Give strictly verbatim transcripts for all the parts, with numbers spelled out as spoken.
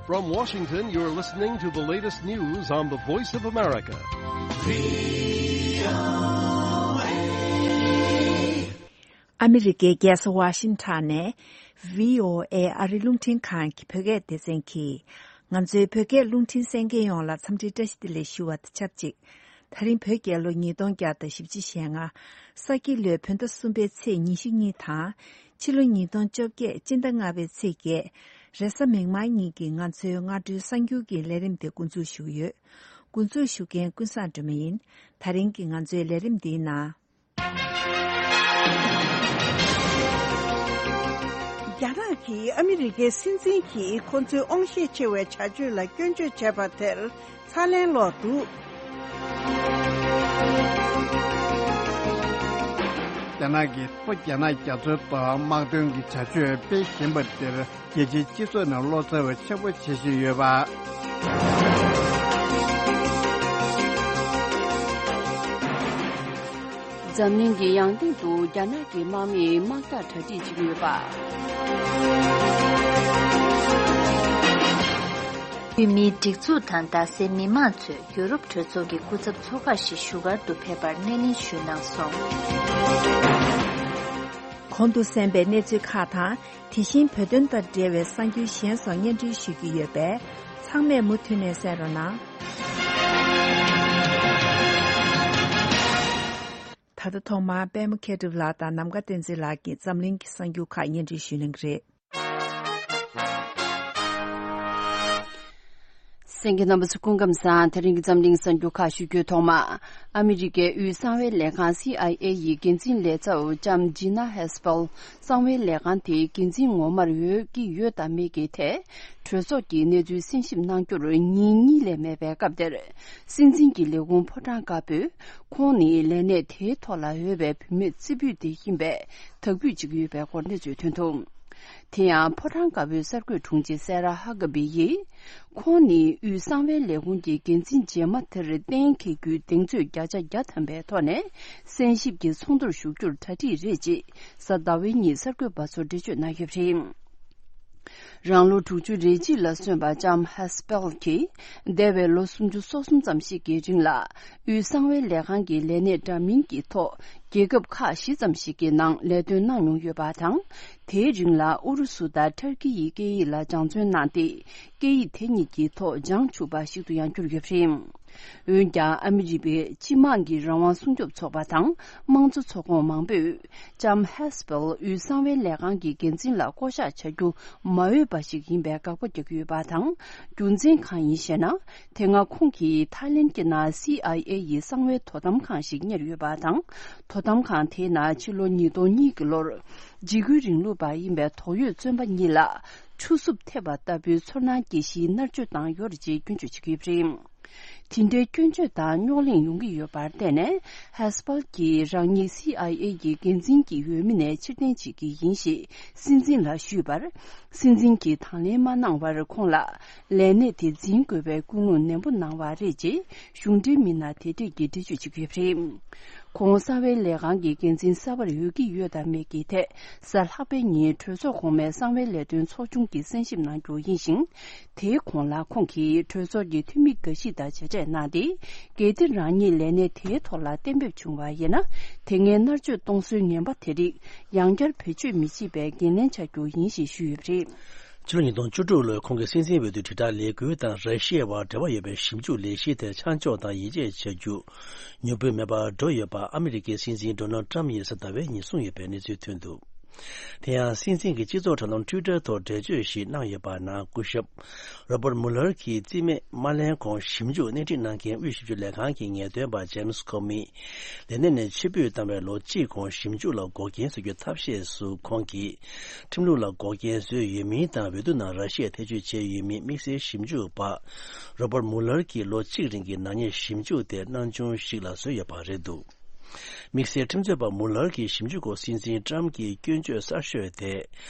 From Washington, you're listening to the latest news on the Voice of America. ཨ་མི་རི་ཀའི་རྒྱལ་ས་ཝ་ཤིང་ཊོན་ནས་བྷི་ཨོ་ཨེ་ཨ་རིའི་རླུང་འཕྲིན་ཁང་གི་བོད་སྐད་སྡེ་ཚན་གྱིས། ང་ཚོའི་བོད་སྐད་རླུང་འཕྲིན་གསན་མཁན་ཡོངས་ལ་འཚམས་འདྲི་བཀྲ་ཤིས་བདེ་ལེགས་ཞུ་བ་དང་ཆབས་ཅིག་ད་རིང་བོད་རྒྱལ་ལོ་ཉིས་སྟོང་བརྒྱ་དང་བཞི་བཅུ་ཞེ་ལྔ། ས་ཁྱི་ལོའི་བོད་ཟླ་གསུམ་པའི་ཚེས་ཉི་ཤུ་གཉིས་དང་། ཕྱི་ལོ་ཉིས་སྟོང་བཅོ་བརྒྱད་སྤྱི་ཟླ་ལྔ་པའི་ཚེས་བརྒྱད། རེས་གཟའ་མིག་དམར་ཉིན་གྱི་ང་ཚོའི་སྔ་དྲོའི་གསར་འགྱུར་གྱི་ལས་རིམ་དེ་འགོ་འཛུགས་ཞུ་གི་ཡོད། འགོ་འཛུགས་ཞུ་མཁན་ཀུན་བཟང་སྒྲོལ་མ་ཡིན། ད་རིང་གི་ང་ཚོའི་ལས་རིམ་འདིའི་ནང་། རྒྱ་ནག་གིས་ཨ་མི་རི་ཀའི་སྲིད་འཛིན་གྱིས་ཁོ་ཚོའི་དབང་ཤེད་ཆེ་བའི་བྱ་སྤྱོད་ལ་སྐྱོན་བརྗོད་བྱས་པ་དེར་ཚ་ལན་སློག་འདུག། རྒྱ་ནག་གིས་ལྷོ་རྒྱ་ནག་རྒྱ་མཚོའི་ཐོག་དམག་དོན་གྱི་བྱ་སྤྱོད་སྤེལ་བཞིན་པ་དེར། རྒྱལ་སྤྱིའི་སྤྱི་ཚོགས་ནས་བློ་འཚབ་ཆེན་པོ་བྱེད་བཞིན་ཡོད་པ། འཛམ་གླིང་གི་ཡང་སྟེང་དུ་རྒྱ་ནག་གི་དམག་མིས་དམག་རྒྱག་གྲ་སྒྲིག་བྱེད་ཀྱི་ཡོད་པ། བོད་མིའི་སྒྲིག་འཛུགས་དང་རྡ་སའི་མི་མང་ཚོས་ཡུ་རོབ་གྲོས་ཚོགས་ཀྱི་སྐུ་ཚབ་ཚོགས་ཁག་ཞིག་བཞུགས་སྒར་དུ་ཕེབས་པར་སྣེ་ལེན་ཞུས་གནང་སོང་། གོང་དུ་གསན་པའི་གནས་ཚུལ་ཁག་དང་། དེ་བཞིན་བོད་དོན་དང་འབྲེལ་བའི་གསར་འགྱུར་གཞན་སོགས་སྙན་སྒྲོན་ཞུ་རྒྱུ་ཡོད་པས། ཚང་མས་མུ་མཐུད་ནས་གསན་རོགས་གནང་། ད་ལྟ་ཐོག་མར་པད་མ་མཁས་གྲུབ་ལགས་དང་ནམ་མཁའ་བསྟན་འཛིན་ལགས་ཀྱིས་འཛམ་གླིང་གི་གསར་འགྱུར་ཁག་སྙན་སྒྲོན་ཞུ་གནང་གི་རེད། གསན་མཁན་རྣམ་པ་ཚོ་སྐུ་ཁམས་བཟང་། དེ་རིང་གི་འཛམ་གླིང་གསར་འགྱུར་ཁག་ཞུ་རྒྱུའི་ཐོག་མ། ཨ་མི་རི་ཀའི་དབུས་གསང་བའི་ལས་ཁང་སི་ཨའི་ཨེ་ཡི་འགན་འཛིན་ལས་ཚབ་ལྕམ་ཇི་ན་ཧེ་སི་པལ་གསང་བའི་ལས་ཁང་དེའི་འགན་འཛིན་ངོ་མར་འོས་ཀྱི་ཡོད་དམ་མེད་ཀྱི་ཐད། གྲོས་ཚོགས་ཀྱིས་གནས་ཚུལ་གསན་ཞིབ་གནང་རྒྱུར་ཉིན་གཉིས་ལས་མེད་པའི་སྐབས་དེར། སྲིད་འཛིན་གྱི་ལས་ཁུངས་ཕོ་བྲང་དཀར་པོས་ཁོང་ནི་ལས་གནས་དེའི་ཐོག་ལ་འོས་པའི་བུད་མེད་རྩེ་ཕུད་དེ་ཡིན་པས་དག་འབུད་བྱེད་ཀྱི་ཡོད་པའི་སྐོར་གནས་ཚུལ་ཐོན་འདུག། དེ་ཡང་ཕོ་བྲང་དཀར་པོའི་གསར་འགོད་དྲུང་ཆེ་སེ་ར་ཧ་ཀ་བི་ཡིས། ཁོང་ནི་དབུས་གསང་བའི་ལས་ཁུངས་ཀྱི་འགན་འཛིན་རྗེས་མ་དེར་གཏན་འཁེལ་རྒྱུའི་གདེང་ཚོད་བརྒྱ་ཆ་བརྒྱ་ཐམ་པའི་ཐོག་ནས་གསན་ཞིབ་ཀྱི་ཚོགས་འདུར་ཞུགས་རྒྱུར་གྲ་སྒྲིག་རེད་ཅེས་གཟའ་ཟླ་བའི་ཉིན་གསར་འགོད་པ་ཚོར་འགྲེལ་བརྗོད་གནང་ཡོད་པ་རེད། རང་ལོ་དྲུག་ཅུ་རེ་གཅིག་ལ་སོན་པ་ལྕམ་ཧེ་སི་པེལ་གྱིས་འདས་པའི་ལོ་སུམ་ཅུ་སོ་གསུམ་ཙམ་ཞིག་གི་རིང་ལ་དབུས་གསང་བའི་ལས་ཁང་གི་ལས་གནས་འདྲ་མིན་གྱི་ཐོག་རྒྱལ་ཁབ་ཁག་བཞི་ཙམ་ཞིག་གི་ནང་ལས་དོན་གནང་མྱོང་ཡོད་པ་དང་། དེའི་རིང་ལ་ཨུ་རུ་སུ་དང་ཏུར་ཀི་ཡི་སྐད་ཡིག་ལ་སྦྱང་བརྩོན་གནང་སྟེ། སྐད་ཡིག་དེ་གཉིས་ཀྱི་ཐོག་སྦྱང་ཆོག་པ་ཞིག་ཏུ་ཡང་གྱུར་ཡོད་པ་རེད། འོན་ཀྱང་ཨ་མི་རི་པའི་སྤྱི་དམངས་ཀྱི་རང་དབང་སྲུང་སྐྱོབ་ཚོགས་པ་དང་དམངས་གཙོ་ཚོགས་ཁོངས་མང་པོས་ལྕམ་ཧེ་སི་པེལ་དབུས་གསང་བའི་ལས་ཁང་གི་འགན་འཛིན་ལ་བསྐོ་གཞག་བྱ་རྒྱུ་མ་འོས་པ་ཞིག་ཡིན་པའི་དགག་པ་རྒྱག་གི་ཡོད་པ་དང་། རྒྱུ་མཚན་གང་ཡིན་ཞེ་ན། དེ་སྔ་ཁོང་གིས་ཐའི་ལེན་གྱི་ནང་སི་ཨའི་ཨེ་ཡི་གསང་བའི་དོ་དམ་ཁང་ཞིག་གཉེར་ཡོད་པ་དང་། དོ་དམ་ཁང་དེའི་ནང་ཕྱི་ལོ་ཉིས་སྟོང་གཉིས་ཀྱི་ལོར། འཇིགས་སྐུལ་རིང་ལུགས་པ་ཡིན་པའི་དོགས་ཡོད་བཙོན་པ་གཉིས་ལ་ཆུ་སྲུབས་ཐེབས་པ་ལྟ་བུའི་ཚོར་སྣང་སྐྱེ་གཞིའི་མནར་གཅོད་བཏང་ཡོད་རེད་ཅེས་སྐྱོན་བརྗོད་བྱེད་ཀྱི་ཡོད་པ་རེད། དེ་འདྲའི་སྐྱོན་བརྗོད་དང་རྙོག་གླེང་ཡོང་གི་ཡོད་པར་བརྟེན་ནས། ཧེ་སི་པལ་གྱིས་རང་ཉིད་སི་ཨའི་ཨེ་ཡི་འགན་འཛིན་གྱི་འོས་མི་ནས་ཕྱིར་འཐེན་བྱེད་ཀྱི་ཡིན་ཞེས་སྲིད་འཛིན་ལ་ཞུས་པར། སྲིད་འཛིན་གྱིས་དང་ལེན་མ་གནང་བར་ཁོང་ལ་ལས་གནས་དེ་འཛིན་དགོས་པའི་ཀུན་སློང་ནན་པོ་གནང་བ་རེད་ཅེས་གཞུང་འབྲེལ་མི་སྣ་དེ་གྲས་ཀྱིས་འགྲེལ་བརྗོད་བྱེད་ཀྱི་ཡོད་པ་རེད། ཁོང་གསང་བའི་ལས་ཁང་གི་འགན་འཛིན་གསར་པར་འོས་ཀྱི་ཡོད་དམ་མེད་ཀྱི་ཐད། གཟའ་ལྷག་པའི་ཉིན་གྲོས་ཚོགས་གོང་མའི་གསང་བའི་ལས་དོན་ཚོགས་ཆུང་གིས་གསན་ཞིབ་གནང་རྒྱུ་ཡིན་ཞིང་། དེའི་གོང་ལ་ཁོང་གིས་གྲོས་ཚོགས་ཀྱི་འཐུས་མི་འགའ་ཞིག་དང་མཇལ་འཕྲད་གནང་སྟེ། གལ་ཏེ་རང་ཉིད་ལས་གནས་དེའི་ཐོག་ལ་གཏན་འབེབས་བྱུང་བ་ཡིན་ན། དེ་སྔའི་མནར་གཅོད་གཏོང་སྲོལ་ངན་པ་དེ་རིགས་ཡང་བསྐྱར་བེད་སྤྱོད་མི་བྱེད་པའི་འགན་ལེན་བྱ་རྒྱུ་ཡིན་ཞེས་ཞུས་ཡོད་པ་རེད། ཕྱི་ལོ་ཉིས་སྟོང་བཅུ་དྲུག་ལོར་ཁོང་གིས་སྲིད་འཛིན་འོས་བསྡུ་དྲིལ་བསྒྲགས་ལས་འགུལ་དང་ར་ཤི་ཡའི་བར་འབྲེལ་བ་ཡོད་པའི་ཞིབ་འཇུག་ལས་གཞི་དེར་ཆ་འཇོག་དང་ཡིད་ཆེས་བྱ་རྒྱུ་མྱུར་པོའི་མེད་པར་འགྲོ་ཡོད་པ་ཨ་མི་རི་ཀའི་སྲིད་འཛིན་ཌོ་ནལ་ཏྲམ་ཡིས་གཟའ་ཟླ་བའི་ཉིན་གསུངས་ཡོད་པའི་གནས་ཚུལ་ཐོན་འདུག། དེ་ཡང་སྲིད་འཛིན་གྱི་སྤྱི་ཚོགས་དྲ་ལམ་ཊུའི་ཊར་ཐོག་འགྲེལ་བརྗོད་ཞིག་གནང་ཡོད་པ་ནང་སྐུ་ཞབས་རོ་པར་མུ་ལར་གྱི་རྩིས་མེད་མ་ལེན་གོང་ཞིབ་འཇུག་སྣེ་ཁྲིད་གནང་མཁན་དབུས་ཞིབ་འཇུག་ལས་ཁང་གི་ངེས་སྟོན་པ་ཇེམ་སི་ཁོ་མི་ལས་གནས་ནས་ཕྱིར་འབུད་བཏང་བའི་ལོ་གཅིག་གོང་ཞིབ་འཇུག་ལ་འགོག་རྐྱེན་བཟོ་རྒྱུའི་ཐབས་ཤེས་སུ་ཁོང་གིས་ཁྲིམས་ལུགས་ལ་འགོག་རྐྱེན་བཟོས་ཡོད་མིན་དང་འོས་བསྡུ་ནང་ར་ཤི་ཡས་ཐེ་བྱུས་བྱས་ཡོད་མིན་དམིགས་བསལ་ཞིབ་འཇུག་པ་རོ་པར་མུ་ལར་གྱིས་ལོ་གཅིག་རིང་གི་ནག་ཉེས་ཞིབ་འཇུག་དེ་སྣང་ཆུང་ཞིག་ལ་བཟོས་ཡོད་པ་རེད་འདུག། དམིགས་བསལ་ཁྲིམས་རྩོད་པ་མུ་ལར་གྱི་ཞིབ་འཇུག་སྐོར་སྲིད་འཛིན་ཏྲམ་གྱིས་སྐྱོན་བརྗོད་གསར་ཤོས་དེ།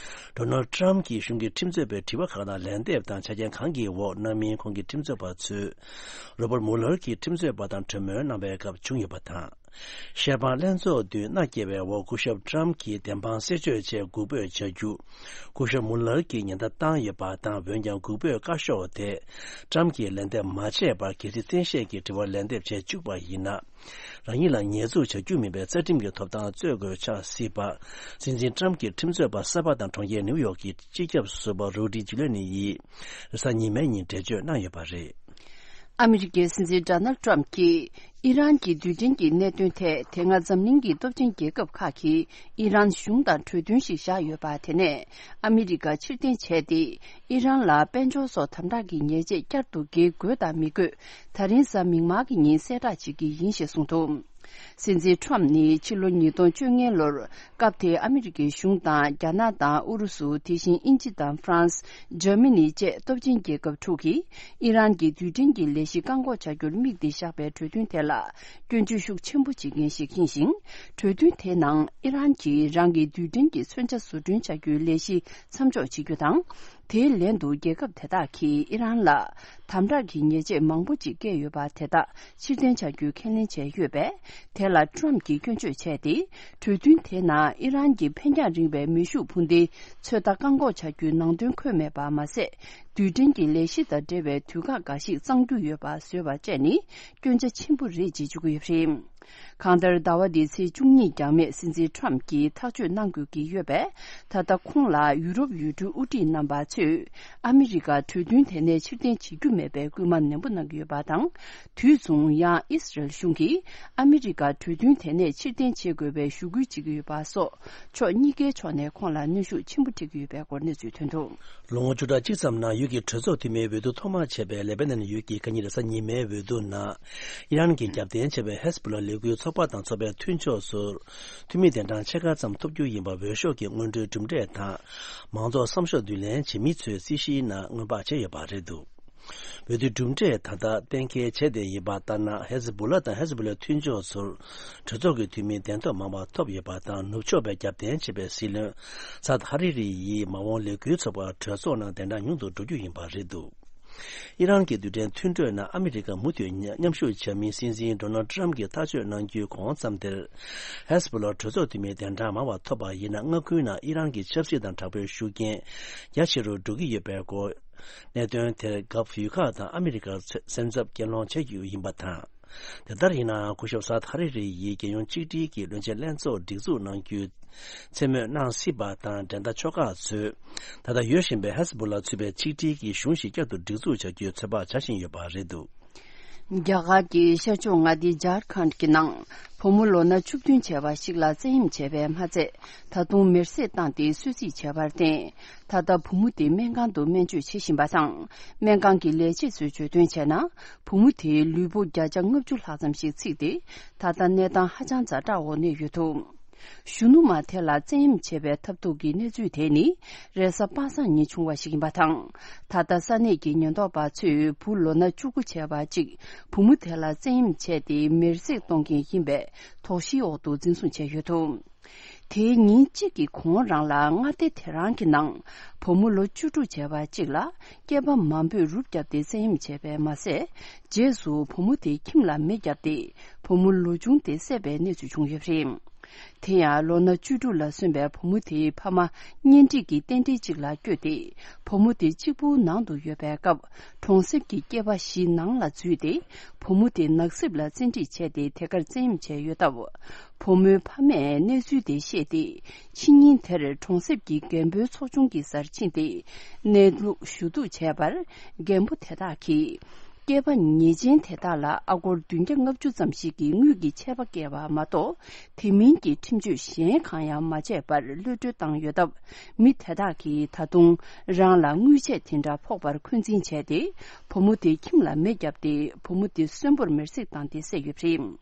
ཌོ་ནལ་ཏྲམ་གྱིས་གཞུང་གི་ཁྲིམས་རྩོད་པའི་དྲི་བ་ཁག་དང་ལན་འདེབས་དང་ཆ་རྐྱེན་གང་གི་འོག་གནང་མིན་ཁོང་གི་ཁྲིམས་རྩོད་པ་ཚོས་རོ་པར་མུ་ལར་གྱི་ཁྲིམས་རྩོད་པ་དང་གྲོས་མོལ་གནང་བའི་སྐབས་བྱུང་ཡོད་པ་དང་། ཤེར་ཕང་ལྷན་ཚོགས་དུས་མནའ་སྐྱེལ་བའི་འོག་སྐུ་ཞབས་ཊམ་གྱིས་བདེན་དཔང་གསེད་གཅོད་ཆེད་སྒུག་འབོད་བྱ་རྒྱུ། སྐུ་ཞབས་མུ་ལར་གྱིས་ཉེན་བརྡ་བཏང་ཡོད་པ་དང་། འོན་ཀྱང་སྒུག་འབོད་བཀའ་ཤོག་དེ་ཊམ་གྱིས་ལན་འདེབས་མ་བྱས་པར། གལ་སྲིད་གཏན་བཤད་ཀྱི་དྲི་བར་ལན་འདེབས་བྱས་བཅུག་པ་ཡིན་ན། རང་ཉིད་ལ་ཉེས་འཛུགས་བྱ་རྒྱུ་མིན་པའི་རྩ་ཁྲིམས་ཀྱི་ཐོབ་ཐང་རྩོད་དགོས་ཆགས་སྲིད་པ། སྲིད་འཛིན་ཊམ་གྱིས་ཁྲིམས་རྩོད་པ་གསར་པ་དང་གྲོང་ཁྱེར་ནིའུ་ཡོག་གི་སྤྱི་ཁྱབ་ཟུར་པ་རུ་ཌི་ཇུ་ལི་ནི་ཡིས་རེས་གཟའ་ཉི་མའི་ཉིན་འགྲེལ་བརྗོད་གནང་ཡོད་པ་རེད། ཨ་མི་རི་ཀའི་སྲིད་འཛིན་ཌོ་ནལ་ཊམ་གྱིས་ཨི་རན་གྱི་རྡུལ་ཕྲན་གྱི་གནད་དོན་ཐད། དེ་སྔ་འཛམ་གླིང་གི་སྟོབས་ཆེན་རྒྱལ་ཁབ་ཁག་གིས་ཨི་རན་གཞུང་དང་གྲོས་མཐུན་ཞིག་བཞག་ཡོད་པ། དེ་ནས་ཨ་མི་རི་ཀ་ཕྱིར་འཐེན་བྱས་ཏེ། ཨི་རན་ལ་དཔལ་འབྱོར་སོགས་དམ་དྲག་གི་ཉེས་ཆད་བསྐྱར་དུ་འགེལ་དགོས་དང་མི་དགོས། ད་རིང་གཟའ་མིག་དམར་གྱི་ཉིན་གསལ་བསྒྲགས་བྱེད་ཀྱི་ཡིན་ཞེས་གསུངས་འདུག། སྲིད་འཛིན་ཊམ་ནི་ཕྱི་ལོ་ཉིས་སྟོང་བཅོ་ལྔ་ལོར་སྐབས་དེའི་ཨ་མི་རི་ཀའི་གཞུང་དང་། རྒྱ་ནག་དང་ཨུ་རུ་སུ། དེ་བཞིན་དབྱིན་ཇི་དང་ཧྥ་རན་སི། འཇར་མ་ནི་བཅས་སྟོབས་ཆེན་རྒྱལ་ཁབ་དྲུག་གིས་ཨི་རན་གྱི་རྡུལ་ཕྲན་གྱི་ལས་གཞི་བཀག་འགོག་བྱ་རྒྱུར་དམིགས་ཏེ་བཞག་པའི་གྲོས་མཐུན་དེ་ལ་སྐྱོན་བརྗོད་ཤུགས་ཆེན་པོ་བྱེད་མཁན་ཞིག་ཡིན་ཞིང་། གྲོས་མཐུན་དེའི་ནང་ཨི་རན་གྱིས་རང་གི་རྡུལ་ཕྲན་གྱི་མཚོན་ཆ་བཟོ་སྐྲུན་བྱ་རྒྱུའི་ལས་གཞི་མཚམས་འཇོག་བྱེད་རྒྱུ་དང་། དེའི་ལན་དུ་རྒྱལ་ཁབ་དེ་དག་གིས་ཨི་རན་ལ་དམ་དྲག་གི་ཉེས་ཆད་མང་པོ་ཅིག་བཀལ་ཡོད་པ་དེ་དག་ཕྱིར་འཐེན་བྱ་རྒྱུའི་ཁས་ལེན་བྱས་ཡོད་པས། དེ་ལ་ཊམ་གྱིས་སྐྱོན་བརྗོད་བྱས་ཏེ། གྲོས་མཐུན་དེའི་ནང་ཨི་རན་གྱི་འཕེན་རྒྱང་རིང་བའི་མེ་ཤུགས་འཕུར་མདེལ་ཚོད་ལྟ་བཀག་འགོག་བྱ་རྒྱུའི་ནང་དོན་འཁོད་མེད་པ་མ་ཟད། རྡུལ་ཕྲན་གྱི་ལས་གཞི་དང་འབྲེལ་བའི་དུས་བཀག་འགའ་ཞིག་གཙང་རྒྱུ་ཡོད་པ་བཟོས་པ་བཅས་ནི་སྐྱོན་ཆ་ཆེན་པོ་རེད་ཅེས་བརྗོད་ཀྱི་ཡོད་པ་རེད། གང་ལྟར། ཟླ་བ་འདིའི་ཚེས་བཅུ་གཉིས་འགྱངས་མེད་སྲིད་འཛིན་ཊམ་གྱིས་ཐག་གཅོད་གནང་དགོས་ཀྱི་ཡོད་པས། ད་ལྟ་ཁོང་ལ་ཡུ་རོབ་ཡུལ་གྲུའི་དབུ་ཁྲིད་རྣམ་པ་ཚོས་ཨ་མི་རི་ཀ་གྲོས་མཐུན་དེ་ནས་ཕྱིར་འཐེན་བྱེད་རྒྱུ་མེད་པའི་སྐུལ་མ་ནན་པོ་གནང་གི་ཡོད་པ་དང་། དུས་མཚུངས། ཡང་ཨི་སི་རལ་གཞུང་གིས་ཨ་མི་རི་ཀ་གྲོས་མཐུན་དེ་ནས་ཕྱིར་འཐེན་བྱེད་དགོས་པའི་ཞུ་སྐུལ་བྱེད་ཀྱི་ཡོད་པ་སོགས། ཕྱོགས་གཉིས་ཀའི་ཕྱོགས་ནས་ཁོང་ལ་གནོན་ཤུགས་ཆེན་པོ་སྤྲད་ཀྱི་ཡོད་པའི་སྐོར་གནས་ཚུལ་ཐོན་འདུག། ལོ་ངོ་བཅུ་ཕྲག་གཅིག་ཙམ་ནང་ཡུལ་གྱི་གྲོས་ཚོགས་འཐུས་མིའི་འོས་བསྡུ་ཐོག་མ་བྱས་པའི་ལེ་པེ་ནན་ཡུལ་གྱི་ཁ་ཉིན་རེས་གཟའ་ཉི་མའི་འོས་བསྡུ་ནང་། ཨི་རན་གྱིས་རྒྱབ་རྟེན་བྱས་པའི་ཧེ་ཟི་བྷོ་ལ་ལས་འགུལ་ཚོགས་པ་དང་ཚོགས་པའི་མཐུན་ཕྱོགས་ཚོར། འཐུས་མི་གདན་གྲངས་ཕྱེད་ཀ་ཙམ་ཐོབ་རྒྱུ་ཡིན་པ་འོས་ཤོག་གི་སྔོན་འགྲོའི་གྲུབ་འབྲས་དང་། མང་ཚོགས་བསམ་ཤོག་བསྡུ་ལེན་བྱེད་མི་ཚོའི་རྩིས་གཞིའི་ནང་སྔོན་དཔག་བྱས་ཡོད་པ་རེད་འདུག། འོས་བསྡུའི་གྲུབ་འབྲས་ད་ལྟ་གཏན་འཁེལ་བྱས་བསྡད་ཡིན་པ་ལྟར་ན། ཧེ་ཟི་བྷོ་ལ་དང་ཧེ་ཟི་བྷོ་ལའི་མཐུན་ཕྱོགས་ཚོར་གྲོས་ཚོགས་ཀྱི་འཐུས་མི་གདན་ཐོབ་མང་བ་ཐོབ་ཡོད་པ་དང་། ནུབ་ཕྱོགས་པས་རྒྱབ་རྟེན་བྱས་པའི་སྲིད་བློན་སཱད་ཧ་རི་རི་ཡིས་མ་འོངས་ལས་འགུལ་ཚོགས་པར་གྲོས་ཚོགས་ནང་གདན་གྲངས་ཉུང་དུ་འགྲོ་རྒྱུ་ཡིན་པ་རེད་འདུག། ཨི་རན་གྱི་རྡུལ་ཕྲན་མཐུན་གྲོས་ནང་ཨ་མི་རི་ཀ་མུ་མཐུད་མཉམ་ཞུགས་བྱ་མིན་སྲིད་འཛིན་ཌོ་ནལ་ཊམ་གྱིས་ཐག་གཅོད་གནང་རྒྱུའི་གོང་མཚམས་དེར། ཧེ་ཟི་བྷོ་ལ་གྲོས་ཚོགས་འཐུས་མིའི་གདན་གྲངས་མང་བ་ཐོབ་པ་ཡིན་ན། མངའ་ཁུལ་ནང་ཨི་རན་གྱི་ཆབ་སྲིད་དང་དྲག་པོའི་ཤུགས་རྐྱེན་རྒྱ་ཆེ་རུ་འགྲོ་གི་ཡོད་པའི་སྐོར། གནད་དོན་དེར་གྷབ་ཡུལ་ཁག་དང་ཨ་མི་རི་ཀར་སེམས་འཚབ་སྐྱེད་སློང་བྱ་རྒྱུ་ཡིན་པ་དང་། དེ་ལྟར་ཡིན་ནའང་། སྐུ་ཞབས་སཱད་ཧ་རི་རི་ཡིས་རྒྱལ་ཡོངས་གཅིག་སྒྲིལ་གྱི་བློན་ཆེན་ལྷན་ཚོགས་སྒྲིག་འཛུགས་གནང་རྒྱུའི་མཚན་སྨོས་གནང་སྲིད་པ་དང་། འགྲན་ཟླ་ཕྱོགས་ཁག་ཚོས་ད་ལྟ་ཡོད་བཞིན་པའི་ཧེ་ཟི་བྷོ་ལ་ཚུད་པའི་གཅིག་སྒྲིལ་གྱི་གཞུང་ཞིག་བསྐྱར་དུ་སྒྲིག་འཛུགས་བྱ་རྒྱུའི་ཚོད་དཔག་བྱ་བཞིན་ཡོད་པ་རེད་འདུག། རྒྱ་གར་གྱི་ཤར་ཕྱོགས་མངའ་སྡེ་ཇར་ཁན་གྱི་ནང་བུ་མོ་ལོ་ན་བཅུ་བདུན་བྱས་པ་ཞིག་ལ་བཙན་གཡེམ་བྱས་པས་མ་ཚད། ད་དུང་མེར་སྲེག་བཏང་སྟེ་གསོད་རྩིས་བྱས་པར་བརྟེན། ད་ལྟ་བུ་མོ་དེ་སྨན་ཁང་དུ་སྨན་བཅོས་བྱེད་བཞིན་པ་དང་། སྨན་ཁང་གི་ལས་བྱེད་ཚོས་བརྗོད་དོན་བྱས་ན། བུ་མོ་དེའི་ལུས་པོ་བརྒྱ་ཆ་ལྔ་བཅུ་ལྷག་ཙམ་ཞིག་ཚིག་སྟེ། ད་ལྟ་གནས་སྟངས་ཧ་ཅང་ཛ་དྲག་འོག་གནས་ཡོད་འདུག། གཞོན་ནུ་མ་དེ་ལ་བཙན་གཡེམ་བྱས་པའི་ཐབས་སྡུག་གི་གནས་ཚུལ་དེ་ནི་རེས་གཟའ་པ་སངས་ཉིན་བྱུང་བ་ཞིག་ཡིན་པ་དང་། ད་ལྟ་ས་གནས་ཀྱི་ཉེན་རྟོག་པ་ཚོས་བུ་ལོ་ན་བཅུ་དགུ་བྱས་པ་གཅིག་བུ་མོ་དེ་ལ་བཙན་གཡེམ་བྱས་ཏེ་མེར་སྲེག་གཏོང་མཁན་ཡིན་པའི་དོགས་གཞིའི་འོག་ཏུ་འཛིན་བཟུང་བྱས་ཡོད་འདུག། དེའི་ཉིན་གཅིག་གི་གོང་རང་ལ་མངའ་སྡེ་དེ་རང་གི་ནང་བུ་མོ་ལོ་བཅུ་དྲུག་བྱས་པ་གཅིག་ལ་སྐྱེས་པ་མང་པོས་རུབ་བརྒྱབ་སྟེ་བཙན་གཡེམ་བྱས་པས་མ་ཟད། རྗེས་སུ་བུ་མོ་དེ་ཁྱིམ་ལ་མེ་བརྒྱབ་སྟེ་བུ་མོ་ལོ་ཆུང་དེ་བསད་པའི་གནས་ཚུལ་བྱུང་ཡོད་པ་རེད། དེ་ཡང་ལོ་ན་བཅུ་དྲུག་ལ་སོན་པའི་བུ་མོ་དེའི་ཕ་མ་གཉེན་སྒྲིག་གི་རྟེན་འབྲེལ་གཅིག་ལ་བསྐྱོད་དེ། བུ་མོ་དེ་གཅིག་པུའི་ནང་དུ་ཡོད་པའི་སྐབས། གྲོང་གསེབ་ཀྱི་སྐྱེས་པ་བཞི་ནང་ལ་འཛུལ་ཏེ། བུ་མོ་དེ་ནགས་གསེབ་ལ་བཙན་ཁྲིད་བྱས་ཏེ། དེ་གར་བཙན་གཡེམ་བྱས་ཡོད་སྟབས། བུ་མོའི་ཕ་མས་གནས་ཚུལ་དེ་ཤེས་ཏེ། ཕྱི་ཉིན་དེར་གྲོང་གསེབ་ཀྱི་རྒན་པོའི་ཚོགས་ཆུང་གི་སར་ཕྱིན་ཏེ། གནས་ལུགས་ཞུ་གཏུག་བྱས་པར། རྒན་པོ་དེ་དག་གིས། སྐྱེས་པ་ཉེས་ཅན་དེ་དག་ལ་ཨ་སྒོར་བདུན་བརྒྱ་ལྔ་བཅུ་ཙམ་ཞིག་གི་དངུལ་གྱི་ཆད་པ་བཀལ་བ་མ་གཏོགས། དེ་མིན་གྱི་ཁྲིམས་གཅོད་གཞན་གང་ཡང་མ་བྱས་པར་གློད་གྲོལ་བཏང་ཡོད་སྟབས། མི་དེ་དག་གིས་ད་དུང་རང་ལ་དངུལ་ཆད་དེ་འདྲ་ཕོག་པར་འཁོན་འཛིན་བྱས་ཏེ། བུ་མོ་དེ་ཁྱིམ་ལ་མེ་བརྒྱབ་སྟེ། བུ་མོ་དེ་གསོན་པོར་མེར་སྲེག་བཏང་སྟེ་བསད་ཡོད་པ་རེད།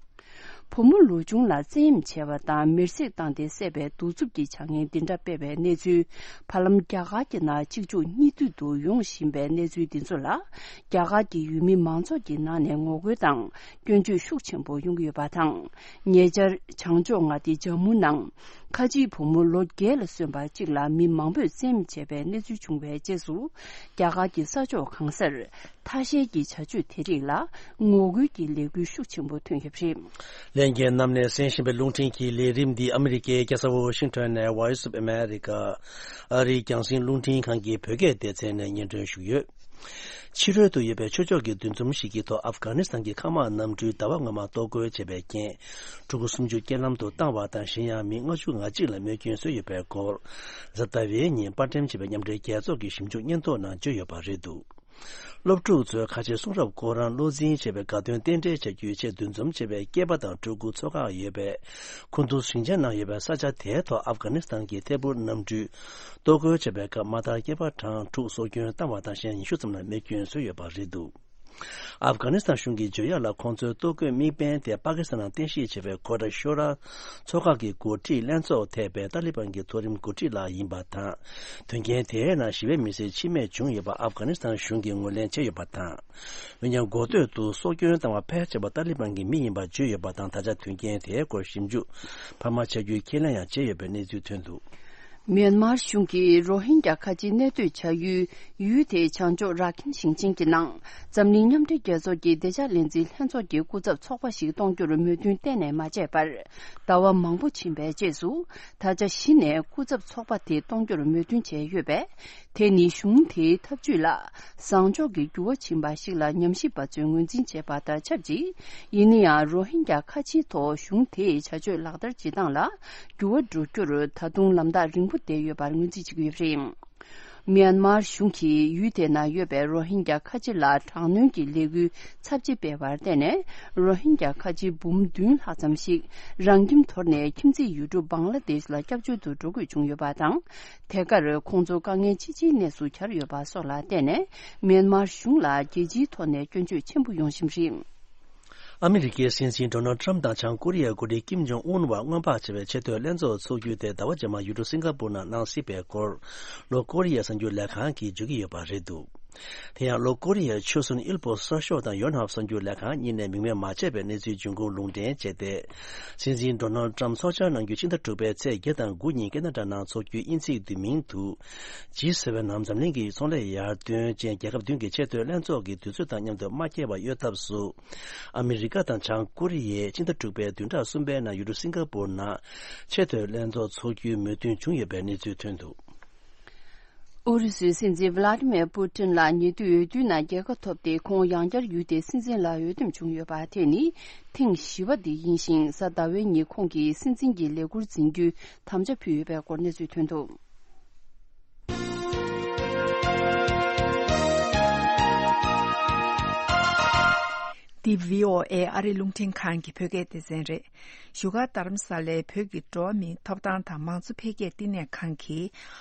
བུ་མོ་ལོ་ཆུང་ལ་བཙན་གཡེམ་བྱས་པ་དང་མེར་སྲེག་བཏང་སྟེ་བསད་པའི་གདུག་རྩུབ་ཀྱི་བྱ་ངན་འདི་འདྲ་སྤེལ་བའི་གནས་ཚུལ། བར་ལམ་རྒྱ་གར་གྱི་ནང་གཅིག་མཇུག་གཉིས་མཐུད་དུ་ཡོང་བཞིན་པའི་གནས་ཚུལ་འདི་ཚོ་ལ། རྒྱ་གར་གྱི་ཡུལ་མི་མང་ཚོགས་ཀྱི་ནང་ནས་ངོ་རྒོལ་དང་སྐྱོན་བརྗོད་ཤུགས་ཆེན་པོ་ཡོང་གི་ཡོད་པ་དང་། ཉེ་ཆར་བྱང་ཕྱོགས་མངའ་སྡེ་ཇམ་མུ་ནང་། ཁ་ཆེའི་བུ་མོ་ལོ་བརྒྱད་ལ་སོན་པ་གཅིག་ལ་མི་མང་པོས་བཙན་གཡེམ་བྱས་པའི་གནས་ཚུལ་བྱུང་བའི་རྗེས་སུ། རྒྱ་གར་གྱི་ས་ཕྱོགས་གང་སར། ཐ་ཤལ་གྱི་བྱ་སྤྱོད་དེ་རིགས་ལ་ངོ་རྒོལ་གྱི་ལས་འགུལ་ཤུགས་ཆེན་པོ་ཐོན་ཡོད་པ་རེད། ལྷན་རྒྱས་རྣམས་ནས་གསན་བཞིན་པའི་རླུང་འཕྲིན་གྱི་ལས་རིམ་འདི་ཨ་མི་རི་ཀའི་རྒྱལ་ས་ཝ་ཤིང་ཊོན་ནས་Voice of America ཨ་རིའི་རྒྱང་སྲིང་རླུང་འཕྲིན་ཁང་གི་བོད་སྐད་སྡེ་ཚན་ནས་སྙན་སྒྲོན་ཞུས་ཡོད། ཕྱི་རོལ་དུ་ཡོད་པའི་ཆོས་ཕྱོགས་ཀྱི་འདུ་འཛོམས་ཤིག་གི་ཐོག་ཨབ་གྷ་ནི་སི་ཐན་གྱི་མཁའ་དམག་གནམ་གྲུའི་ཟླ་བ་སྔོན་མ་གཏོར་རྒོལ་བྱས་པའི་རྐྱེན། ཕྲུ་གུ་སུམ་ཅུ་རྐྱེན་ལམ་དུ་བཏང་བ་དང་གཞན་ཡང་མི་ལྔ་བཅུ་ང་གཅིག་ལ་རྨས་སྐྱོན་བཟོས་ཡོད་པའི་སྐོར། གཟའ་ཟླ་བའི་ཉིན་པར་འགྲེམས་བྱས་པའི་མཉམ་འབྲེལ་རྒྱལ་ཚོགས་ཀྱི་ཞིབ་འཇུག་སྙན་ཐོ་ནང་བརྗོད་ཡོད་པ་རེད་འདུག་སློབ་ཕྲུག་ཚོས་ཁ་ཆེ་གསུང་རབ་ཁོ་རང་བློ་འཛིན་བྱེད་པའི་དགའ་སྟོན་རྟེན་འབྲེལ་བྱ་རྒྱུའི་ཆེད་འདུ་འཛོམས་བྱེད་པའི་སྐྱེས་པ་དང་ཕྲུ་གུ་ཚོགས་ཁག་ཡོད་པའི་ཁུན་དུ་ཞིང་ཆེན་ནང་ཡོད་པའི་ས་ཆ་དེའི་ཐོག་ཨབ་གྷ་ནི་སི་ཐན་གྱི་ཐད་འཕུར་གནམ་གྲུས་གཏོར་རྒོལ་བྱས་པའི་སྐབས་མ་མཐར་སྐྱེས་པ་གྲངས་དྲུག་སྲོག་སྐྱོན་བཏང་བ་དང་གཞན་ཉི་ཤུ་ཙམ་ལ་རྨས་སྐྱོན་བཟོས་ཡོད་པ་རེད་འདུག་ཨབ་གྷ་ནི་སི་ཐན་གཞུང་གིས་བརྗོད་ཡག་ལ་ཁོང་ཚོའི་གཏོར་རྒོལ་དམིགས་འབེན་དེ་པ་ཀི་སི་ཐན་ནང་རྟེན་གཞི་བྱས་པའི་ཀོ་ཊ་ཤོ་ར་ཚོགས་ཁག་གི་འགོ་ཁྲིད་ལྷན་ཚོགས་ཐེ་བའི་ཏཱ་ལི་བན་གྱི་མཐོ་རིམ་འགོ་ཁྲིད་ལགས་ཡིན་པ་དང་། དོན་རྐྱེན་དེའི་ནང་ཞི་བའི་མི་སེར་འཆི་རྨས་བྱུང་ཡོད་པ་ཨབ་གྷ་ནི་སི་ཐན་གཞུང་གིས་ངོས་ལེན་བྱས་ཡོད་པ་དང་། འོན་ཀྱང་འགོ་སྟོད་དུ་སྲོག་སྐྱོན་བཏང་བ་ཕལ་ཆེ་བ་ཏཱ་ལི་བན་གྱི་མི་ཡིན་པ་བརྗོད་ཡོད་པ་དང་། ད་ཆ་དོན་རྐྱེན་དེའི་སྐོར་ཞིབ་འཇུག་འཕར་མ་བྱ་རྒྱུའི་ཁས་ལེན་ཡང་བྱས་ཡོད་པའི་གནས་ཚུལ་ཐོན་འདུག་མིན་མར་གཞུང་གིས་རོ་ཧིན་གྱ་ཁ་ཆེའི་གནས་སྡོད་བྱ་ཡུལ་ཡུལ་དེའི་བྱང་ཕྱོགས་ར་ཁིན་ཞིང་ཆེན་གྱི་ནང་འཛམ་གླིང་མཉམ་འབྲེལ་རྒྱལ་ཚོགས་ཀྱི་བདེ་འཇགས་ལས་འཛིན་ལྷན་ཚོགས་ཀྱི་སྐུ་ཚབ་ཚོགས་པ་ཞིག་གཏོང་རྒྱུར་མོས་མཐུན་གཏན་ནས་མ་བྱས་པར་ཟླ་བ་མང་པོ་ཕྱིན་པའི་རྗེས་སུ་ད་ཆ་གཞི་ནས་སྐུ་ཚབ་ཚོགས་པ་དེ་གཏོང་རྒྱུར་མོས་མཐུན་བྱས་ཡོད་པས། དེ་ནི་གཞུང་དེའི་ཐབས་ཇུས་ལ་བཟང་ཕྱོགས་ཀྱི་འགྱུར་བ་ཕྱིན་པ་ཞིག་ལ་ཉམས་ཞིབ་པ་ཚོས་ངོས་འཛིན་བྱས་པ་དང་ཆབས་ཅིག་ཡིན་ན་ཡང་རོ་ཧིན་གྱ་ཁ་ཆེའི་ཐོག་གཞུང་དེས་བྱ་སྤྱོད་ལག་བསྟར་བྱེད་སྟངས་ལ་འགྱུར་བ་འགྲོ་རྒྱུར་ད་དུང་ལམ་ཐག་རིང་པོ་བསྡད་ཡོད་པར་ངོས་འཛིན་བྱེད་ཀྱི་ཡོད་པ་རེད། མིན་མར་གཞུང་གིས་ཡུལ་དེ་ན་ཡོད་པའི་རོ་ཧིན་གྱ་ཁ་ཆེ་ལ་དྲག་གནོན་གྱི་ལས་འགུལ་ཚབས་ཆེ་སྤེལ་བར་བརྟེན་ནས་རོ་ཧིན་གྱ་ཁ་ཆེ་འབུམ་བདུན་ལྷག་ཙམ་ཞིག་རང་ཁྱིམ་དོར་ནས་ཁྱིམ་མཚེས་ཡུལ་གྲུ་བང་ལ་དེཤ་ལ་སྐྱབས་བཅོལ་དུ་འགྲོ་དགོས་བྱུང་ཡོད་པ་དང་། དེ་གར་ཁོང་ཚོ་དཀའ་ངལ་ཅི་ཆེའི་གནས་སུ་གྱར་ཡོད་པ་སོགས་ལ་བརྟེན་ནས་མིན་མར་གཞུང་ལ་རྒྱལ་སྤྱིའི་ཐོག་ནས་སྐྱོན་བརྗོད་ཆེན་པོ་ཡོང་བཞིན་རེད། ཨ་མི་རི་ཀའི་སྲིད་འཛིན་ཌོ་ནལ་ཊྲམ་དང་བྱང་ཀོ་རི་ཡའི་འགོ་ཁྲིད་ཀིམ་ཇོང་ཨུན་བར་སྔོན་དཔག་བྱས་པའི་ཆེས་མཐོའི་ལྷན་ཚོགས་ཚོགས་རྒྱུ་དེ་ཟླ་བ་རྗེས་མར་ཡུལ་གྲུ་སིང་ག་པུར་ནང་གནང་སྲིད་པའི་སྐོར། ལྷོ་ཀོ་རི་ཡའི་གསར་འགྱུར་ལས་ཁང་གིས་བརྗོད་ཀྱི་ཡོད་པ་རེད་འདུག་དེ་ཡང་ལྷོ་ཀོ་རི་ཡའི་ཆོས་སྲུང་ཨིལ་པོ་གསར་ཤོག་དང་ཡོན་ཧབ་གསར་འགྱུར་ལས་ཁང་གཉིས་ནས་མིང་མེད་མ་བྱས་པའི་གནས་ཚུལ་འབྱུང་ཁུངས་ལུང་འདྲེན་བྱས་ཏེ། སྲིད་འཛིན་ཌོ་ནལ་ཊྲམ་ཚོགས་བཅར་གནང་རྒྱུ་ཕྱི་ཟླ་དྲུག་པའི་ཚེས་བརྒྱད་དང་དགུ་ཉིན་ཁེ་ན་ཌ་ནང་འཚོགས་རྒྱུའི་དབྱིན་ཚིག་བསྡུས་མིང་དུ། ཇི་སེ་ཝེན་ནམ་འཛམ་གླིང་གི་ཚོང་ལས་ཡར་ཐོན་ཅན་རྒྱལ་ཁབ་བདུན་གྱི་ཆེས་མཐོའི་ལྷན་ཚོགས་ཀྱི་དུས་ཚོད་དང་མཉམ་དུ་མ་འཁེལ་བ་གཡོལ་ཐབས་སུ། ཨ་མི་རི་ཀ་དང་བྱང་ཀོ་རི་ཡས་ཕྱི་ཟླ་དྲུག་པའི་བདུན་ཕྲག་གསུམ་པའི་ནང་ཡུལ་གྲུ་སིང་ག་པུར་ནང་ཆེས་མཐོའི་ལྷན་ཚོགས་འཚོགས་རྒྱུའི་མོས་མཐུན་བྱུང་ཡོད་པའི་གནས་ཚུལ་ཐོན་འདུག་ཨུ་རུ་སུའི་སྲིད་འཛིན་ཝི་ལ་ཏི་མེར་པུ་ཏིན་ལ་ཉེ་དུས་འོས་བསྡུའི་ནང་རྒྱལ་ཁ་ཐོབ་སྟེ་ཁོང་ཡང་བསྐྱར་ཡུལ་དེའི་སྲིད་འཛིན་ལ་འོས་འདེམས་བྱུང་ཡོད་པ་དེ་ནི་ཐེངས་བཞི་པ་དེ་ཡིན་ཞིང་། གཟའ་ཟླ་བའི་ཉིན་ཁོང་གིས་སྲིད་འཛིན་གྱི་ལས་འཁུར་འཛིན་རྒྱུའི་དམ་བཅའ་ཕུལ་ཡོད་པའི་སྐོར་གནས་ཚུལ་ཐོན་འདུག་འདི་བྷི་ཨོ་ཨེ་ཨ་རི་རླུང་འཕྲིན་ཁང་གི་བོད་སྐད་སྡེ་ཚན་རེད། བཞུགས་སྒར་རྡ་རམ་ས་ལའི་བོད་ཀྱི་འགྲོ་བ་མིའི་ཐོབ་ཐང་དང་མང་གཙོ་འཕེལ་རྒྱས་བསྟི་གནས་ཁང་གིས།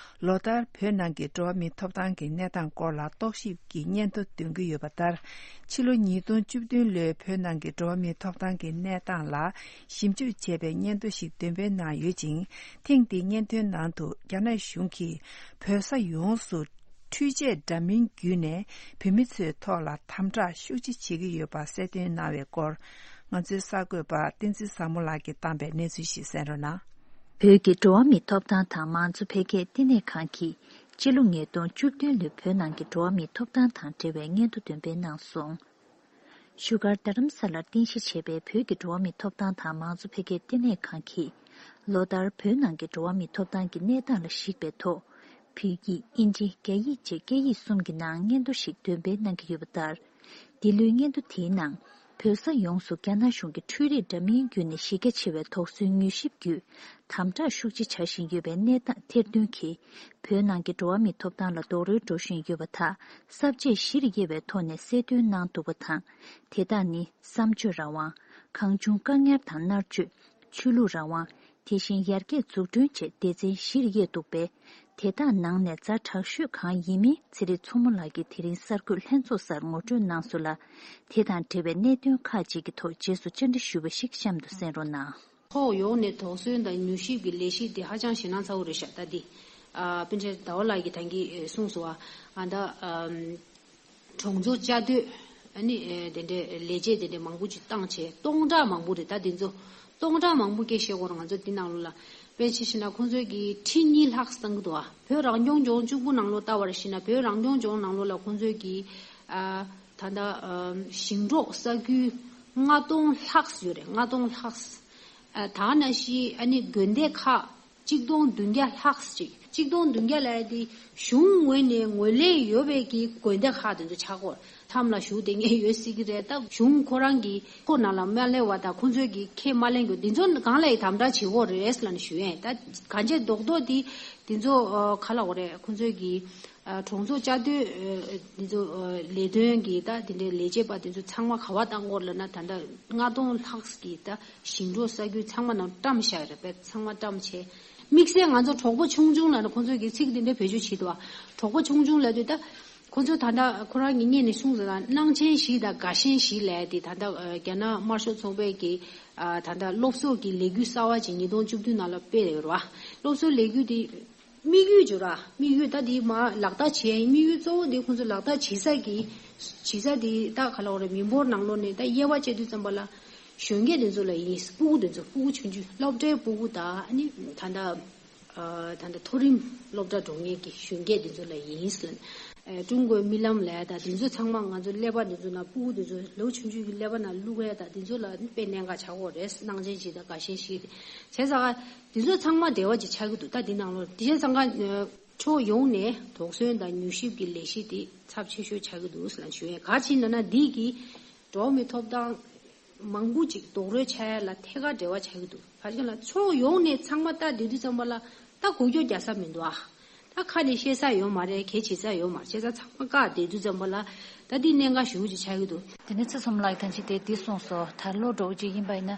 ལོ་ལྟར་བོད་ནང་གི་འགྲོ་བ་མིའི་ཐོབ་ཐང་གི་གནས་སྟངས་སྐོར་ལ་རྟོག་ཞིབ་ཀྱི་སྙན་ཐོ་འདོན་གྱི་ཡོད་པ་ལྟར། ཕྱི་ལོ་ཉིས་སྟོང་བཅུ་བདུན་ལོའི་བོད་ནང་གི་འགྲོ་བ་མིའི་ཐོབ་ཐང་གི་གནས་སྟངས་ལ་ཞིབ་འཇུག་བྱས་པའི་སྙན་ཐོ་ཞིག་འདོན་སྤེལ་གནང་ཡོད་ཅིང་། ཐེངས་འདིའི་སྙན་ཐོའི་ནང་དུ་རྒྱ་ནག་གཞུང་གིས་བོད་ས་ཡོངས་སུ་འཕྲུལ་ཆས་འདྲ་མིན་བརྒྱུད་ནས་བོད་མི་ཚོའི་ཐོག་ལ་དམ་དྲག་ཤུགས་ཆེ་བྱེད་ཀྱི་ཡོད་པ་གསལ་སྟོན་གནང་བའི་སྐོར། ང་ཚོའི་གསར་འགོད་པ་བསྟན་འཛིན་བཟང་མོ་ལགས་ཀྱིས་བཏང་པའི་གནས་ཚུལ་ཞིག་གསན་རོགས་གནང་། བོད་ཀྱི་འགྲོ་བ་མིའི་ཐོབ་ཐང་དང་མང་གཙོ་འཕེལ་རྒྱས་བསྟི་གནས་ཁང་གིས་སྤྱི་ལོ་ཉིས་སྟོང་བཅུ་བདུན་ལོའི་བོད་ནང་གི་འགྲོ་བ་མིའི་ཐོབ་ཐང་དང་འབྲེལ་བའི་སྙན་ཐོ་འདོན་སྤེལ་གནང་སོང་། བཞུགས་སྒར་རྡ་རམ་ས་ལར་རྟེན་གཞི་བྱས་པའི་བོད་ཀྱི་འགྲོ་བ་མིའི་ཐོབ་ཐང་དང་མང་གཙོ་འཕེལ་རྒྱས་བསྟི་གནས་ཁང་གིས། ལོ་ལྟར་བོད་ནང་གི་འགྲོ་བ་མིའི་ཐོབ་ཐང་གི་གནས་སྟངས་ལ་གཞིགས་པའི་ཐོག་བོད་ཡིག་དབྱིན་ཇི་རྒྱ་ཡིག་བཅས་སྐད་ཡིག་གསུམ་གྱི་ནང་སྙན་ཐོ་ཞིག་འདོན་སྤེལ་གནང་གི་ཡོད་པ་ལྟར། འདི་ལོའི་སྙན་ཐོ་དེའི་ནང་། བོད་ས་ཡོངས་སུ་རྒྱ་ནག་གཞུང་གི་འཕྲུལ་རིག་འདྲ་མིན་བརྒྱུད་ནས་གཞི་རྒྱ་ཆེ་བའི་དོགས་ཟོན་མྱུལ་ཞིབ་བརྒྱུད། དམ་དྲག་ཤུགས་ཆེ་བྱ་བཞིན་ཡོད་པའི་གནས་སྟངས་ཐེར་འདོན་གྱིས། བོད་ནང་གི་འགྲོ་བ་མིའི་ཐོབ་ཐང་ལ་རྡོག་རོལ་འགྲོ་བཞིན་ཡོད་པ་དག་གསར་བརྗེ་གཞིར་དབྱེ་བའི་ཐོག་ནས་གསལ་སྟོན་གནང་འདུག་པ་དང་། དེ་དག་ནི་བསམ་བརྗོད་རང་དབང་། གང་བྱུང་བཀག་ཉར་དང་མནར་གཅོད། ཆོས་ལུགས་རང་དབང་། དེ་བཞིན་ཡར་རྒྱས་འཛུགས་སྐྲུན་བཅས་སྡེ་ཚན་བཞིར་དབྱེ་འདུག་པས། དེ་དག་ནང་ནས་ཛ་དྲག་ཤོས་གང་ཡིན་མིན་ཚེ་རིང་མཚོ་མོ་ལགས་ཀྱིས་དེ་རིང་གསར་འགོད་ལྷན་ཚོགས་སར་ངོ་སྤྲོད་གནང་སོང་ལ། དེ་དང་འབྲེལ་བའི་གནད་དོན་ཁག་ཅིག་གི་ཐོག་རྗེས་སུ་བཅར་འདྲི་ཞུས་པ་ཞིག་གཤམ་དུ་གསན་རོགས་གནང་། ཐོག་ཡོངས་ནས་དོགས་ཟོན་དང་མྱུལ་ཞིབ་ཀྱི་ལས་གཞི་འདི་ཧ་ཅང་ཞེད་སྣང་ཚ་བོ་རེད་ཤག་ད་འདི། ཨ་པཎ་ཆེན་ཟླ་བ་ལགས་ཀྱིས་ད་གིན་གསུངས་སོང་བ། ཨ་ད་ཨམ། གྲོང་ཚོ་བཅའ་སྡོད། ཨ་ནི་ཨེ་དེ་འདྲའི་ལས་བྱེད་དེ་འདྲའི་མང་པོ་ཅིག་བཏང་བྱས་སྟོང་ཕྲག་མང་པོ་རེད། ད་དེ་ཚོ་སྟོང་ཕྲག་མང་པོ་སྐད་བཤད་དགོས་རེད། ང་ཚོ་འདི་ནང་ལོགས་ལ་དཔེ་ཆ་བཞག་ན་ཁོང་ཚོའི་གི་ཁྲི་གཉིས་ལྷག་བཏང་གི་འདུག་བ། བོད་རང་སྐྱོང་ལྗོངས་གཅིག་པུ་ནང་ལོགས་ལྟ་བ་རེད་ཞེ་ན། བོད་རང་སྐྱོང་ལྗོངས་ནང་ལོགས་ལ་ཁོང་ཚོའི་གི་ཨ་ད་ལྟ་ཨ་ཞིང་འབྲོག་ས་ཁུལ་ ལྔ་སྟོང་ལྷག་ཡོད་རེད། ལྔ་སྟོང་ལྷག་ཨ། ད་ནང་བཞིན་ཨ་ནི་དགོན་སྡེ་ཁག་གཅིག་སྟོང་བདུན་བརྒྱ་ལྷག་ཅིག་གཅིག་སྟོང་བདུན་བརྒྱ་ལབ་ཡ་དེ་གཞུང་ངོས་ནས་ངོས་ལེན་ཡོད་པའི་གི་དགོན་སྡེ་ཁག་དེ་ཚོ་ཆགས་ཀྱི་ཡོད་རེད། མཚམས་ལ་བཞུགས་བསྡད་མཁན་ཡོད་སྲིད་ཀྱི་རེད། ད་གཞུང་ཁོ་རང་གི་ཁོ་ནང་ལ་མ་སླེབས་པ་དང་ཁོ་ཚོས་གི་ཁས་མ་ལེན་རྒྱུ་དེ་ཚོ་གང་ལ་ཡི་དམ་དྲག་བྱེད་ཀྱི་ཡོད་རེད་ལབ་ནས་ཞུ་ཡས། ད་གང་བྱས་རྡོག་རྡོག་དེ་དེ་ཚོ་ཨ། ག་ལབ་དགོས་རེད། ཁོ་ཚོས་གི་ཨ། གྲོང་ཚོ་བཅའ་སྡོད་ཨ། དེ་ཚོ་ཨ། ལས་དོན་གི་ད་དེ་འདྲའི་ལས་བྱེད་པ་དེ་ཚོ་ཚང་མ་ག་པར་བཏང་དགོས་ལབ་ན། ད་ལྟ་ལྔ་སྟོང་ལྷག་གི་ད་ཞིང་འབྲོག་ས་ཁུལ་ཚང་མ་ནང་བཀྲམ་བཞག་ཡོད་རེད་པས། ཚང་མ་བཀྲམ་བྱས། དམིགས་བསལ་ང་ཚོ་གྲོགས་པོ་ཆུང་ཆུང་ལབ་ན་ཁོང་ཚོས་གི་ཚིག་འདི་འདྲ་བེད་སྤྱོད་བྱེད་འདུག་ཨ། གྲོགས་པོ་ཆུང་ཆུང་ལབ་དུས་ད་ཁོང་ཚོས་ད་ལྟ་ཁོ་རང་གི་སྔོན་ནས་གསུངས་ཟིན་ལ། སྣང་ཆེན་བཞི་དང་དགའ་ཞེན་བཞི་ལབ་དེ་ད་ལྟ་རྒྱ་ནག་དམར་ཤོག་ཚོགས་པའི་གི་ད་ལྟ་སློབ་གསོ་གི་ལས་འགུལ་གསར་བ་ཅིག་ཉིས་སྟོང་བཅུ་བདུན་ནང་ལ་སྤེལ་ཡོད་རེད་བ། སློབ་གསོ་ལས་འགུལ་དེ། དམིགས་ཡུལ་བརྗོད་ར། དམིགས་ཡུལ་ད་འདི་མ་ལག་བསྟར་བྱེད་ཡ་ཡིན། དམིགས་ཡུལ་གཙོ་བོ་འདི་ཁོང་ཚོ་ལག་བསྟར་བྱེད་ས་གི་བྱེད་ས་འདི་ད་ག་ལ་བ་རེད། མི་འབོར་ནང་ལོགས་ནས་ད་དབྱེ་བ་བྱེད་དུས་ཙམ་པ་ལ་གཞོན་སྐྱེས་འདི་ཚོ་ལ་ཡིན། སྤུ་གུ་འདི་ཚོ་སྤུ་གུ་ཆུང་ཆུང་སློབ་གྲྭའི་སྤུ་གུ་དང་ཨ་ནི་ད་ལྟ་ཨ་ད་ལྟ་མཐོ་རིམ་སློབ་གྲྭ་འགྲོ་མཁན་གྱི་གཞོན་སྐྱེས་འདི་ཚོ་ལ་ཡིན་ཟེར། ཀྲུང་གོའི་རྨི་ལམ་ལབ་ཡ་ད་འདི་ཚོ་ཚང་མ་ང་ཚོ་ཀླད་པ་འདི་ཚོ་ནང་སྤུ་གུ་འདི་ཚོ་ལོ་ཆུང་ཆུང་གི་ཀླད་པ་ནང་བླུག་ཡ་ད་འདི་ཚོ་ལ་དཔེ་གནད་འགག་ཆགས་ཀྱི་ཡོད་རེད། སྣང་ཆེན་བཞི་དང་དགའ་ཞེན་བཞི་དེ་བྱས་ཙང་། འདི་ཚོ་ཚང་མ་འབྲེལ་བ་ཅིག་ཆགས་ཀྱི་འདུག་ད་འདི་ནང་ལོགས་དེ་བྱས་ཙང་ཀ་ཕྱོགས་ཡོངས་ནས་དོགས་ཟོན་དང་མྱུལ་ཞིབ་ཀྱི་ལས་གཞི་དེ་ཚབས་ཆེ་ཤོས་ཆགས་ཀྱི་འདུག་ལབ་ཞུ་ཡས། ག་རེ་ཡིན་ན་འདི་གིས་འགྲོ་བ་མིའི་ཐོབ་ཐང་མང་པོ་ཅིག་རྡོག་རོལ་ཆགས་ཡ་ལ་ཐད་ཀར་འབྲེལ་བ་ཆགས་ཀྱི་འདུག་ག་རེ་ཡིན་ན་ཕྱོགས་ཡོངས་ནས་ཚང་མ་ལྟ་བསྡད་དུས་ཙམ་པ་ལ་ད་འགུལ་སྐྱོད་རྒྱག་ས་མི་འདུག་ཨ། ད་ཁ་ནས་བཤད་ས་ཡོད་མ་རེད། གལ་ཆེ་ས་ཡོད་མ་རེད། བྱས་ཙང་ཚང་མ་བཀག་བསྡད་དུས་ཙམ་པ་ལ་ད་འདི་གནད་འགག་ཞེ་པོ་ཅིག་ཆགས་ཀྱི་འདུག་དེ་ནས་ཚེ་ཚོམ་ལགས་ཐམས་ཅད་དེ་འདི་གསུངས་སོ། ད་ལོ་འགྲོ་བོ་ཅིག་ཡིན་པ་ཡིན་ན་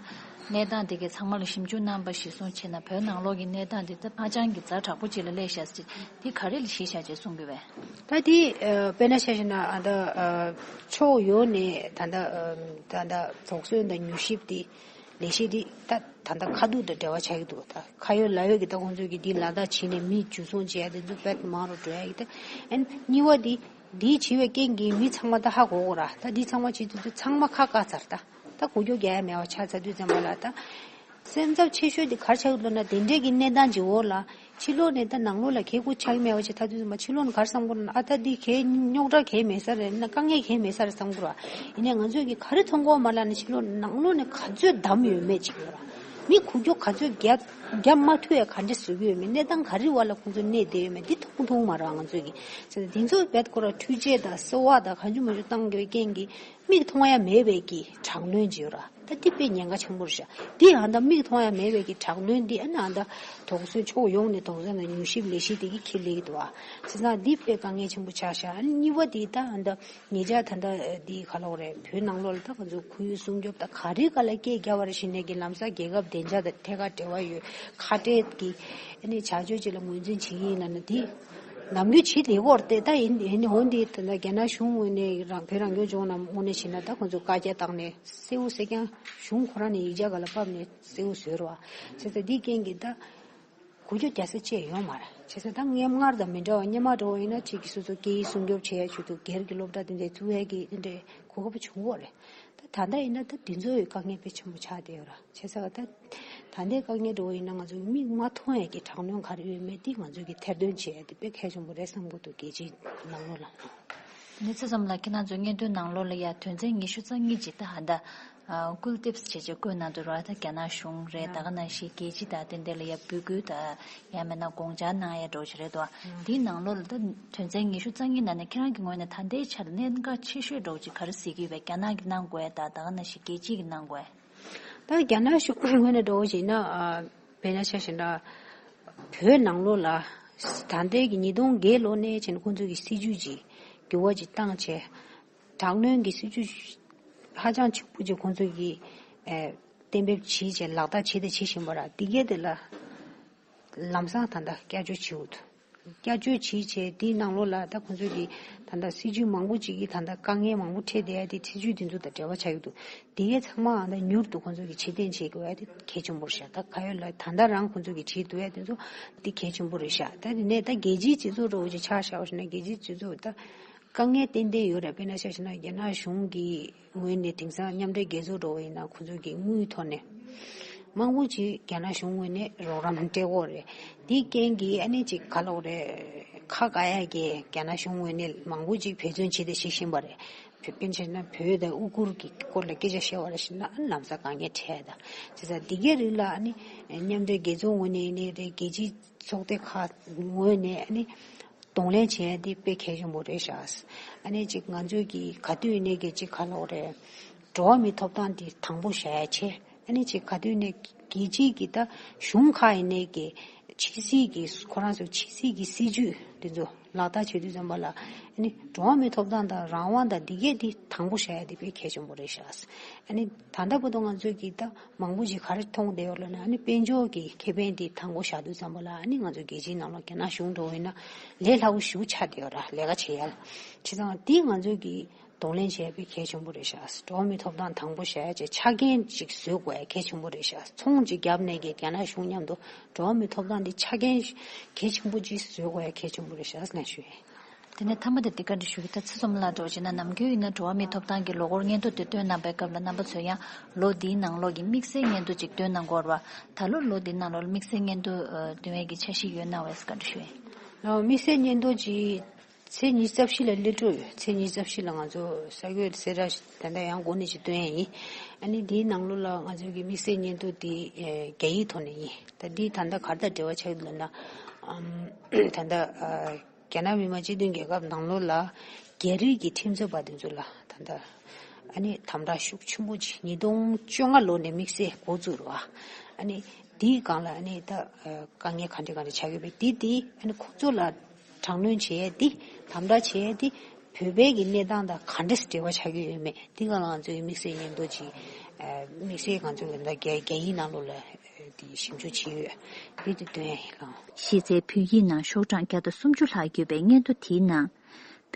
གནས་སྟངས་དེ་གའི་ཚང་མ་ལ་ཞིབ་འཇུག་གནང་པ་ཞིག་གསུངས་བྱས་ན། བོད་ནང་ལོགས་ཀྱི་གནས་སྟངས་དེ་ད་ཧ་ཅང་གི་ཛ་དྲག་པོ་ཅིག་ལ་སླེབས་ཤག་ཟེར། དེ་ག་རེ་ལ་གཞི་བཞག་བྱས་གསུང་གི་བས། ད་དེ་ཨ་དཔེར་ན་ཆ་བཞག་ན་ཨ་ད་ཨ་ཕྱོགས་ཡོངས་ནས་ད་ད་ཨ་ད་ད་དོགས་ཟོན་དང་མྱུལ་ཞིབ་དེ་ལས་གཞི་དེ་ད་ད་ལྟ་ཁ་ཐུག་དང་འབྲེལ་བ་ཆགས་ཀྱི་འདུག་ད་ཁ་ཡོད་ལག་ཡོད་ཀྱི་ད་ཁོང་ཚོས་ཀྱི་འདི་ལག་བསྟར་བྱས་ནས་མི་འཇུ་བཟུང་བྱས་ཡ་དེ་ཚོ་དཔེ་མང་རུ་འགྲོ་ཡ་ཡིན། ད་ཨན་གཉིས་པ་དེ་འདི་བྱས་པའི་རྐྱེན་གྱིས་མི་ཚང་མ་ད་ཧ་གོ་གོ་ར། ད་འདི་ཚང་མ་བྱེད་དུས་ཚོད་ཚང་མ་ཁ་བཀག་ཚར། ད་ད་འགུལ་སྐྱོད་རྒྱག་ཡ་མེད་པ་ཆགས་ཚར་དུས་ཙམ་པ་ལ་ད་སེམས་འཚབ་ཆེ་ཤོས་དེ་ག་རེ་ཆགས་ཀྱི་འདུག་ན། དེ་འདྲས་ཀྱི་གནས་སྟངས་ཀྱི་འོག་ལ་ཕྱི་ལོགས་ནས་ད་ནང་ལོགས་ལ་གལ་ཁུར་ཆགས་ཀྱི་མེད་པ་ཆགས་ཚར་དུས་ཙམ་པ་ཕྱི་ལོགས་ནས་ག་རེ་བསམ་གྱི་འདུག་ན། ཨ་ད་འདི་གལ་རྙོག་དྲ་གལ་མེད་ས་རེད་ན། དཀའ་ངལ་གལ་མེད་ས་རེད་བསམ་གྱི་འདུག་ར། ཡིན་ནའི་ང་ཚོས་ཀྱི་ག་རེ་མཐོང་གོ་མ་ལབ་ན་ཕྱི་ལོགས་ནང་ལོགས་ནས་ག་ཚོད་བསྡམས་ཡོད་མེད་ཅིག་ཡོད་ར། མི་འགུལ་སྐྱོད་ག་ཚོད་རྒྱག་རྒྱག་མ་ཐུབ་ཡ་ག་འདྲ་བཟོ་གི་ཡོད་མེད། གནས་སྟངས་ག་རེ་བ་ལ་ཁོང་ཚོ་གནས་བསྡད་ཡོད་མེད་འདི་མཐོང་མཐོང་མ་རེད་བ་ང་ཚོས་ཀྱི། བྱས་ཙང་འདི་ཚོ་རྦད་ཁོ་ར་འཕྲུལ་ཆས་དང་གསོལ་བ་དང་གང་བྱུང་མང་བྱུང་བཏང་དགོས་རྐྱེན་གྱིས་མིག་མཐོང་ཡ་མེད་པའི་གི་དྲག་གནོན་ཅིག་ཡོད་ར། ད་འདི་དཔེ་ཉེན་ཁ་ཆེན་པོ་རེད་ཤག་འདི་ཨ་ད་མིག་མཐོང་ཡ་མེད་པའི་གི་དྲག་གནོན་འདི་ཨ་ནི་ཨ་ད་དོགས་ཟོན་ཕྱོགས་ཡོངས་ནས་དོགས་ཟོན་དང་མྱུལ་ཞིབ་ལས་གཞི་དེ་གི་ཁྱེར་སླེབས་ཀྱི་འདུག་བ། བྱས་ཙང་འདི་དཔེ་དཀའ་ངལ་ཆེན་པོ་ཆགས་ཤག་ཨ་ནི་གཉིས་པ་དེ་ད་ཨ་ད། ཉེ་ཆར་ད་ལྟ་འདི་ག་ལབ་དགོས་རེད། བོད་ནང་ལོགས་ལ་ད་ང་ཚོ་ཁོར་ཡུག་སྲུང་སྐྱོབ་ད་ག་རེ་ག་ལ་སྐད་རྒྱབ་པ་རེད་ཞེས་ནས་ཀྱི་ལམ་སང་རྒྱལ་ཁབ་བདེ་འཇགས་དང་ཐད་ཀར་འབྲེལ་བ་ཡོད་ཁ་བྲལ་གྱི་ཨ་ནི་བྱ་སྤྱོད་ཅིག་ལ་ངོས་འཛིན་བྱེད་ཀྱི་ཡིན་ལབ་ན། འདི་ནམ་རྒྱུན་བྱེད་བསྡད་ཀྱི་ཡོད་རེད་དེ། ད་ཡིན་ཡིན་འོན་ཏེ་ད་ལྟ་རྒྱ་ནག་གཞུང་ངོས་ནས་རང་བོད་རང་སྐྱོང་ལྗོངས་ནང་ངོས་ནས་བྱས་ན་ད་ཁོང་ཚོས་བཀའ་རྒྱ་བཏང་ནས་གསལ་བོ་གསལ་རྐྱང་གཞུང་ཁོ་རང་ནས་ཡིག་ཆ་ག་ལ་ཕབ་ནས་གསལ་བོ་བཟོས་རེད་བ། བྱས་ཙང་འདིའི་རྐྱེན་གྱིས་ད། འགུལ་སྐྱོད་རྒྱག་ས་ཅིག་ཡོད་མ་རེད། བྱས་ཙང་ད་སྔོན་སྔར་དང་མི་འདྲ་བ། སྔོན་མ་འདྲ་བོ་ཡིན་ན་གཅིག་གིས་སོ་སོ་སྐད་ཡིག་སྲུང་སྐྱོབ་བྱེད་ཡ་ཆེད་དུ་སྒེར་གྱི་སློབ་གྲྭ་དེ་འདྲའི་བཙུགས་ཡ་གི་དེ་འདྲའི་གོ་སྐབས་བྱུང་གི་ཡོད་རེད། ད་ད་ལྟ་ཡིན་ན་ད་དེ་ཚོ་ཡི་དཀའ་ངལ་དཔེ་ཆེན་པོ་ཆགས་བསྡད་ཡོད་རེད། བྱས་ཙང་ད་ད་ལྟའི་དཀའ་ངལ་འདྲ་བོ་ཡིན་ན་ང་ཚོ་མིག་མ་མཐོང་ཡ་གི་དྲག་གནོན་ག་རེ་ཡོད་མེད་དེ་ང་ཚོ་གི་ཐེར་འདོན་བྱེད་ཡ་དེ་དཔེ་གལ་ཆེན་པོ་རེད་བསམ་གྱི་འདུག་རྒྱལ་སྤྱིའི་ནང་ལོགས་ལ། དེ་ནས་ཚེ་ཚོམ་ལགས་ཁྱེད་རང་ཚོའི་སྙན་ཐོའི་ནང་ལོགས་ལ་ཡ་དོན་ཚན་ཉི་ཤུ་རྩ་གཉིས་ཅིག་ད་ཧ་ད། ཨ་སྐུལ་ཏིབས་བྱས་བྱས་བཀོད་གནང་འདུག་ར། ད་རྒྱ་ནག་གཞུང་རེད། ད་ག་ནང་བཞིན་རྒྱལ་སྤྱི་དང་དེ་འདྲ་ལ་ཡ་འབོད་སྐུལ་དང་ཡང་མིན་ན་དགོངས་འཆར་གནང་ཡ་འདྲ་བོ་ཞིག་རེད་དོ། དེའི་ནང་ལོགས་ལ་ད་དོན་ཚན་ཉི་ཤུ་རྩ་གཉིས་ནང་ནས་ཁྱེད་རང་གི་ངོས་ནས་ད་ལྟའི་ཆར་གནད་འགག་ཆེ་ཤོས་འདྲ་བོ་ཅིག་ག་རེ་གཟིགས་ཀྱི་ཡོད་པས། རྒྱ་ནག་གིས་གནང་དགོས་ཡ་དང་ད་ག་ནང་བཞིན་རྒྱལ་སྤྱི་གིས་གནང་དགོས་ཡ། ད་རྒྱ་ནག་གཞུང་ངོས་ནས་འདྲ་བོ་ཞིག་ན་ཨ་དཔེར་ན་ཆ་བཞག་ན་བོད་ནང་ལོགས་ལ་ད་ལྟའི་གི་ཉིས་སྟོང་བརྒྱད་ལོ་ནས་བྱས་ནས་ཁོང་ཚོ་གི་སྲིད་ཇུས་ཀྱི་འགྱུར་བ་ཅིག་བཏང་བྱས། དྲག་གནོན་གྱི་སྲིད་ཇུས་ཧ་ཅང་ཆེན་པོ་ཅིག་ཁོང་ཚོས་ཀྱིས་ཨེ་གཏན་འབེབས་བྱས་བྱས་ལག་བསྟར་བྱས་ཏེ་བྱེད་བཞིན་པ་ར། འདི་གའི་དེ་ལ་ལམ་སང་ད་ལྟ་བསྐྱར་བཅོས་བྱེད་འོས་འདུག་བསྐྱར་བཅོས་བྱས་བྱས་དེའི་ནང་ལོགས་ལ་ད་ཁོང་ཚོས་ཀྱིས་ད་ལྟ་སྲིད་ཇུས་མང་པོ་ཅིག་གིས་ད་ལྟ་དཀའ་ངལ་མང་པོ་འཕྲད་བསྡད་ཡ་དེ་སྲིད་ཇུས་དེ་ཚོ་དང་འབྲེལ་བ་ཆགས་ཀྱི་འདུག་འདི་གའི་ཚང་མའང་ད་མྱུར་དུ་ཁོང་ཚོས་ཀྱིས་ཕྱིར་འཐེན་བྱེད་དགོས་ཡ་དེ་གལ་ཆེན་པོ་རེད་ཤག་ད་ག་ཡོད་ལ་ད་ལྟ་རང་ཁོང་ཚོས་ཀྱིས་བྱེད་ཐུབ་ཡ་དེ་ཚོ་འདི་གལ་ཆེན་པོ་རེད་ཤག་ད་དེ་ནས་ད་རྒྱལ་སྤྱིའི་སྤྱི་ཚོགས་འདྲ་བོ་ཅིག་ཆ་བཞག་པ་ཞིག་ན་རྒྱལ་སྤྱིའི་སྤྱི་ཚོགས་ད། དཀའ་ངལ་ཏན་ཏན་ཡོད་རེད། དཔེར་ན་ཆ་བཞག་ན་རྒྱ་ནག་གཞུང་གི་ངོས་ནས་དེང་སང་མཉམ་འབྲེལ་རྒྱལ་ཚོགས་འདྲ་བོ་ཡིན་ན་ཁོང་ཚོ་གི་དངུལ་ཐོག་ནས་མང་པོ་ཅིག་རྒྱ་ནག་གཞུང་ངོས་ནས་རོགས་རམ་སྤྲད་ཀྱི་ཡོད་རེད། དེའི་རྐྱེན་གྱིས་ཨ་ནི་ཅིག་ག་ལབ་དགོས་རེད། ཁ་དགའ་ཡག་གི་རྒྱ་ནག་གཞུང་ངོས་ནས་མང་པོ་ཅིག་འབད་བརྩོན་བྱས་ཏེ་བྱེད་བཞིན་པ་རེད། བོད་སྐད་བྱས་ན་བོད་དང་ཨུ་གུར་གྱི་སྐོར་ལ་སྐད་ཆ་བཤད་པ་རེད་ཟེར་ན་ལམ་སང་དཀའ་ངལ་འཕྲད་ད། བྱས་ཙང་འདི་གའི་རིགས་ལ་ཨ་ནི་མཉམ་འབྲེལ་རྒྱལ་ཚོགས་ངོས་ནས་ཡིན་ནའི་རེད། རྒྱལ་སྤྱིའི་ཚོགས་སྡེ་ཁག་ངོས་ནས་ཨ་ནི་གདོང་ལེན་བྱེད་ཡ་འདི་དཔེ་གལ་ཆེན་པོ་རེད་ཤག། ཨ་ནི་ཅིག་ང་ཚོས་ཀྱི་ག་དུས་ཡིན་ནའི་གི་ཅིག་ག་ལབ་དགོས་རེད། འགྲོ་བ་མིའི་ཐོབ་ཐང་འདི་དང་པོ་བཞག་ཡ་བྱས། ཨ་ནི་ཅིག་ག་དུས་ནས་རྒྱལ་སྤྱིའི་གི་ད་གཞུང་ཁག་ཡིན་ནའི་གི་ཕྱི་སྲིད་ཀྱི་ཁོ་རང་ཚོ་ཕྱི་སྲིད་ཀྱི་སྲིད་ཇུས་འདི་ཚོ་ལག་བསྟར་བྱེད་དུས་ཙམ་པ་ལ། ཨ་ནི་འགྲོ་བ་མིའི་ཐོབ་ཐང་དང་རང་དབང་དང་འདི་གས་འདི་དང་པོ་བཞག་ཡ་འདི་དཔེ་གལ་ཆེན་པོ་རེད་ཤག། ཨ་ནི་ད་ལྟ་བར་དུ་ང་ཚོས་ཀྱི་ད་མང་པོ་ཞིག་ག་རེ་མཐོང་བསྡད་ཡོད་ལབ་ན། ཨ་ནི་དཔལ་འབྱོར་གྱི་ཁེ་ཕན་འདི་དང་པོ་བཞག་དུས་ཙམ་པ་ལ། ཨ་ནི་ང་ཚོ་རྒྱལ་སྤྱིའི་ནང་ལ་རྒྱ་ནག་གཞུང་འདྲ་བོ་ཡིན་ན་ལས་སླ་པོ་ཞེ་པོ་ཆགས་བསྡད་ཡོད་ར། ལས་ཀ་བྱེད་ཡ་ལ། བྱས་ཙང་འདི་ང་ཚོས་ཀྱི་གདོང་ལེན་བྱས་པའི་གལ་ཆེན་པོ་རེད་ཤག། འགྲོ་བ་མིའི་ཐོབ་ཐང་དང་པོ་བཞག་ཡ་བྱས་ཆ་རྐྱེན་ཅིག་བཟོ་དགོས་ཡ་གལ་ཆེན་པོ་རེད་ཤག། ཚོང་ཅིག་བརྒྱབ་ནས་ཀྱི་རྒྱ་ནག་གཞུང་མཉམ་དུ་འགྲོ་བ་མིའི་ཐོབ་ཐང་འདི་ཆ་རྐྱེན་གལ་ཆེན་པོ་ཅིག་བཟོ་དགོས་ཡ་གལ་ཆེན་པོ་རེད་ཤག་ལབ་ཞུ་ཡིན། དེ་ནས་མཐའ་མ་དེ་འདི་བཀའ་འདྲི་ཞུ་གི། ད་ཚེ་བཙོན་ལགས་འདྲ་བོ་བྱས་ན་ནམ་རྒྱུན་ཡིན་ན་འགྲོ་བ་མིའི་ཐོབ་ཐང་གི་ལོ་འཁོར་སྙན་ཐོ་དེ་བཏོན་གནང་པའི་སྐབས་ལ་རྣམ་པ་ཚོས་ཡང་ལོ་འདིའི་ནང་ལོགས་ཀྱི་དམིགས་བསལ་སྙན་ཐོ་ཅིག་བཏོན་གནང་གི་ཡོད་རེད་བ། ད་ལོ་ལོ་འདིའི་ནང་ལོགས་ལ་དམིགས་བསལ་སྙན་ཐོ་ཨ་བཏོན་ཡས་ཀྱི་འཆར་གཞི་ཡོད་ན་བས་བཀའ་འདྲི་ཞུ་ཡིན། ལགས། དམིགས་བསལ་སྙན་ཐོ་ཅིག་ཚེས་ཉི་ཤུ་རྩ་བཞི་ལ་སླེབས་འགྲོ་ཡོད། ཚེས་ཉི་ཤུ་རྩ་བཞི་ལ་ང་ཚོ་གསར་འགོད་གསལ་བསྒྲགས་ད་ལྟ་ཡང་འགོ་ནས་ཅིག་བཏོན་ཡས་ཡིན། ཨ་ནི་འདིའི་ནང་ལོགས་ལ་ང་ཚོ་གི་དམིགས་བསལ་སྙན་ཐོ་འདི་ཨེ་རྒྱ་ཡིག་ཐོག་ནས་ཡིན། ད་འདི་ད་ལྟ་ག་རེ་དང་འབྲེལ་བ་ཆགས་ཡོད་ལབ་ན། ཨམ་ད་ལྟ་ཨ་རྒྱ་ནག་མི་དམངས་སྤྱི་མཐུན་རྒྱལ་ཁབ་ནང་ལོགས་ལ་རྒྱ་རིགས་ཀྱི་ཁྲིམས་རྩོད་པ་དེ་ཚོ་ལ་ད་ལྟ་ཨ་ནི་དམ་དྲག་ཤུགས་ཆེན་པོ་ཅིག་ཉིས་སྟོང་བཅོ་ལྔ་ལོ་ནས་དམིགས་བསལ་འགོ་བཙུགས་རེད་བ། ཨ་ནི་དེའི་སྒང་ལ་ཨ་ནི་ད་ཨ་དཀའ་ངལ་ག་འདྲ་ག་འདྲ་ཆགས་ཡོད་པས། དེ་དེ་ཨ་ནི་ཁོ་ཚོ་ལ་དྲག་གནོན་བྱེད་ཡས་དེ། དམ་དྲག་བྱེད་ཡས་དེ་བོད་པའི་གི་གནས་སྟངས་དང་ག་འདྲ་འབྲེལ་བ་ཆགས་ཀྱི་ཡོད་མེད་དེ་སྒང་ལ་ང་ཚོའི་དམིགས་བསལ་སྙན་ཐོ་ཅིག་ཨ་དམིགས་བསལ་ང་ཚོའི་ད་རྒྱ་རྒྱ་ཡིག་ནང་ལོགས་ལ་དེ་ཞིབ་འཇུག་བྱས་ཡོད། དེ་དེ་བཏོན་ཡ་ཡིན་ལགས། གཞི་རྩའི་བོད་ཡིག་ནང་ཤོག་གྲངས་བརྒྱ་དང་སུམ་ཅུ་ལྷག་ཡོད་པའི་སྙན་ཐོ་དེའི་ནང་།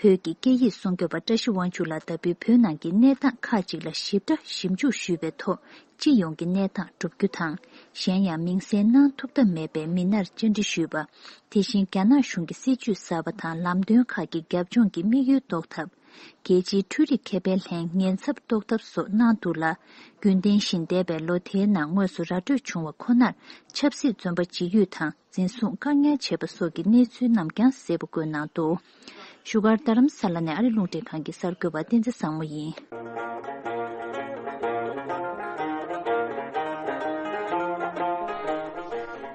བོད་ཀྱི་སྐད་ཡིག་སྲུང་སྐྱོབ་པ་བཀྲ་ཤིས་དབང་ཕྱུག་ལགས་ལྟ་བུའི་བོད་ནང་གི་གནས་སྟངས་ཁག་ཅིག་ལ་ཞིབ་ཕྲ་ཞིབ་འཇུག་ཞུས་པའི་ཐོག་སྤྱི་ཡོངས་ཀྱི་གནས་སྟངས་བསྒྲུབ་རྒྱུ་དང་། གཞན་ཡང་མིང་གསལ་གནང་ཐུབ་ཐབས་མེད་པའི་མི་སྣར་བཅར་འདྲི་ཞུས་པ། དེ་བཞིན་རྒྱ་ནག་གཞུང་གི་སྲིད་ཇུས་གསར་པ་དང་ལམ་སྟོན་ཁག་གི་རྒྱབ་ལྗོངས་ཀྱི་དམིགས་ཡུལ་རྟོགས་ཐབས། རྒྱལ་སྤྱིའི་འཕྲུལ་རིག་ཁེ་ཕན་ལྷན་ཉེན་ཚབས་རྟོགས་ཐབས་སོགས་གནང་འདུག་ལ། རྒྱུན་ལྡན་བཞིན་འདས་པའི་ལོ་དེའི་ནང་དངོས་སུ་ར་སྤྲོད་བྱུང་བ་ཁོ་ནར་ཆབ་སྲིད་བཙོན་པ་འཇིགས་ཡུལ་དང་འཛིན་བཟུང་བཀག་ཉར་བྱས་པ་སོགས་ཀྱི་གནས་ཚུལ་རྣམས་ཀྱང་གསལ་པོ་བཀོད་གནང་འདུག་བཞུགས་སྒར་རྡ་རམ་ས་ལ་ནས་ཨ་རི་རླུང་འཕྲིན་ཁང་གི་གསར་འགོད་པ་བསྟན་འཛིན་བཟང་མོ་ཡིན།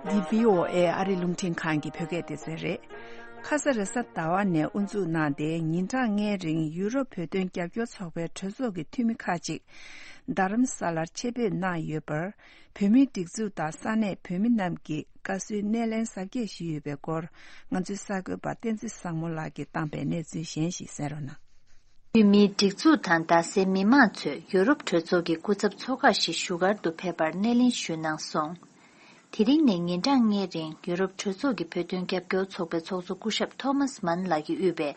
འདི་བྷི་ཨོ་ཨེ་ཨ་རི་རླུང་འཕྲིན་ཁང་གི་བོད་སྐད་སྡེ་ཚན་རེད། ཁ་ས་རེས་གཟའ་ཟླ་བ་ནས་དབུ་འཛུགས་གནང་སྟེ་ཉིན་གྲངས་ལྔའི་རིང་ཡུ་རོབ་བོད་དོན་རྒྱབ་སྐྱོར་ཚོགས་པའི་གྲོས་ཚོགས་ཀྱི་འཐུས་མི་ཁག་ཅིག་རྡ་རམ་ས་ལར་ཆེད་ཕེབས་གནང་ཡོད་པར། བོད་མིའི་སྒྲིག་འཛུགས་དང་ས་གནས་བོད་མི་རྣམས་ཀྱིས་བཀའ་ཟུར་སྣེ་ལེན་གཟབ་རྒྱས་ཞུས་ཡོད་པའི་སྐོར། ང་ཚོའི་གསར་འགོད་པ་བསྟན་འཛིན་བཟང་མོ་ལགས་ཀྱིས་བཏང་པའི་གནས་ཚུལ་གཞན་ཞིག་གསན་རོགས་གནང་། བོད་མིའི་སྒྲིག་འཛུགས་དང་རྡ་སའི་མི་མང་ཚོས་ཡུ་རོབ་གྲོས་ཚོགས་ཀྱི་སྐུ་ཚབ་ཚོགས་ཁག་ཞིག་བཞུགས་སྒར་དུ་ཕེབས་པར་སྣེ་ལེན་ཞུས་གནང་སོང་། དེ་རིང་ནས་ཉིན་གྲངས་ལྔའི་རིང་ཡུ་རོབ་གྲོས་ཚོགས་ཀྱི་བོད་དོན་རྒྱབ་སྐྱོར་ཚོགས་པའི་ཚོགས་གཙོ་སྐུ་ཞབས་ཐོ་མཱས་མཱན་ལགས་ཀྱིས་དབུས་པའི་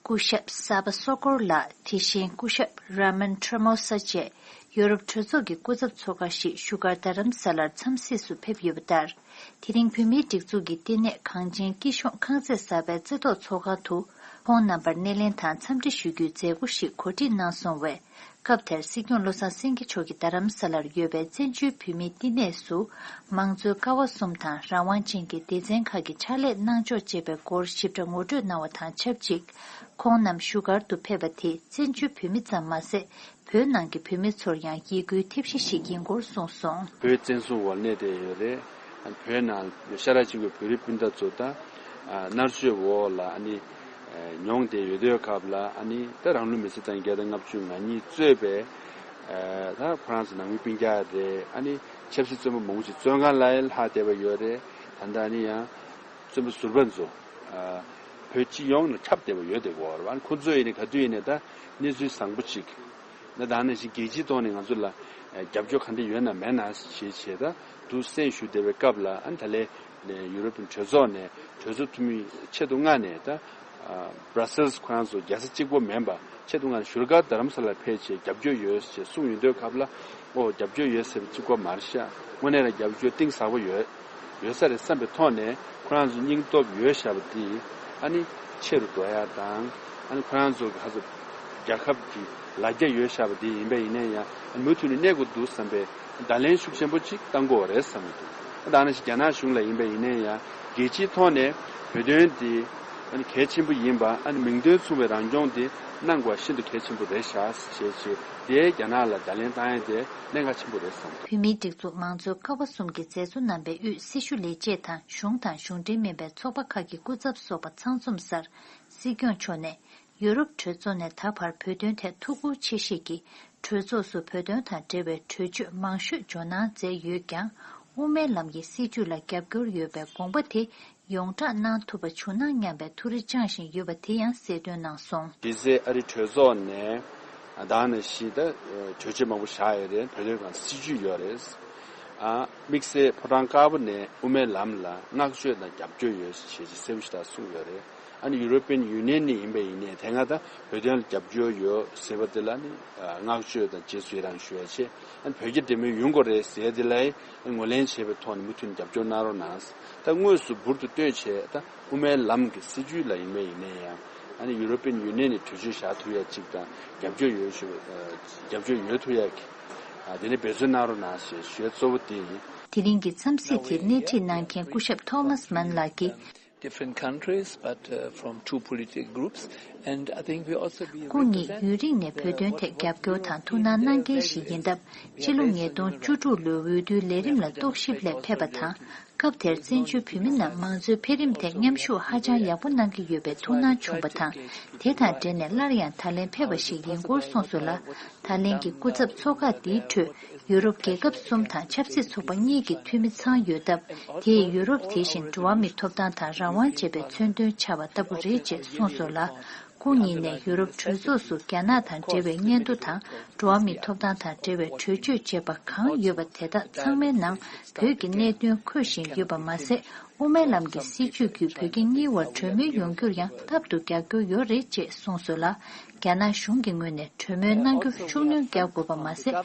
སྐུ་ཞབས་ས་པ་སོ་ཀོར་ལགས། དེ་བཞིན་སྐུ་ཞབས་ར་མན་ཁྲོ་མོ་ས་བཅས་ཡོ་རོབ་གྲོས་ཚོགས་ཀྱི་སྐུ་ཚབ་ཚོ་ཁག་ཞིག་བཞུགས་སྒར་རྡ་རམ་ས་ལར་འཚམས་གཟིགས་སུ་ཕེབས་ཡོད་པ་ལྟར། དེ་རིང་བོད་མིའི་སྒྲིག་འཛུགས་ཀྱི་བསྟི་གནས་གངས་ཅན་སྐྱིད་གཤོངས་ཁང་བརྩེགས་གསར་པའི་རྩེ་ཐོག་ཚོགས་ཁང་དུ་ཁོང་རྣམ་པར་སྣེ་ལེན་དང་འཚམས་འདྲི་ཞུ་རྒྱུའི་མཛད་སྒོ་ཞིག་གོ་སྒྲིག་གནང་སོང་བས། སྐབས་དེར་སྲིད་སྐྱོང་བློ་བཟང་སེང་གེ་མཆོག་གིས་རྡ་རམ་ས་ལར་ཡོད་པའི་བཙན་བྱོལ་བོད་མིའི་བསྟི་གནས་སུ་མང་གཙོའི་ཀ་བ་གསུམ་དང་རང་དབང་ཅན་གྱི་སྡེ་ཚན་ཁག་གི་ཕྱག་ལས་གནང་ཕྱོགས་ཅེས་པའི་སྐོར་ཞིབ་ཕྲ་ངོ་སྤྲོད་གནང་བ་དང་ཆབས་ཅིག་ཁོང་རྣམས་བཞུགས་སྒར་དུ་ཕེབས་པ་དེ་བཙན་བྱོལ་བོད་མི་ཙམ་མ་ཟད། བོད་ནང་གི་བོད་མི་ཚོར་ཡང་ཡིད་འགུལ་ཐེབས་གཞི་ཞིག་ཡིན་སྐོར་གསུངས་སོང་། བོད་བཙན་བཟུང་འོག་གནས་བསྡད་ཡོད་རེད། བོད་ནང་ཤ་ཁྲག་གཅིག་པའི་བོད་རིགས་སྤུན་ཟླ་ཚོ་ད་མནར་གཅོད་འོག་ལ་ཨ་ནི་མྱོང་བསྡད་ཡོད་དུས་སྐབས་ལ་ཨ་ནི་ད་རང་ལོ་མི་ཚེ་དང་བརྒྱ་དང་ལྔ་བཅུ་ང་གཉིས་གཙོས་པའི་ད་ཁོ་རང་ཚོ་ནང་མི་སྤུན་ཀྱག་རེད། ཨ་ནི་ཆབ་སྲིད་བཙོན་པ་མང་པོ་ཞིག་བཙོན་ཁང་ལ་ལྷག་བསྡད་པ་ཡོད་རེད། ད་ལྟ་ཨ་ནི་ཡང་བཙོན་པ་ཟུར་པ་ཚོ་བོད་སྤྱི་ཡོངས་ལ་ཁྱབ་བསྡད་པ་ཡོད་བསྡད་ཀྱི་ཡོད་རེད། ཨ་ནི་ཁོ་ཚོ་ཡིན་ནའི་ག་དུས་ཡིན་ནའི་ད་གནས་ཚུལ་བཟང་པོ་ཅིག་ད་ད་ནང་བཞིན་རྒྱལ་སྤྱིའི་ཐོག་ནས་ང་ཚོ་ལ་རྒྱབ་སྐྱོར་ག་འདྲ་ཡོད་ན་མེད་ན་ཞེས་བྱས་ད་དུ་གསན་ཞུ་བསྡད་པའི་སྐབས་ལ། ཨ་ནི་ད་ལན་ཡུ་རོབ་གྲོས་ཚོགས་ནས་གྲོས་ཚོགས་འཐུས་མི་ཆེད་དུ་མངགས་ནས་ད་Brussels ཁོ་རང་ཚོ་རྒྱལ་ས་གཅིག་པོ་མིན་པ་ཆེད་དུ་མངགས་ནས་བཞུགས་སྒར་རྡ་རམ་ས་ལར་ཕེབས་བྱས་རྒྱབ་སྐྱོར་ཡོད་ཅེས་གསུངས་ཡོང་དུས་སྐབས་ལ། ཨོ་རྒྱབ་སྐྱོར་ཡོད་ཟེར་བ་གཅིག་པོ་མ་རེད་ཤག། དངོས་གནས་ལ་རྒྱབ་སྐྱོར་གཏིང་ཟབ་པོ་ཡོད། ཡོད་ས་རེད་བསམ་པའི་ཐོག་ནས་ཁོ་རང་ཚོ་སྙིང་སྟོབས་ཡོད་བཞག་པ་འདི་ཨ་ནི་ཆེ་རུ་འགྲོ་ཡ་དང་། ཨ་ནི་ཁོ་རང་ཚོ་གི་ཧ་ཚོ་རྒྱལ་ཁབ་ཀྱི་ལ་རྒྱ་ཡོད་བཞག་པ་འདི་ཡིན་པ་ཡིན་ན་ཡང་ཨ་ནི་མུ་མཐུད་ནས་གནས་དགོས་འདུག་བསམ་པའི་བརྡ་ལན་ཤུགས་ཆེན་པོ་ཅིག་བཏང་དགོས་པ་རེད་བསམ་གྱི་འདུག། ད་ནང་བཞིན་རྒྱ་ནག་གཞུང་ལ་ཡིན་པ་ཡིན་ན་ཡང་རྒྱལ་སྤྱིའི་ཐོག་ནས་བོད་དོན་འདི་ ཨ་ནི་གལ་ཆེན་པོ་ཡིན་པ། ཨ་ནི་མིང་དོན་མཚུངས་པའི་རང་སྐྱོང་དེ་གནང་དགོས་པ་ཤིན་ཏུ་གལ་ཆེན་པོ་རེད་ཤག་ཞེས་བྱས་དེ་རྒྱ་ནག་ལ་བརྡ་ལན་བཏང་ཡ་དེ་གནད་འགག་ཆེན་པོ་རེད་བསམ་འདུག་བོད་མིའི་སྒྲིག་འཛུགས་མང་གཙོའི་ཀ་བ་གསུམ་གྱི་མཛད་གཙོ་རྣམ་པའི་དབུས་སྲི་ཞུ་ལས་བྱེད་དང་གཞུང་དང་གཞུང་འབྲེལ་མིན་པའི་ཚོགས་པ་ཁག་གི་སྐུ་ཚབ་སོགས་པ་ཚང་འཛོམས་སར། སྲིད་སྐྱོང་མཆོག་ནས་ཡུ་རོབ་གྲོས་ཚོགས་ནས་ད་བར་བོད་དོན་ཐད་ཐུགས་ཁུར་ཆེ་བཞེས་ཀྱིས། གྲོས་ཚོགས་སུ་བོད་དོན་དང་འབྲེལ་བའི་གྲོས་ཆོད་མང་ཤོས་འཇོག་གནང་མཛད་ཡོད་ཀྱང་། དབུ་མའི་ལམ་གྱི་སྲིད་བྱུས་ལ་རྒྱབ་སྐྱོར་ཡོད་པའི་དགོངས་པ་དེ་ཡོངས་བསྒྲགས་གནང་ཐུབ་པ་བྱུང་ན་སྙམ་པའི་ཐུགས་རེ་བཅངས་བཞིན་ཡོད་པ་དེ་ཡང་གསལ་སྟོན་གནང་སོང་། གཞི་རྩའི་ཨ་རི་གྲོས་ཚོགས་ནས་ད་ནང་བཞིན་ད་གྲོས་ཆོད་མང་པོ་བཞག་ཡོད་རེད། བོད་དོན་སྒང་སྲིད་བྱུས་ཡོད་རེད། ཨ་དམིགས་བསལ་ཕོ་བྲང་དཀར་པོ་ནས་དབུ་མའི་ལམ་ལ་བསྔགས་བརྗོད་དང་རྒྱབ་སྐྱོར་ཡོད་ཞེས་གསལ་པོ་ཞེ་དྲག་གསུངས་ཡོད་རེད། ཨ་ནི་ཡུ་རོ་པི་ཡན་ཡུ་ནི་ཡན་ནས་ཡིན་པ་ཡིན་ནའི་དེ་སྔ་ད་བོད་དོན་ལ་རྒྱབ་སྐྱོར་ཡོད་ཟེར་བ་དེ་ལ་ནི་བསྔགས་བརྗོད་དང་རྗེས་སུ་ཡི་རང་ཞུ་ཡ་བྱས། ཨ་ནི་བོད་རྒྱ་འབྲེལ་མོལ་ཡོང་དགོས་རེད་ཟེར་དེ་ལ་ངོས་ལེན་བྱས་པའི་ཐོག་ནས་མུ་མཐུད་ནས་རྒྱབ་སྐྱོར་གནང་རོགས་གནང་། ད་དངོས་སུ་འབུར་དུ་བཏོན་བྱས་ད་དབུ་མའི་ལམ་གྱི་སྲིད་བྱུས་ལ་ཡིན་པ་ཡིན་ནའི་ཡང་། ཨ་ནི་ཡུ་རོ་པི་ཡན་ཡུ་ནི་ཡན་ནས་གྲོས་ཆོད་བཞག་ཐུབ་ཡ་གཅིག་དང་རྒྱབ་སྐྱོར་ཡོད་ཞུ་རྒྱབ་སྐྱོར་ཡོད་ཐུབ་ཡ་གི་དེ་ནས་འབད་བརྩོན་གནང་རོགས་གནང་ཞེས་ཞུ་ཡ་གཙོ་བོ་དེ་ཡིན། དེ་རིང་གི་འཚམས་གཟིགས་དེར་སྣེ་ཁྲིད་གནང་མཁན་སྐུ་ཞབས་ཐོ་མཱས་མན་ལགས་ཀྱིས། Different countries, but uh, from two political groups, and I think we also be ཁོང་ཉིད་ཡུན་རིང་ནས་བོད་དོན་ཐད་རྒྱབ་སྐྱོར་དང་ཐུགས་སྣང་གནང་མཁན་ཞིག་ཡིན་སྟབས། ཕྱི་ལོ་ཉིས་སྟོང་བཅུ་དྲུག་ལོའི་འོས་བསྡུའི་ལས་རིམ་ལ་རྟོག་ཞིབ་སླད་ཕེབས་པ་དང་། སྐབས་དེར་བཙན་བྱོལ་བོད་མི་རྣམས་མང་གཙོའི་འཕེལ་རིམ་ཐད་མཉམ་ཞུགས་ཧ་ཅང་ཡག་པོ་གནང་གི་ཡོད་པའི་ཐུགས་སྣང་བྱུང་བ་དང་། དེ་དང་འབྲེལ་ནས་སླར་ཡང་ད་ལན་ཕེབས་པ་ཞིག་ཡིན་སྐོར་གསུངས་སོང་ལ། ད་ལན་གྱི་སྐུ་ཚབ་ཚོགས་ཁག་འདིའི་ཁྲོད་ཡུ་རོབ་རྒྱལ་ཁབ་གསུམ་དང་ཆབ་སྲིད་ཚོགས་པ་གཉིས་ཀྱི་འཐུས་མི་ཚང་ཡོད་སྟབས། དེས་ཡུ་རོབ་དེ་བཞིན་འགྲོ་བ་མིའི་ཐོབ་ཐང་དང་རང་དབང་ཅེས་པའི་མཚོན་དོན་འཆར་བ་ལྟ་བུ་རེད་ཅེས་གསུངས་སོང་ལ། ཁོང་ཉིད་ནས་ཡུ་རོབ་གྲོས་ཚོགས་སུ་རྒྱ་ནག་དང་འབྲེལ་བའི་སྙན་ཐོ་དང་། འགྲོ་བ་མིའི་ཐོབ་ཐང་དང་འབྲེལ་བའི་གྲོས་ཆོད་ཅེས་པ་གང་ཡོད་པ་དེ་དག་ཚང་མའི་ནང་བོད་ཀྱི་གནད་དོན་འཁོད་བཞིན་ཡོད་པ་མ་ཟད། དབུ་མའི་ལམ་གྱི་སྲིད་བྱུས་བརྒྱུད་བོད་རྒྱ་གཉིས་བར་གྲོས་མོལ་ཡོང་རྒྱུར་ཡང་རྟག་ཏུ་རྒྱབ་སྐྱོར་ཡོད་རེད་ཅེས་གསུངས་སོང་ལ། རྒྱ་ནག་གཞུང་གི་ངོས་ནས་གྲོས་མོལ་གནང་རྒྱུར་ཤུགས་སྣོན་རྒྱག་དགོས་པ་མ་ཟད།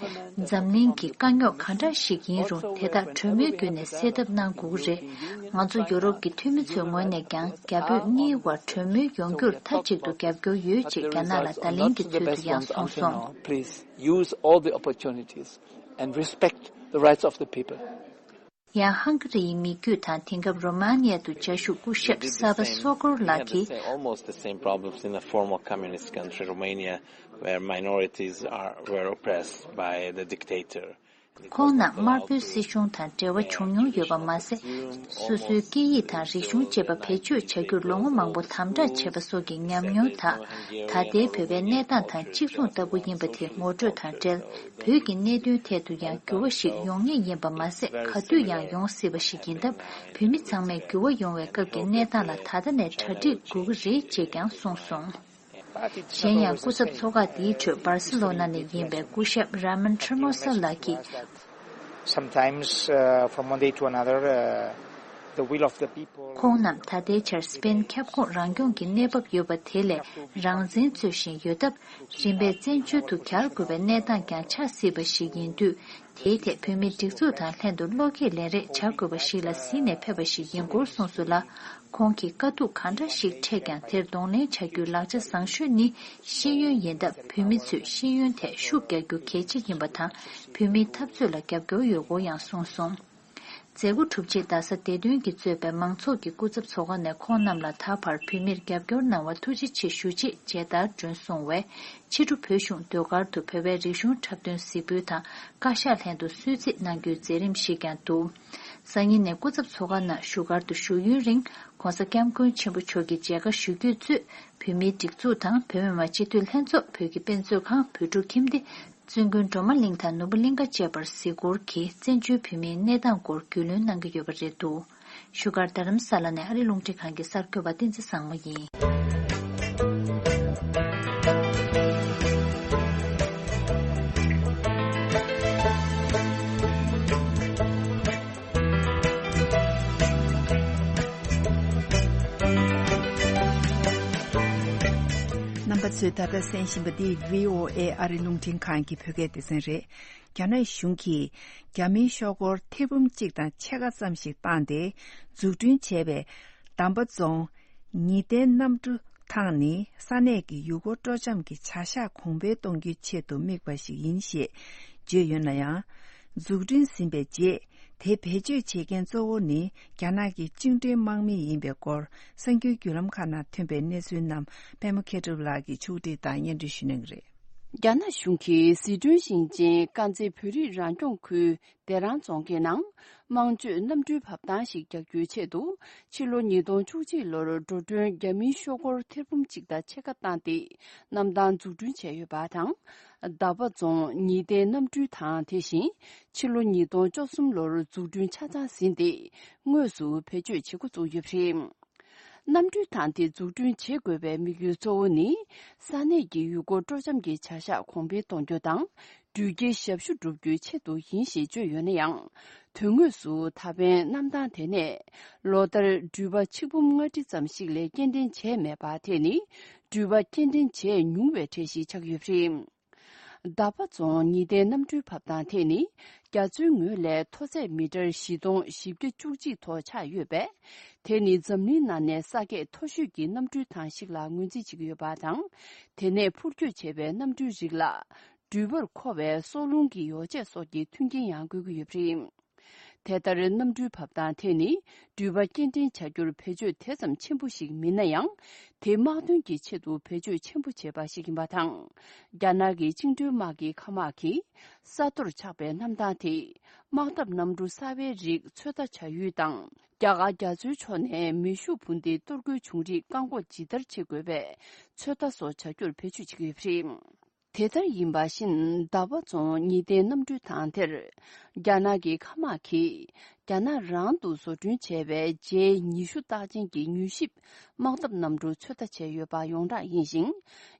འཛམ་གླིང་གི་དཀའ་རྙོག་གང་འདྲ་ཞིག་ཡིན་རུང་དེ་དག་གྲོས་མོལ་བརྒྱུད་ནས་སེལ་ཐབས་གནང་དགོས་ཀྱི་རེད། ང་ཚོ་ཡོ་རོབ་ཀྱི་འཐུས་མི་ཚོའི་ངོས་ནས་ཀྱང་རྒྱ་བོད་གཉིས་བར་གྲོས་མོལ་ཡོང་རྒྱུར་མཐའ་གཅིག་ཏུ་རྒྱབ་སྐྱོར་ཡོད་ཅེས་རྒྱ་ནག་ལ་བརྡ་ལན་གྱི་ཚུལ་དུ་ཡང་གསུངས་སོང་། Please use all the opportunities and respect the rights of the people. ཡང་ཧང་ག་རིའི་མི་རྒྱུད་དང་དེང་སྐབས་རོ་མ་ནི་ཡ་དུ་བཅའ་བཞུགས་སྐུ་ཞབས་ས་པ་སོ་ཀོར་ལགས་ཀྱིས། Almost the same problems in a former communist country, Romania, where minorities are, were oppressed by the dictator. ཁོང་རྣམས་དམར་པོའི་སྲིད་གཞུང་དང་འབྲེལ་བ་བྱུང་མྱོང་ཡོད་པ་མ་ཟད། སོ་སོའི་སྐད་ཡིག་དང་རིག་གཞུང་བཅས་པ་བེད་སྤྱོད་བྱ་རྒྱུར་ལོ་ངོ་མང་པོ་དམ་དྲག་བྱས་པ་སོགས་ཀྱི་ཉམས་མྱོང་དག་ད་ལྟའི་བོད་པའི་གནས་སྟངས་དང་གཅིག་མཚུངས་ལྟ་བུ་ཡིན་པ་དེ་ངོ་སྤྲོད་དང་འབྲེལ། བོད་ཀྱི་གནད་དོན་ཐད་དུ་ཡང་འགྱུར་བ་ཞིག་ཡོང་ངེས་ཡིན་པ་མ་ཟད། ག་དུས་ཡང་ཡོང་སྲིད་པ་ཞིག་ཡིན་སྟབས། བོད་མི་ཚང་མས་འགྱུར་བ་ཡོང་བའི་སྐབས་ཀྱི་གནས་སྟངས་ལ་ད་ལྟ་ནས་གྲ་སྒྲིག་དགོས་ཀྱི་རེད་ཅེས་ཀྱང་གསུངས་སོང་། གཞན་ཡང་སྐུ་ཚབ་ཚོགས་ཁག་འདིའི་ཁྲོད་སྦར་སེ་ལོ་ན་ནས་ཡིན་པའི་སྐུ་ཞབས་ར་མན་ཁྲི་མོ་ས་ལགས་ཀྱིས། Sometimes, uh, from one day to another, uh, the will of the people. ཁོང་རྣམས་ད་ལྟའི་ཆར་སི་པེན་ཁྱབ་ཁོངས་རང་སྐྱོང་གི་གནས་བབ་ཡོད་པ་དེ་ལས་རང་བཙན་རྩོད་བཞིན་ཡོད་སྟབས། རིམ་པས་བཙན་བྱོལ་དུ་གྱར་དགོས་པའི་གནས་སྟངས་ཀྱང་ཆགས་སྲིད་པ་ཞིག་ཡིན་དུས། དེའི་ཐད་བོད་མིའི་སྒྲིག་འཛུགས་དང་ལྷན་དུ་བློ་སྐྱེད་ལེན་རེས་བྱ་དགོས་པ་ཞིག་ལ་གཟིགས་ནས་ཕེབས་པ་ཞིག་ཡིན་སྐོར་གསུངས་སོང་ལ། ཁོང་གིས་དཀའ་སྡུག་གང་འདྲ་ཞིག་འཕྲད་ཀྱང་དེར་གདོང་ལེན་བྱ་རྒྱུའི་ལག་ཆ་བཟང་ཤོས་ནི་ཤེས་ཡོན་ཡིན་སྟབས། བོད་མི་ཚོས་ཤེས་ཡོན་ཐད་ཤུགས་རྒྱག་རྒྱུ་གལ་ཆེ་ཡིན་པ་དང་། བོད་མིའི་འཐབ་རྩོད་ལ་རྒྱབ་སྐྱོར་ཡོད་སྐོར་ཡང་གསུངས་སོང་། མཛད་སྒོ་གྲུབ་རྗེས་རྡ་ས་བདེ་དོན་གྱིས་གཙོས་པའི་མང་ཚོགས་ཀྱི་སྐུ་ཚབ་ཚོགས་ཁང་ནས་ཁོང་རྣམས་ལ་ད་བར་བོད་མིར་རྒྱབ་སྐྱོར་གནང་བར་ཐུགས་རྗེ་ཆེ་ཞུ་ཆེད་མཇལ་དར་སྒྲོན་སོང་བས། ཕྱི་དྲོ་བོད་གཞུང་ཟློས་གར་དུ་བོད་པའི་རིག་གཞུང་འཁྲབ་སྟོན་གཟིགས་འབུལ་དང་བཀའ་ཤག་ལྷན་དུ་གསོལ་ཚིགས་གནང་རྒྱུའི་མཛད་རིམ་ཞིག་ཀྱང་འདུག་སང་ཉིན་ནས་སྐུ་ཚབ་ཚོགས་ཁང་ནང་བཞུགས་སྒར་དུ་བཞུགས་ཡུན་རིང་། ྋགོང་ས་ྋསྐྱབས་མགོན་ཆེན་པོ་མཆོག་གི་མཇལ་ཁ་ཞུ་རྒྱུས་གཙོས། བོད་མིའི་སྒྲིག་འཛུགས་དང་བོད་མི་མང་སྤྱི་འཐུས་ལྷན་ཚོགས། བོད་ཀྱི་དཔེ་མཛོད་ཁང་། བོད་ཕྲུག་ཁྱིམ་སྡེ། བཙུན་དགོན་སྒྲོལ་མ་གླིང་དང་ནོར་བུ་གླིང་ཁ་བཅས་པར་གཟིགས་སྐོར་གྱིས་བཙན་བྱོལ་བོད་མིའི་གནས་སྟངས་སྐོར་རྒྱུས་ལོན་གནང་གི་ཡོད་པ་རེད་འདུག་བཞུགས་སྒར་རྡ་རམ་ས་ལ་ནས་ཨ་རི་རླུང་འཕྲིན་ཁང་གི་གསར་འགོད་པ་བསྟན་འཛིན་བཟང་མོ་ཡིན། རྣམ་པ་ཚོས་ད་ལྟ་གསན་བཞིན་པ་འདི་བྷི་ཨོ་ཨེ་ཨ་རི་རླུང་འཕྲིན་ཁང་གི་བོད་སྐད་སྡེ་ཚན་རེད། རྒྱ་ནག་གཞུང་གིས་རྒྱ་མིའི་ཤོག་སྒོར་ཐེར་འབུམ་གཅིག་དང་ཕྱེད་ཀ་ཙམ་ཞིག་བཏང་སྟེ། འཛུགས་སྐྲུན་བྱས་པའི་དམ་པ་རྫོང་ཉི་ལྡན་གནམ་གྲུ་ཐང་ནི་ས་གནས་ཀྱི་ཡུལ་སྐོར་སྤྲོ་འཆམ་གྱི་བྱ་གཞག་གོང་འཕེལ་གཏོང་རྒྱུའི་ཆེད་དུ་དམིགས་པ་ཞིག་ཡིན་ཞེས་བརྗོད་ཡོད་ན་ཡང་། འཛུགས་སྐྲུན་ཟིན་པའི་རྗེས། དེ་བེད་སྤྱོད་བྱེད་མཁན་གཙོ་བོ་ནི་རྒྱ་ནག་གི་བཅིངས་འགྲོལ་དམག་མི་ཡིན་པའི་སྐོར་གསར་འགྱུར་བརྒྱུད་ལམ་ཁག་ནང་ཐོན་པའི་གནས་ཚུལ་རྣམས་པད་མ་མཁས་གྲུབ་ལགས་ཀྱིས་ཕྱོགས་སྒྲིག་དང་སྙན་སྒྲོན་ཞུ་གནང་གི་རེད། རྒྱ་ནག་གཞུང་གིས་ཟི་ཁྲོན་ཞིང་ཆེན་དཀར་མཛེས་བོད་རིགས་རང་སྐྱོང་ཁུལ་བདེ་རང་རྫོང་ཁྱེར་ནང་དམངས་སྤྱོད་གནམ་གྲུའི་བབས་ཐང་ཞིག་རྒྱག་རྒྱུའི་ཆེད་དུ་ཕྱི་ལོ་ཉིས་སྟོང་བཅུ་གཅིག་ལོར་འགྲོ་གྲོན་རྒྱ་མིའི་ཤོག་སྒོར་ཐེར་འབུམ་གཅིག་དང་ཕྱེད་ཀ་བཏང་སྟེ་གནམ་ཐང་འཛུགས་སྐྲུན་བྱས་ཡོད་པ་དང་། འདབ་པ་རྫོང་ཉི་ལྡན་གནམ་གྲུའི་ཐང་དེ་བཞིན་ཕྱི་ལོ་ཉིས་སྟོང་བཅུ་གསུམ་ལོར་འཛུགས་སྐྲུན་ཆ་ཚང་ཟིན་ཏེ་དངོས་སུ་བེད་སྤྱོད་བྱེད་འགོ་བཙུགས་ཡོད་པ་རེད། གནམ་གྲུའི་ཐང་དེ་འཛུགས་སྐྲུན་བྱེད་དགོས་པའི་དམིགས་ཡུལ་གཙོ་བོ་ནི། ས་གནས་ཀྱི་ཡུལ་སྐོར་སྤྲོ་འཆམ་གྱི་བྱ་གཞག་གོང་འཕེལ་གཏོང་རྒྱུ་དང་། འགྲུལ་སྐྱེལ་ཞབས་ཞུ་བསྒྲུབ་རྒྱུའི་ཆེད་དུ་ཡིན་ཞེས་བརྗོད་ཡོད་ན་ཡང་། དོན་དངོས་སུ་ད་ཕན་གནམ་ཐང་དེ་ནས་ལོ་ལྟར་འགྲུལ་པ་ཆིག་འབུམ་ལྔ་ཁྲི་ཙམ་ཞིག་ལས་སྐྱེལ་འདྲེན་བྱས་མེད་པ་དེ་ནི། འགྲུལ་པ་སྐྱེལ་འདྲེན་བྱས་ཉུང་བའི་གྲས་ཤིག་ཆགས་ཡོད་པ་རེད། འདབ་པ་རྫོང་ཉི་ལྡན་གནམ་གྲུའི་བབས་ཐང་དེ་ནི་རྒྱ་མཚོའི་ངོས་ལས་མཐོ་ཚད་མི་ཊར་བཞི་སྟོང་བཞི་བརྒྱ་བཅུ་གཅིག་ཐོག་ཆགས་ཡོད་པས། དེ་ནི་འཛམ་གླིང་ནང་ནས་ས་ཁད་མཐོ་ཤོས་ཀྱི་གནམ་གྲུའི་ཐང་ཞིག་ལ་ངོས་འཛིན་བྱེད་ཀྱི་ཡོད་པ་དང་། དེ་ནས་འཕུར་སྐྱོད་བྱས་པའི་གནམ་གྲུའི་རིགས་ལ་འགྲུལ་པར་མཁོ་བའི་སྲོག་རླུང་གི་ཡོ་བྱད་སོགས་ཀྱི་མཐུན་རྐྱེན་ཡང་དགོས་ཀྱི་ཡོད་པ་རེད། དེ་ལྟར་གནམ་གྲུའི་བབས་ཐང་དེ་ནི་འགྲུལ་པ་སྐྱེལ་འདྲེན་བྱ་རྒྱུར་བེད་སྤྱོད་དེ་ཙམ་ཆེན་པོ་ཞིག་མིན་ན་ཡང་། དེ་དམག་དོན་གྱི་ཆེད་དུ་བེད་སྤྱོད་ཆེན་པོ་བྱེད་པ་ཞིག་ཡིན་པ་དང་། རྒྱ་ནག་གི་བཅིངས་འགྲོལ་དམག་གི་མཁའ་དམག་གིས་ས་མཐོར་ཆགས་པའི་གནམ་ཐང་དེ་དམག་འཐབ་གནམ་གྲུ་གསར་པའི་རིགས་ཚོད་ལྟ་བྱ་ཡུལ་དང་། རྒྱ་གར་རྒྱ་མཚོའི་ཕྱོགས་ནས་མེ་ཤུགས་འཕུར་མདེལ་གཏོར་རྒོལ་བྱུང་རིགས་བཀག་འགོག་ཇི་ལྟར་བྱེད་དགོས་པའི་ཚོད་ལྟ་སོགས་བྱ་རྒྱུར་བེད་སྤྱོད་བྱེད་ཀྱི་ཡོད་པ་རེད། དེ་ལྟར་ཡིན་པ་བཞིན་འདབ་པ་རྫོང་ཉི་ལྡན་གནམ་གྲུའི་ཐང་དེར། རྒྱ་ནག་གི་མཁའ་དམག་གིས་རྒྱ་ནག་རང་དུ་བཟོ་སྐྲུན་བྱས་པའི་ཇེ་ཉི་ཤུ་རྟགས་ཅན་གྱི་མྱུལ་ཞིབ་དམག་འཐབ་གནམ་གྲུ་ཚོད་ལྟ་བྱས་ཡོད་པ་ཡོངས་གྲགས་ཡིན་ཞིང་།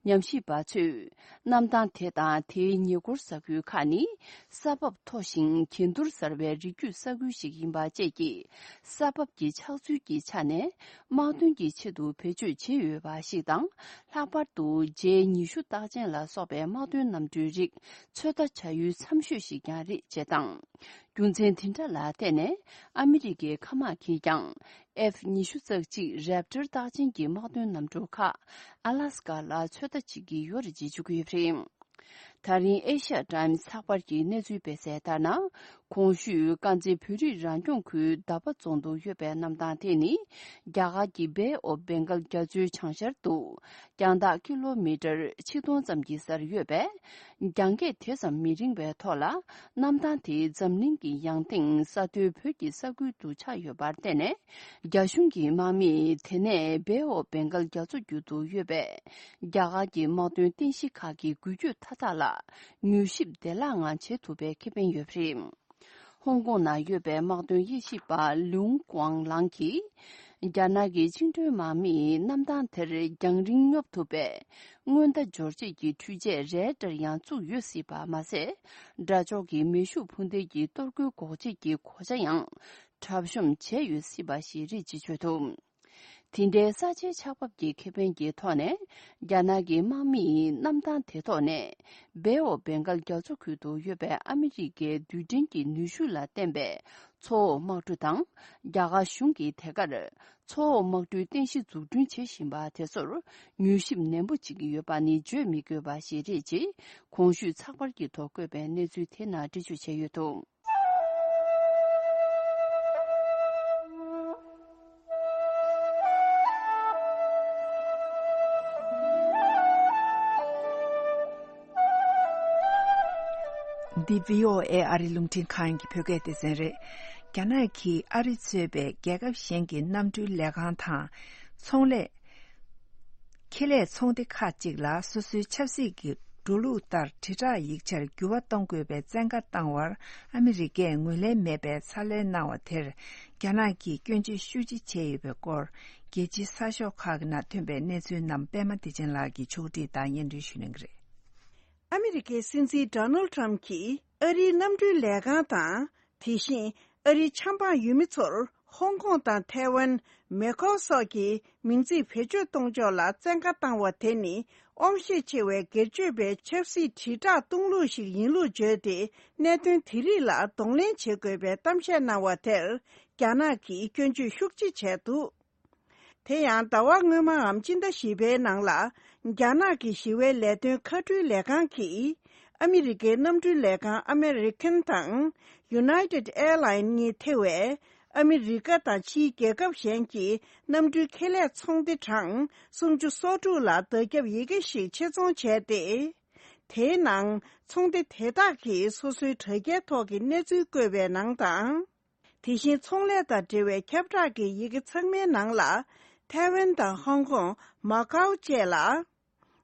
ཉམས་ཞིབ་པ་ཚོས་གནམ་ཐང་དེ་དང་དེའི་ཉེ་འཁོར་ས་ཁུལ་ཁག་ནི་ས་བབ་མཐོ་ཞིང་གྱེན་ཐུར་གསར་བའི་རི་རྒྱུད་ས་ཁུལ་ཞིག་ཡིན་པ་བཅས་ཀྱི་ས་བབ་ཀྱི་ཆགས་ཚུལ་གྱི་ཆ་ནས་དམག་དོན་གྱི་ཆེད་དུ་བེད་སྤྱོད་བྱས་ཡོད་པ་ཞིག་དང་། ལྷག་པར་དུ་ཇེ་ཉི་ཤུ་རྟགས་ཅན་ལ་སོགས་པའི་དམག་དོན་གནམ་གྲུའི་རིགས་ཚོད་ལྟ་བྱ་ཡུལ་འཚམ་ཤོས་ཤིག་ཀྱང་རེད་ཅེས་དང་། རྒྱུ་མཚན་དེ་འདྲ་ལ་བརྟེན་ནས་ཨ་མི་རི་ཀའི་མཁའ་དམག་གིས་ཀྱང་ཨེཕ་ཉི་ཤུ་རྩ་གཅིག་རེབ་ཊར་རྟགས་ཅན་གྱི་དམག་དོན་གནམ་གྲུ་ཁག་ཨ་ལ་སི་ཀ་ལ་ཚོད་ལྟ་བྱེད་ཀྱི་ཡོད་རེད་ཅེས་བརྗོད་ཀྱི་ཡོད་པ་རེད། ད་རིང་ཨེ་ཤ་ཡ་ཊའིམ་སི་ཚགས་པར་གྱིས་གནས་ཚུལ་སྤེལ་གསལ་ལྟར་ན། གོང་ཞུས་དཀར་མཛེས་བོད་རིགས་རང་སྐྱོང་ཁུལ་འདབ་པ་རྫོང་དུ་ཡོད་པའི་གནམ་ཐང་དེ་ནི། རྒྱ་གར་གྱི་བྷེ་ཨོ་བེང་གལ་རྒྱ་མཚོའི་བྱང་ཤར་དུ། རྒྱང་ཐག་ཀི་ལོ་མི་ཊར་ཆིག་སྟོང་ཙམ་གྱི་སར་ཡོད་པས། རྒྱང་སྐྱེད་དེ་ཙམ་མི་རིང་བའི་ཐོག་ལ། གནམ་ཐང་དེ་འཛམ་གླིང་གི་ཡང་སྟེང་ས་མཐོའི་བོད་ཀྱི་ས་ཁུལ་དུ་ཆགས་ཡོད་པར་བརྟེན་ནས། རྒྱ་གཞུང་གི་དམག་མིས་དེ་ནས་བྷེ་ཨོ་བེང་གལ་རྒྱ་མཚོ་རྒྱུད་དུ་ཡོད་པའི་རྒྱ་གར་གྱི་དམག་དོན་རྟེན་གཞི་ཁག་གི་འགུལ་སྐྱོད་མཐའ་དག་ལ་མྱུལ་ཞིབ་བདེ་བླག་ངང་བྱེད་ཐུབ་པའི་ཁེ་ཕན་ཡོད་པ་རེད། ཧོང་ཀོང་ནང་ཡོད་པའི་དམག་དོན་དབྱེ་ཞིབ་པ་ལུང་ཀུང་ལང་གིས། རྒྱ་ནག་གི་བཅིངས་འགྲོལ་དམག་མིས་གནམ་ཐང་དེར་རྒྱང་རིང་སྙོབ་ཐུབ་པའི་སྔོན་བརྡ་འབྱོར་བྱེད་ཀྱི་འཕྲུལ་ཆས་རེ་ཌར་ཡང་བཙུགས་ཡོད་སྲིད་པ་མ་ཟད། དགྲ་ཕྱོགས་ཀྱི་མེ་ཤུགས་འཕུར་མདེལ་གྱི་གཏོར་རྒོལ་འགོག་བྱེད་ཀྱི་གོ་ཆ་ཡང་གྲབས་གཤོམ་བྱས་ཡོད་སྲིད་པ་ཞིག་རེད་ཅེས་བརྗོད་འདུག་དེ་འདྲའི་ས་ཆའི་ཆགས་བབ་ཀྱི་ཁེ་ཕན་གྱི་ཐོག་ནས། རྒྱ་ནག་གི་དམག་མིས་གནམ་ཐང་དེ་ཐོག་ནས། བྷེ་ཨོ་བེང་གལ་རྒྱ་མཚོ་ཁུལ་དུ་ཡོད་པའི་ཨ་མི་རི་ཀའི་རྡུལ་ཕྲན་གྱི་ནུས་ཤུགས་ལ་བརྟེན་པའི་མཚོ་འོག་དམག་གྲུ་དང་། རྒྱ་གར་གཞུང་གིས་དེ་གར་མཚོ་འོག་དམག་གྲུའི་རྟེན་གཞི་འཛུགས་སྐྲུན་བྱེད་བཞིན་པ་དེ་ཚོར་མྱུལ་ཞིབ་ནན་པོ་བྱེད་ཀྱི་ཡོད་པ་ནི་བརྗོད་མི་དགོས་པ་ཞིག་རེད་ཅེས། གོང་ཞུས་ཚགས་པར་གྱི་ཐོག་བཀོད་པའི་གནས་ཚུལ་དེ་ནང་འགྲེལ་བརྗོད་བྱས་ཡོད་འདུག་འདི་བྷི་ཨོ་ཨེ་ཨ་རི་རླུང་འཕྲིན་ཁང་གི་བོད་སྐད་སྡེ་ཚན་རེད། རྒྱ་ནག་གིས་ཨ་རི་གཙོས་པའི་རྒྱལ་ཁབ་གཞན་གྱི་གནམ་གྲུའི་ལས་ཁང་དང་། ཚོང་ལས། ཁེ་ལས་ཚོང་སྡེ་ཁག་ཅིག་ལ་སོ་སོའི་ཆབ་སྲིད་ཀྱི་འགྲོ་ལུགས་ལྟར་དྲིལ་བསྒྲགས་ཡིག་ཆར་འགྱུར་བ་གཏོང་དགོས་པའི་བཙན་བཀའ་བཏང་བར་ཨ་མི་རི་ཀས་ངོས་ལེན་མེད་པའི་ཚ་ལན་གནང་བ་དེར། རྒྱ་ནག་གིས་སྐྱོན་བརྗོད་ཤུགས་ཆེ་བྱས་ཡོད་པའི་སྐོར། རྒྱལ་སྤྱིའི་གསར་ཤོག་ཁག་གི་ནང་ཐོན་པའི་གནས་ཚུལ་རྣམས་པད་མ་བདེ་ཆེན་ལགས་ཀྱིས་ཕྱོགས་སྒྲིག་དང་སྙན་སྒྲོན་ཞུ་གནང་གི་རེད། ཨ་མི་རི་ཀའི་སྲིད་འཛིན་ཌོ་ནལ་ཊམ་གྱིས་ཨ་རིའི་གནམ་གྲུའི་ལས་ཁང་དང་། དེ་བཞིན་ཨ་རིའི་ཆབ་འབངས་ཡུལ་མི་ཚོར་ཧོང་ཀོང་དང་ཐའེ་ཝན། མེ་ཁོ་སོགས་ཀྱི་མིང་ཚིག་བེད་སྤྱོད་གཏོང་ཕྱོགས་ལ་བཙན་བཀའ་བཏང་བ་དེ་ནི། དབང་ཤེད་ཆེ་བའི་སྒེར་གཅོད་པའི་ཆབ་སྲིད་དྲིལ་བསྒྲགས་གཏོང་ལུགས་ཤིག་ཡིན་ལུགས་བརྗོད་དེ། གནད་དོན་དེ་རིགས་ལ་གདོང་ལེན་བྱེད་དགོས་པའི་གཏམ་བཤད་གནང་བ་དེར། རྒྱ་ནག་གིས་སྐྱོན་བརྗོད་ཤུགས་ཆེ་བྱས་འདུག་དེ་ཡང་ཟླ་བ་སྔོན་མའམ་སྤྱི་ཟླ་བཞི་པའི་ནང་ལ། རྒྱ་ནག་གི་ཞི་བའི་ལས་དོན་མཁའ་འགྲུལ་ལས་ཁང་གིས། ཨ་མི་རི་ཀའི་གནམ་གྲུའི་ལས་ཁང་ཨ་མེ་རི་ཁན་དང་United Airlines གཉིས་ཐེ་བའི་ཨ་མི་རི་ཀ་དང་ཕྱིའི་རྒྱལ་ཁབ་གཞན་གྱི་གནམ་གྲུའི་ཁེ་ལས་ཚོང་སྡེ་གྲངས་སུམ་ཅུ་སོ་དྲུག་ལ་བརྡ་ཁྱབ་ཡི་གེ་ཞིག་ཆེད་རྫོང་བྱས་ཏེ། དེའི་ནང་ཚོང་སྡེ་དེ་དག་གིས་སོ་སོའི་དྲ་རྒྱའི་ཐོག་གི་གནས་ཚུལ་བཀོད་པའི་ནང་དང་། དེ་བཞིན་ཚོང་ལས་དང་འབྲེལ་བའི་ཁྱབ་བསྒྲགས་ཀྱི་ཡི་གེ་ཚང་མའི་ནང་ལ། ཐའེ་ཝན་དང་ཧོང་ཀོང་། མ་ཀའོ་བཅས་ལ།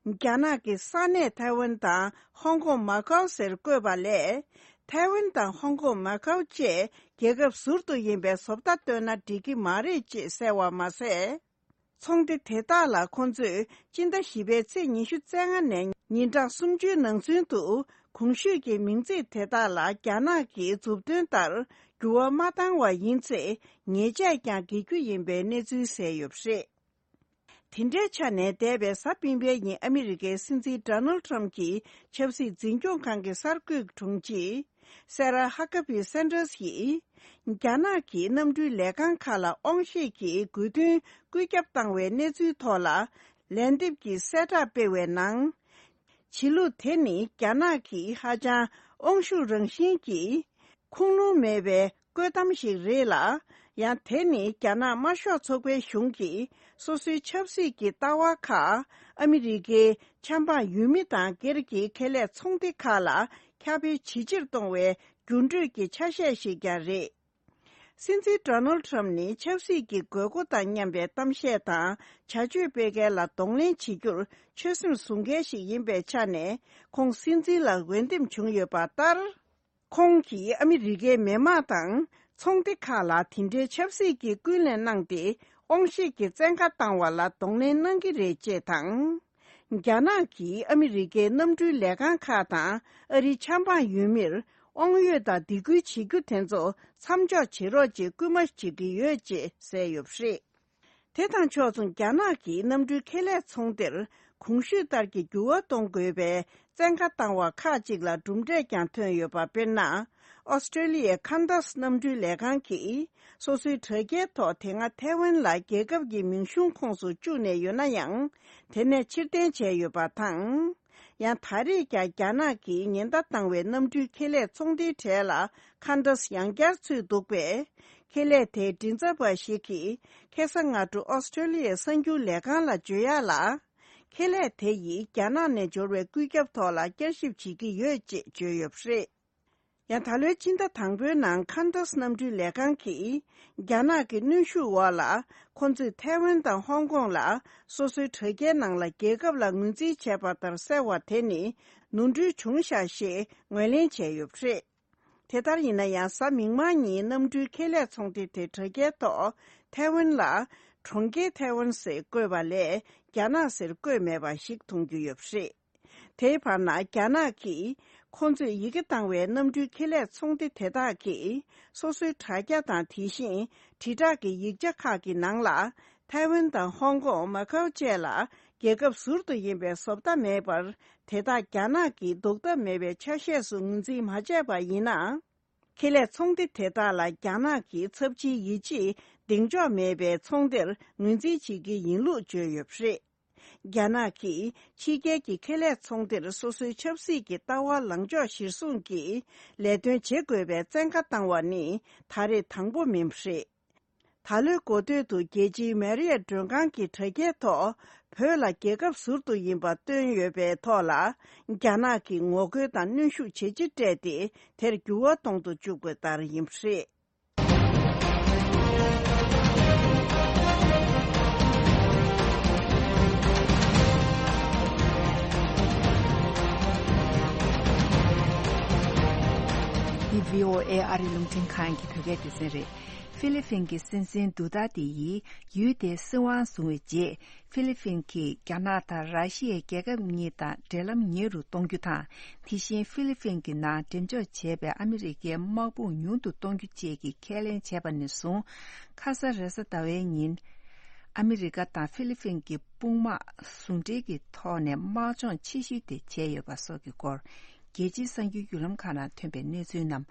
རྒྱ་ནག་གི་ས་གནས་ཐའེ་ཝན་དང་ཧོང་ཀོང་མ་ཀའོ་ཟེར་བཀོད་པ་ལས། ཐའེ་ཝན་དང་ཧོང་ཀོང་མ་ཀའོ་བཅས་རྒྱལ་ཁབ་ཟུར་དུ་ཡིན་པའི་བཟོ་ལྟ་བཏོན་ན་འགྲིག་གི་མ་རེད་ཅེས་གསལ་བ་མ་ཟད། ཚོང་སྡེ་དེ་དག་ལ་ཁོང་ཚོས་སྤྱི་ཟླ་བཞི་པའི་ཚེས་ཉི་ཤུ་རྩ་ལྔ་ནས་ཉིན་གྲངས་སུམ་ཅུའི་ནང་ཚུན་དུ་གོང་ཞུས་ཀྱི་མིང་ཚིག་དེ་དག་ལ་རྒྱ་ནག་གི་མཛུབ་སྟོན་ལྟར་འགྱུར་བ་མ་བཏང་བ་ཡིན་ཚེ་ཉེས་ཆད་ཀྱང་འགེལ་རྒྱུ་ཡིན་པའི་གནས་ཚུལ་གསལ་ཡོད་པ་རེད། དེ་འདྲའི་ཆ་ནས་འདས་པའི་གཟའ་སྤེན་པའི་ཉིན་ཨ་མི་རི་ཀའི་སྲིད་འཛིན་ཌོ་ནལ་ཁྲམ་གྱི་ཆབ་སྲིད་འཛིན་སྐྱོང་ཁང་གི་གསར་འགོད་དྲུང་ཆེ་སེ་ར་ཧ་ཀ་བི་སན་ཏྲས་ཡིས། རྒྱ་ནག་གིས་གནམ་གྲུའི་ལས་ཁང་ཁག་ལ་དབང་ཤེད་ཀྱིས་དགོས་འདུན་བཀོད་ཁྱབ་བཏང་བའི་གནས་ཚུལ་ཐོག་ལ་ལན་འདེབས་ཀྱི་གསལ་བསྒྲགས་སྤེལ་བའི་ནང་། བྱེད་ལུགས་དེ་ནི་རྒྱ་ནག་གིས་ཧ་ཅང་དབང་ཤུགས་རང་བཞིན་གྱིས་ཁུངས་ལུང་མེད་པའི་བཀོད་གཏམ་ཞིག་རེད་ལ། ཡང་དེ་ནི་རྒྱ་ནག་དམར་ཤོག་ཚོགས་པའི་གཞུང་གིས་སོ་སོའི་ཆབ་སྲིད་ཀྱི་ལྟ་བ་ཁག་ཨ་མི་རི་ཀའི་ཆབ་འབངས་ཡུལ་མི་དང་སྒེར་གྱི་ཁེ་ལས་ཚོང་སྡེ་ཁག་ལ་ཁྱབ་སྤེལ་ཇེ་ཆེར་གཏོང་བའི་འགྱུར་འགྲོས་ཀྱི་ཆ་ཤས་ཤིག་ཀྱང་རེད། སྲིད་འཛིན་ཌོ་ནལ་ཁྲམ་ནི་ཆབ་སྲིད་ཀྱི་དགོས་མཁོ་དང་མཉམ་པའི་གཏམ་བཤད་དང་བྱ་སྤྱོད་སྤེལ་མཁན་ལ་གདོང་ལེན་བྱེད་རྒྱུར་ཆོད་སེམས་བཟུང་མཁན་ཞིག་ཡིན་པའི་ཆ་ནས་ཁོང་སྲིད་འཛིན་ལ་འོས་འདེམས་བྱུང་ཡོད་པ་ལྟར། ཁོང་གིས་ཨ་མི་རི་ཀའི་མི་དམངས་དང་ཚོང་སྡེ་ཁག་ལ་དེ་འདྲའི་ཆབ་སྲིད་ཀྱི་ཀུན་ལན་གནང་སྟེ་དབང་ཤེད་ཀྱི་བཙན་བཀའ་བཏང་བ་ལ་གདོང་ལེན་གནང་གི་རེད་ཅེས་དང་། རྒྱ་ནག་གིས་ཨ་མི་རི་ཀའི་གནམ་གྲུའི་ལས་ཁང་ཁག་དང་ཨ་རིའི་ཆབ་འབངས་ཡུལ་མིར་དབང་ཡོད་དང་སྡིགས་སྐུལ་བྱེད་རྒྱུ་དེ་ཚོ་མཚམས་འཇོག་བྱེད་རོགས་ཅེས་སྐུལ་མ་བྱེད་ཀྱི་ཡོད་ཅེས་གསལ་ཡོད་པ་རེད། དེ་དང་ཕྱོགས་མཚུངས་རྒྱ་ནག་གིས་གནམ་གྲུའི་ཁེ་ལས་ཚོང་སྡེར་གོང་ཞུས་ལྟར་གྱི་འགྱུར་བ་གཏོང་དགོས་པའི་བཙན་བཀའ་བཏང་བ་ཁག་ཅིག་ལ་གྲུབ་འབྲས་ཀྱང་ཐོན་ཡོད་པ། དཔེར་ན། ཨོ་སི་ཀྲེ་ལི་ཡའི་ཁན་ཏཱས་གནམ་གྲུའི་ལས་ཁང་གིས་སོ་སོའི་དྲ་རྒྱའི་ཐོག་དེ་སྔ་ཐའེ་ཝན་ལ་རྒྱལ་ཁབ་ཀྱི་མིང་གཞུང་ཁོངས་སུ་བཅུག་ནས་ཡོད་ན་ཡང་། དེ་ནས་ཕྱིར་འཐེན་བྱས་ཡོད་པ་དང་། ཡང་ད་རེས་ཀྱང་རྒྱ་ནག་གིས་ཉེན་བརྡ་བཏང་བའི་གནམ་གྲུའི་ཁེ་ལས་ཚོང་སྡེའི་གྲས་ལ་ཁན་ཏཱས་ཡང་བསྐྱར་ཚུད་འདུག་པས། ཁེ་ལས་དེའི་མགྲིན་ཚབ་པ་ཞིག་གིས་ཁ་སང་སྔ་དྲོ་ཨོ་སི་ཀྲེ་ལི་ཡའི་གསར་འགྱུར་ལས་ཁང་ལ་བརྗོད་ཡག་ལ། ཁེ་ལས་དེ་ཡིས་རྒྱ་ནག་ནས་འབྱོར་བའི་བཀོད་ཁྱབ་ཐོག་ལ་བསྐྱར་ཞིབ་བྱེད་ཀྱི་ཡོད་ཅེས་བརྗོད་ཡོད་པ་རེད། ཡང་ད་ལོའི་སྤྱི་ཟླ་དང་པོའི་ནང་ཁན་ཏཱས་གནམ་གྲུའི་ལས་ཁང་གིས་རྒྱ་ནག་གི་གནོན་ཤུགས་འོག་ལ་ཁོང་ཚོས་ཐའེ་ཝན་དང་ཧོང་ཀོང་ལ་སོ་སོའི་དྲ་རྒྱའི་ནང་ལ་རྒྱལ་ཁབ་ལ་ངོས་འཛིན་བྱས་པ་ལྟར་གསལ་བ་དེ་ནི་ནོར་འཁྲུལ་བྱུང་ཤག་ཞེས་ངོས་ལེན་བྱས་ཡོད་པ་རེད། དེ་ལྟར་ཡིན་ན་ཡང་གཟའ་མིག་དམར་ཉིན་གནམ་གྲུའི་ཁེ་ལས་ཚོང་སྡེ་དེ་དྲ་རྒྱའི་ཐོག་ཐའེ་ཝན་ལ་གྲོང་ཁྱེར་ཐའེ་ཝན་ཟེར་བཀོད་པ་ལས་རྒྱ་ནག་ཟེར་བཀོད་མེད་པ་ཞིག་མཐོང་རྒྱུ་ཡོད་པ་རེད། དེའི་བར་ན་རྒྱ་ནག་གིས་ཁོང་ཚོས་ཡི་གེ་བཏང་བའི་གནམ་གྲུའི་ཁེ་ལས་ཚོང་སྡེ་དེ་དག་གིས་སོ་སོའི་དྲ་རྒྱ་དང་དེ་བཞིན་དྲིལ་བསྒྲགས་ཀྱི་ཡིག་ཆ་ཁག་གི་ནང་ལ། ཐའེ་ཝན་དང་ཧོང་ཀོང་། མ་ཁའོ་བཅས་ལ་རྒྱལ་ཁབ་ཟུར་དུ་ཡིན་པའི་བཟོ་ལྟ་མེད་པར། དེ་དག་རྒྱ་ནག་གིས་ལྡོག་ཐབས་མེད་པའི་ཆ་ཤས་སུ་ངོས་འཛིན་མ་བྱས་པ་ཡིན་ན། ཁེ་ལས་ཚོང་སྡེ་དེ་དག་ལ་རྒྱ་ནག་གིས་ཚབས་ཆེའི་ཡིད་ཆེས་གདེང་འཇོག་མེད་པའི་ཚོང་སྡེར་ངོས་འཛིན་བྱེད་ཀྱི་ཡིན་ལུགས་བརྗོད་ཡོད་པ་རེད། རྒྱ་ནག་གིས་ཕྱི་རྒྱལ་གྱི་ཁེ་ལས་ཚོང་སྡེར་སོ་སོའི་ཆབ་སྲིད་ཀྱི་ལྟ་བ་ལངས་ཕྱོགས་གཞིར་བཟུང་གིས་ལས་དོན་བྱེད་དགོས་པའི་བཙན་བཀའ་བཏང་བ་ནི་ད་རེས་དང་པོ་མིན་པ་རེད། ད་ལོའི་འགོ་སྟོད་དུ་རྒྱལ་སྤྱིའི་མེ་རི་ཡ་མགྲོན་ཁང་གི་དྲ་རྒྱའི་ཐོག་བོད་ལ་རྒྱལ་ཁབ་ཟུར་དུ་ཡིན་པ་བཏོན་ཡོད་པའི་ཐོག་ལ་རྒྱ་ནག་གིས་ངོ་རྒོལ་དང་གནོན་ཤུགས་ཇེ་ཆེ་སྤྲད་དེ་དེར་འགྱུར་བ་གཏོང་དུ་བཅུག་དགོས་ལྟར་ཡིན་པ་རེད། འདི་བྷི་ཨོ་ཨེ་ཨ་རི་རླུང་འཕྲིན་ཁང་གི་བོད་སྐད་སྡེ་ཚན་རེད། ཧྥི་ལི་ཕིན་གྱི་སྲིད་འཛིན་དུ་ཏར་ཏེ་ཡིས་ཡུལ་དེའི་སྲིད་དབང་བཟུང་བའི་རྗེས། ཧྥི་ལི་ཕིན་གྱིས་རྒྱ་ནག་དང་ར་ཤི་ཡའི་རྒྱལ་ཁབ་གཉིས་དང་འབྲེལ་ལམ་ཉེ་རུ་གཏོང་རྒྱུ་དང་། དེ་བཞིན་ཧྥི་ལི་ཕིན་གྱི་ནང་འགྲེམས་འཇོག་བྱས་པའི་ཨ་མི་རི་ཀའི་དམག་དཔུང་ཉུང་དུ་གཏོང་རྒྱུ་བཅས་ཀྱི་ཁས་ལེན་བྱས་པ་ནས་བཟུང་། ཁ་ས་རེས་གཟའ་ཟླ་བའི་ཉིན། ཨ་མི་རི་ཀ་དང་ཧྥི་ལི་ཕིན་གྱི་དཔུང་དམག་ཟུང་འབྲེལ་གྱི་ཐོག་ནས་དམག་སྦྱོང་ཆེ་ཤོས་དེ་བྱས་ཡོད་པ་སོགས་ཀྱི་སྐོར། རྒྱལ་སྤྱིའི་གསར་འགྱུར་བརྒྱུད་ལམ་ཁག་ནང་ཐོན་པའི་གནས་ཚུལ་རྣམས་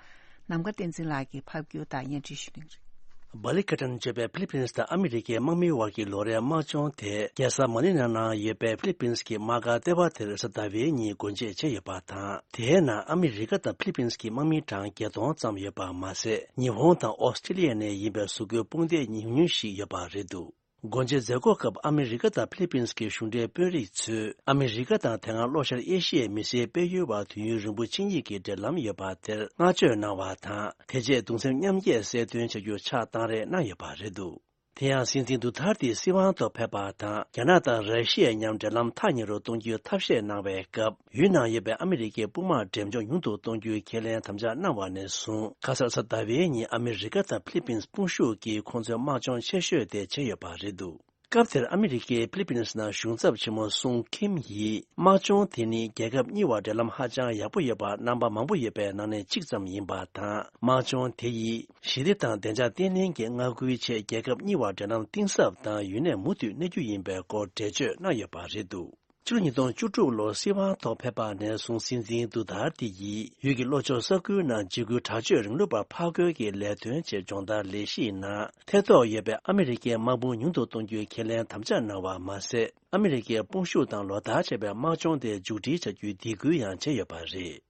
ནམ་མཁའ་བསྟན་འཛིན་ལགས་ཀྱིས་ཕབ་སྒྱུར་དང་སྙན་སྒྲོན་ཞུ་གནང་གི་རེད། སྦ་ལི་ཁ་ཏན་ཅེས་པའི་ཕི་ལི་པིན་སི་དང་ཨ་མི་རི་ཀའི་དམག་མིའི་དབར་གྱི་ལོ་རེའི་དམག་སྦྱོང་དེ་རྒྱལ་ས་མ་ནི་ལ་ནང་ཡོད་པའི་ཕི་ལི་པིན་སི་གི་དམག་སྒར་ལྟེ་བ་དེར་གཟའ་ཟླ་བའི་ཉིན་སྒོ་འབྱེད་བྱས་ཡོད་པ་དང་། དེའི་ནང་ཨ་མི་རི་ཀ་དང་ཕི་ལི་པིན་སི་གི་དམག་མི་གྲངས་བརྒྱད་སྟོང་ཙམ་ཡོད་པ་མ་ཟད། ཉི་ཧོང་དང་ཨོ་སི་ཀྲི་ལི་ཡ་ནས་ཡིན་པའི་གཟུགས་པོའི་དཔུང་སྡེ་ཉུང་ཉུང་ཞིག་ཡོད་པ་རེད་འདུག་སྒོ་འབྱེད་མཛད་སྒོ་སྐབས་ཨ་མི་རི་ཀ་དང་ཕི་ལི་པིན་སི་གི་གཞུང་འབྲེལ་དཔོན་རིགས་ཚོས་ཨ་མི་རི་ཀ་དང་དེ་སྔ་ལྷོ་ཤར་ཨེ་ཤི་ཡའི་མི་སེར་སྤེལ་ཡུལ་བར་དུས་ཡུན་རིང་པོ་ཕྱིན་ཡིག་གི་འབྲེལ་ལམ་ཡོད་པ་དེར་བསྔགས་བརྗོད་གནང་བ་དང་། དེ་རྗེས་གདུང་སེམས་མཉམ་སྐྱེད་གསལ་སྟོན་བྱ་རྒྱུ་ཕྱག་བཏང་རེས་གནང་ཡོད་པ་རེད་འདུག་དེ་ཡང་སྲིད་འཛིན་དུ་ཐར་ཏེ་སྲིད་དབང་ཐོག་ཕེབས་པ་དང་། རྒྱ་ནག་དང་ར་ཤི་ཡའི་མཉམ་འབྲེལ་ལམ་ཐག་ཉེ་རུ་གཏོང་རྒྱུའི་ཐབས་ཤེས་གནང་བའི་སྐབས། ཡུལ་ནང་ཡོད་པའི་ཨ་མི་རི་ཀའི་དཔུང་དམག་འགྲེམས་འཇོག་ཉུང་དུ་གཏོང་རྒྱུའི་ཁས་ལེན་དམ་བཅའ་གནང་བ་ནས་བཟུང་། ཁ་སང་གཟའ་ཟླ་བའི་ཉིན་ཨ་མི་རི་ཀ་དང་ཕི་ལི་པིན་སི་དཔུང་ཤུགས་ཀྱིས་ཁོང་ཚོའི་དམག་སྦྱོང་ཆེ་ཤོས་དེ་བྱས་ཡོད་པ་རེད་འདུག་སྐབས་དེར་ཨ་མི་རི་ཀས་ཕི་ལི་པིན་སི་ནང་གཞུང་ཚབ་ཆེན་མོ་སུང་ཁིམ་ཡིས། དམག་སྦྱོང་དེ་ནི་རྒྱལ་ཁབ་གཉིས་བར་འབྲེལ་ལམ་ཧ་ཅང་ཡག་པོ་ཡོད་པ་རྣམ་པ་མང་པོ་ཡོད་པའི་ནང་ནས་གཅིག་ཙམ་ཡིན་པ་དང་། དམག་སྦྱོང་དེ་ཡིས་ཞི་བདེ་དང་བདེ་འཇགས་བརྟན་ལྷིང་གི་མངའ་ཁུལ་ཆེད་རྒྱལ་ཁབ་གཉིས་བར་འབྲེལ་ལམ་གཏིང་ཟབ་དང་ཡུན་གནས་མུ་མཐུད་གནས་རྒྱུ་ཡིན་པའི་སྐོར་འགྲེལ་བརྗོད་གནང་ཡོད་པ་རེད་འདུག་ཕྱི་ལོ་ཉིས་སྟོང་བཅུ་དྲུག་ལོར་སྲིད་དབང་ཐོག་ཕེབས་པ་ནས་བཟུང་སྲིད་འཛིན་དུ་ཐར་ཏི་ཡིས་ཡུལ་གྱི་ལྷོ་ཕྱོགས་ས་ཁུལ་ནང་འཇིགས་སྐུལ་དྲག་སྤྱོད་རིང་ལུགས་པ་ཕར་རྒོལ་གྱི་ལས་དོན་ཆེད་སྦྱོང་བརྡར་ལས་གཞིའི་ནང་ཐེ་གཏོགས་ཡོད་པའི་ཨ་མི་རི་ཀའི་དམག་དཔུང་ཉུང་དུ་གཏོང་རྒྱུའི་ཁས་ལེན་དམ་བཅའ་གནང་བ་མ་ཟད། ཨ་མི་རི་ཀའི་དཔུང་ཤུགས་དང་ལོ་ལྟར་བྱས་པའི་དམག་སྦྱོང་དེ་མཇུག་སྒྲིལ་བྱ་རྒྱུའི་སྡིགས་སྐུལ་ཡང་བྱས་ཡོད་པ་རེད།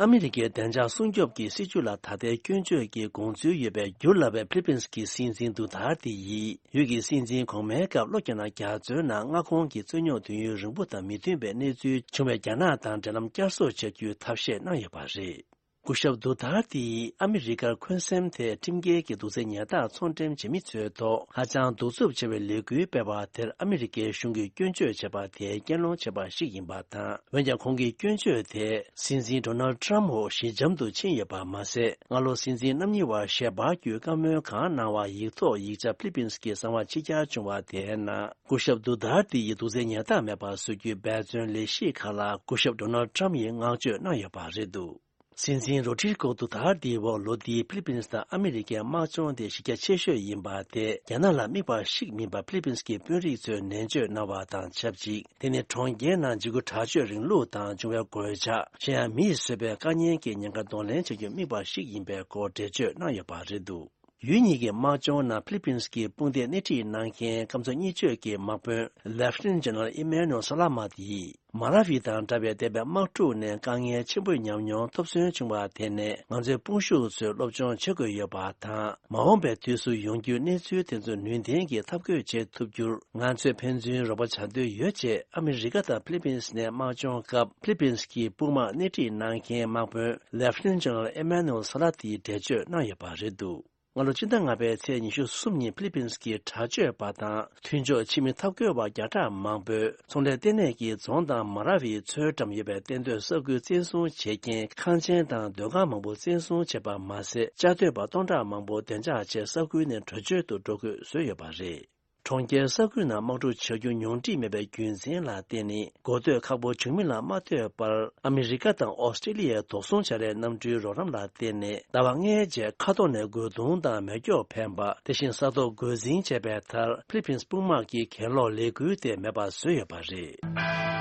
ཨ་མི་རི་ཀའི་བདེ་འཇགས་སྲུང་སྐྱོབ་ཀྱི་སྲིད་བྱུས་ལ་ད་ལྟའི་སྐྱོན་བརྗོད་ཀྱི་དགོངས་ཚུལ་ཡོད་པའི་འགྱུར་ལ་བའི་ཕི་ལི་པིན་སི་གི་སྲིད་འཛིན་དུ་ཐར་ཏི་ཡིས་ཡུལ་གྱི་སྲིད་འཛིན་གོང་མའི་སྐབས་ལྷོ་རྒྱ་ནག་རྒྱ་མཚོའི་ནང་མངའ་ཁོངས་ཀྱི་རྩོད་རྙོག་དུས་ཡུན་རིང་པོ་དང་མི་མཐུན་པའི་གནས་ཚུལ་བྱུང་བའི་རྒྱ་ནག་དང་འབྲེལ་ལམ་བསྐྱར་གསོ་བྱ་རྒྱུའི་ཐབས་ཤེས་གནང་ཡོད་པ་རེད། སྐུ་ཞབས་དུ་ཐར་ཏིས་ཨ་མི་རི་ཀར་འཁོན་སེམས་ཐད་ཁྲིམས་འགལ་གྱི་དུག་རྫས་ཉལ་ཐག་ཚོང་འགྲེམས་བྱེད་མི་ཚོའི་ཐོག་ཧ་ཅང་གདུག་རྩུབ་ཆེ་བའི་ལས་འགུལ་སྤེལ་བ་དེར་ཨ་མི་རི་ཀའི་གཞུང་གིས་སྐྱོན་བརྗོད་བྱས་པ་དེའི་གྱེན་ལོག་བྱས་པ་ཞིག་ཡིན་པ་དང་། འོན་ཀྱང་ཁོང་གིས་སྐྱོན་བརྗོད་དེ་སྲིད་འཛིན་ཌོ་ནལ་ཊམ་འོག་ཞི་འཇམ་དུ་ཕྱིན་ཡོད་པ་མ་ཟད། སྔ་ལོ་སྲིད་འཛིན་རྣམ་གཉིས་བར་ཞལ་པར་བརྒྱུད་བཀའ་མོལ་གང་གནང་བ་ཡིག་ཐོག་ཡིག་ཆ་ཕི་ལི་པིན་སི་གི་གསང་བ་ཕྱི་གྱར་བྱུང་བ་དེའི་ནང་སྐུ་ཞབས་དུ་ཐར་ཏི་ཡིས་དུག་རྫས་ཉལ་ཐག་མེད་པར་བཟོ་རྒྱུའི་འབད་བརྩོན་ལས་གཞི་ཁག་ལ་སྐུ་ཞབས་ཌོ་ནལ་ཊམ་ཡིས་བསྔགས་བརྗོད་གནང་ཡོད་པ་རེད་འདུག་སྲིད་འཛིན་རོ་ཌི་རི་ཀོ་དུ་ཐར་ཏིའི་འོག་ལོ་འདིའི་ཕི་ལི་པིན་སི་དང་ཨ་མི་རི་ཀའི་དམག་སྦྱོང་དེ་གཞི་རྒྱ་ཆེ་ཤོས་ཡིན་པ་དེ་རྒྱ་ནག་ལ་དམིགས་པ་ཞིག་མིན་པ་ཕི་ལི་པིན་སི་གི་དཔོན་རིགས་ཚོས་ནན་བརྗོད་གནང་བ་དང་ཆབས་ཅིག་དེ་ནི་གྲོང་ཁྱེར་ནང་འཇིགས་སྐུལ་དྲག་སྤྱོད་རིང་ལུགས་དང་འབྱུང་བའི་གོད་ཆག་གཞན་ཡང་མི་ཡིས་བཟོས་པའི་དཀའ་ཉེན་གྱི་ཉེན་ཁ་གདོང་ལེན་བྱ་རྒྱུར་དམིགས་པ་ཞིག་ཡིན་པའི་སྐོར་འགྲེལ་བརྗོད་གནང་ཡོད་པ་རེད་འདུག་ཡུལ་གཉིས་ཀྱི་དམག་སྦྱོང་ནང་ཕི་ལི་པིན་སི་གི་དཔུང་སྡེ་སྣེ་ཁྲིད་གནང་མཁན་སྐམ་ས་གཉིས་བརྗོད་ཀྱི་དམག་དཔོན་Lieutenant General Emmanuel Salamat ཡིས། མ་ར་ཝི་དང་འདྲ་བའི་འདས་པའི་དམག་འཁྲུག་ནས་དཀའ་ངལ་ཆེན་པོ་ཉམས་མྱོང་ཐོབ་ཚུན་བྱུང་བ་དེ་ནས་ང་ཚོའི་དཔུང་ཤུགས་ཚོས་སློབ་སྦྱོང་བྱེད་དགོས་ཡོད་པ་དང་། མ་འོངས་པའི་དུས་སུ་ཡོང་རྒྱུའི་གནས་ཚུལ་དེ་ཚོ་ནུས་ལྡན་གྱིས་འཐབ་རྒོལ་བྱེད་ཐུབ་རྒྱུར་ང་ཚོས་ཕན་ཚུན་རོགས་པ་བྱ་འདོད་ཡོད་ཅེས་ཨ་མི་རི་ཀ་དང་ཕི་ལི་པིན་སི་ནས་དམག་སྦྱོང་སྐབས་ཕི་ལི་པིན་སི་གི་དཔུང་དམག་སྣེ་ཁྲིད་གནང་མཁན་དམག་དཔོན་Lieutenant General Emmanuel Salamat ཡིས་འགྲེལ་བརྗོད་གནང་ཡོད་པ་རེད་འདུག་སྔ་ལོ་སྤྱི་ཟླ་ལྔ་པའི་ཚེས་ཉི་ཤུ་གསུམ་ཉིན་ཕི་ལི་པིན་སི་གི་དྲག་སྤྱོད་པ་དང་མཐུན་ཕྱོགས་ཕྱི་མི་འཐབ་རྒོལ་བ་བརྒྱ་ཕྲག་མང་པོས་ཚོང་ལས་ལྟེ་གནས་ཀྱི་རྫོང་དང་མ་ར་ཝིའི་མཚོའི་འགྲམ་ཡོད་པའི་གཏན་སྡོད་ས་ཁུལ་བཙན་བཟུང་བྱེད་མཁན་ཁང་ཆེན་དང་སྡོད་ཁང་མང་པོ་བཙན་བཟུང་བྱས་པ་མ་ཟད། བཅའ་སྡོད་པ་སྟོང་ཕྲག་མང་པོ་བདེ་འཇགས་ཆེད་ས་ཁུལ་ནས་བྲོས་བྱོལ་དུ་འགྲོ་དགོས་བཟོས་ཡོད་པ་རེད། གྲོང་ཁྱེར་ས་ཁུལ་ནང་དམག་འཁྲུག་བྱ་རྒྱུ་ཉུང་འཕྲི་མེད་པའི་རྒྱུ་མཚན་ལ་བརྟེན་ནས་གོ་ཐོས་ཁག་པོ་བྱུང་མིན་ལ་མ་ལྟོས་པར། ཨ་མི་རི་ཀ་དང་ཨོ་སི་ཀྲི་ལི་ཡའི་དོགས་ཟོན་བྱ་ལས་གནམ་གྲུའི་རོགས་རམ་ལ་བརྟེན་ནས་ཟླ་བ་ལྔའི་རྗེས་མཁའ་ཐོག་ནས་རྒོལ་རྡུང་དང་མེ་སྒྱོགས་འཕེན་པ། དེ་བཞིན་ས་ཐོག་རྒོལ་འཛིང་བྱས་པའི་མཐར་ཕི་ལི་པིན་སི་དཔུང་དམག་གིས་གྱེན་ལོག་ལས་འགུལ་དེ་མེད་པར་བཟོས་ཡོད་པ་རེད།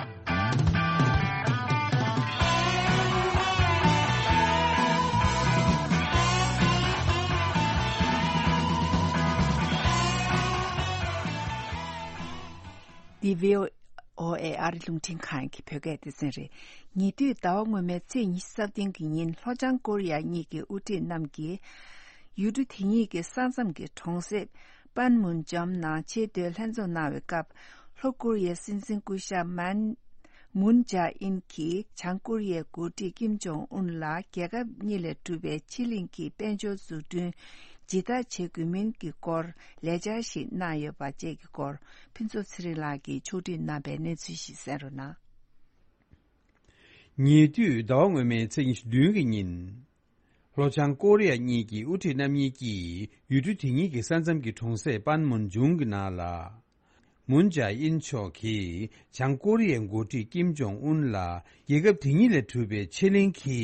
འདི་བྷི་ཨོ་ཨོ་ཨེ་ཨ་རི་རླུང་འཕྲིན་ཁང་གི་བོད་སྐད་སྡེ་ཚན་རེད། ཉེ་དུས་ཟླ་བ་སྔོན་མའི་ཚེས་ཉི་ཤུ་རྩ་བདུན་གྱི་ཉིན་ལྷོ་བྱང་ཀོ་རི་ཡ་གཉིས་ཀྱི་དབུ་ཁྲིད་རྣམས་ཀྱིས་ཡུལ་གྲུ་དེ་གཉིས་ཀྱི་ས་མཚམས་ཀྱི་གྲོང་གསེབ་པན་མུན་ཇོམ་ནང་ཆེས་མཐོའི་ལྷན་ཚོགས་གནང་བའི་སྐབས། ལྷོ་ཀོ་རི་ཡའི་སྲིད་འཛིན་སྐུ་ཞབས་མན་མུན་ཇཱ་ཨིན་གྱིས་བྱང་ཀོ་རི་ཡའི་འགོ་ཁྲིད་ཀིམ་ཇོང་ཨུན་ལ་རྒྱལ་ཁབ་གཉིས་ལས་གྲུབ་པའི་ཕྱེད་གླིང་གི་དཔལ་འབྱོར་འཛུགས་སྐྲུན་ཇི་ལྟར་བྱེད་དགོས་མིན་གྱི་སྐོར་ལས་འཆར་ཞིག་གནང་ཡོད་པ་བཅས་ཀྱི་སྐོར། ཕུན་ཚོགས་ཚེ་རིང་ལགས་ཀྱིས་ཕྱོགས་སྒྲིག་གནང་པའི་གནས་ཚུལ་ཞིག་གསན་རོགས་གནང་། ཉེ་དུས་ཟླ་བ་སྔོན་མའི་ཚེས་ཉི་ཤུ་བདུན་གྱི་ཉིན། ལྷོ་བྱང་ཀོ་རི་ཡ་གཉིས་ཀྱི་དབུ་ཁྲིད་རྣམ་གཉིས་ཀྱིས་ཡུལ་གྲུ་དེ་གཉིས་ཀྱི་ས་མཚམས་ཀྱི་གྲོང་གསེབ་པན་མུན་ཇུང་གི་ནང་ལ། མུན་ཇཱ་ཨིན་མཆོག་གིས་བྱང་ཀོ་རི་ཡའི་འགོ་ཁྲིད་ཀིམ་ཇོང་ཨུན་ལ་རྒྱལ་ཁབ་དེ་གཉིས་ལས་གྲུབ་པའི་ཕྱེད་གླིང་གི་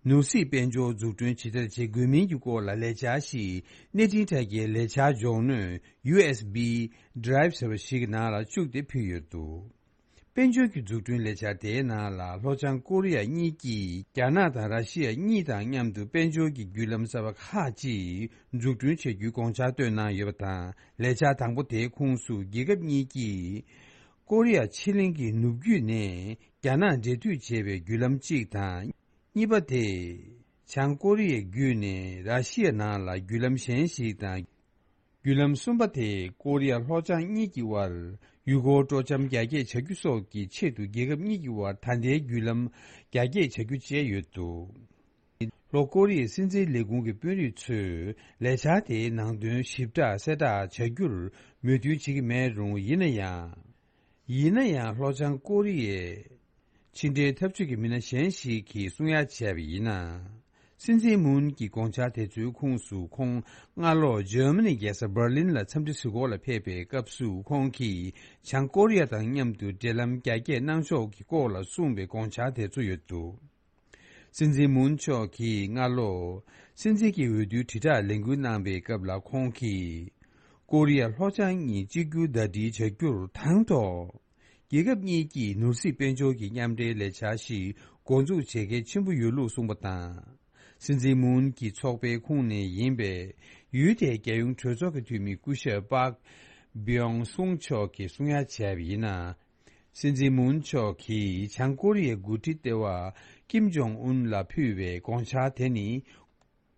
ནོར་སྲིད་དཔལ་འབྱོར་འཛུགས་སྐྲུན་ཇི་ལྟར་བྱེད་དགོས་མིན་གྱི་སྐོར་ལ་ལས་འཆར་ཞིག་གནས་འཕྲིན་དྲ་རྒྱའི་ལས་འཆར་སྦྱོང་སྣོད་ཡུ་ཨེས་བི་Drive ཟེར་བ་ཞིག་གི་ནང་ལ་བཅུག་སྟེ་ཕུལ་ཡོད་འདུག་དཔལ་འབྱོར་གྱི་འཛུགས་སྐྲུན་ལས་འཆར་དེའི་ནང་ལ་ལྷོ་བྱང་ཀོ་རི་ཡ་གཉིས་ཀྱིས་རྒྱ་ནག་དང་ར་ཤི་ཡ་གཉིས་དང་མཉམ་དུ་དཔལ་འབྱོར་གྱི་བརྒྱུད་ལམ་གསར་པ་ཁག་ཅིག་འཛུགས་སྐྲུན་བྱ་རྒྱུའི་དགོངས་འཆར་བཏོན་གནང་ཡོད་པ་དང་། ལས་འཆར་དང་པོ་དེའི་ཁོངས་སུ་རྒྱལ་ཁབ་གཉིས་ཀྱིས་ཀོ་རི་ཡ་ཕྱེད་གླིང་གི་ནུབ་རྒྱུད་ནས་རྒྱ་ནག་འབྲེལ་མཐུད་བྱེད་པའི་བརྒྱུད་ལམ་གཅིག་དང་། གཉིས་པ་དེ། བྱང་ཀོ་རི་ཡའི་བརྒྱུད་ནས་ར་ཤི་ཡའི་ནང་ལ་བརྒྱུད་ལམ་གཞན་ཞིག་དང་། བརྒྱུད་ལམ་གསུམ་པ་དེ་ཀོ་རི་ཡ་ལྷོ་བྱང་གཉིས་ཀྱི་དབར་ཡུལ་སྐོར་སྤྲོ་འཆམ་རྒྱ་སྐྱེད་བྱ་རྒྱུ་སོགས་ཀྱི་ཆེད་དུ་རྒྱལ་ཁབ་གཉིས་ཀྱི་དབར་ད་ལྟའི་བརྒྱུད་ལམ་རྒྱ་སྐྱེད་བྱ་རྒྱུ་བཅས་ཡོད་འདུག་ལྷོ་ཀོ་རི་ཡའི་སྲིད་འཛིན་ལས་ཁུངས་ཀྱི་དཔོན་རིགས་ཚོས་ལས་འཆར་དེའི་ནང་དོན་ཞིབ་ཕྲ་གསལ་བསྒྲགས་བྱ་རྒྱུར་མོས་མཐུན་བྱེད་ཀྱི་མེད་རུང་། ཡིན་ན་ཡང་། ཡིན་ན་ཡང་ལྷོ་བྱང་ཀོ་རི་ཡའི་ཕྱི་འབྲེལ་འཐབ་ཇུས་ཀྱི་མི་སྣ་གཞན་ཞིག་གིས་གསུང་ཡ་བྱས་པ་ཡིན་ན། སྲིད་འཛིན་མུན་གྱི་དགོངས་འཆར་དེ་ཚོའི་ཁོངས་སུ་ཁོང་སྔ་ལོ་འཇར་མ་ནི་རྒྱལ་ས་འབར་ལིན་ལ་འཚམས་འདྲི་ཞུ་སྒོ་ལ་ཕེབས་པའི་སྐབས་སུ། ཁོང་གིས་བྱང་ཀོ་རི་ཡ་དང་མཉམ་དུ་འབྲེལ་ལམ་རྒྱ་སྐྱེད་གནང་ཕྱོགས་ཀྱི་སྐོར་ལ་གསུངས་པའི་དགོངས་འཆར་དེ་ཚོ་ཡོད་འདུག་སྲིད་འཛིན་མུན་མཆོག་གིས་སྔ་ལོ་སྲིད་འཛིན་གྱི་འོས་བསྡུའི་དྲིལ་བསྒྲགས་ལས་འགུལ་གནང་པའི་སྐབས་ལ། ཁོང་གིས་ཀོ་རི་ཡ་ལྷོ་བྱང་གཉིས་གཅིག་གྱུར་ཟླ་སྒྲིལ་བྱ་རྒྱུར་དང་ཐོག་རྒྱལ་ཁབ་གཉིས་ཀྱིས་ནོར་སྲིད་དཔལ་འབྱོར་གྱི་མཉམ་འབྲེལ་ལས་འཆར་ཞིག་འགོ་འཛུགས་བྱེད་གལ་ཆེན་པོ་ཡོད་ལུགས་གསུངས་པ་དང་། སྲིད་འཛིན་མུན་གྱི་ཚོགས་པའི་ཁོངས་ནས་ཡིན་པའི་ཡུལ་དེའི་རྒྱལ་ཡོངས་གྲོས་ཚོགས་ཀྱི་འཐུས་མི་སྐུ་ཞབས་པཱག་བིའོང་སུང་མཆོག་གིས་གསུང་ཡ་བྱས་པ་ཡིན་ན། སྲིད་འཛིན་མུན་མཆོག་གིས་བྱང་ཀོ་རི་ཡའི་འགོ་ཁྲིད་ལྟེ་བ་ཀིམ་ཇོང་ཨུན་ལ་ཕུལ་བའི་དགོངས་འཆར་དེ་ནི།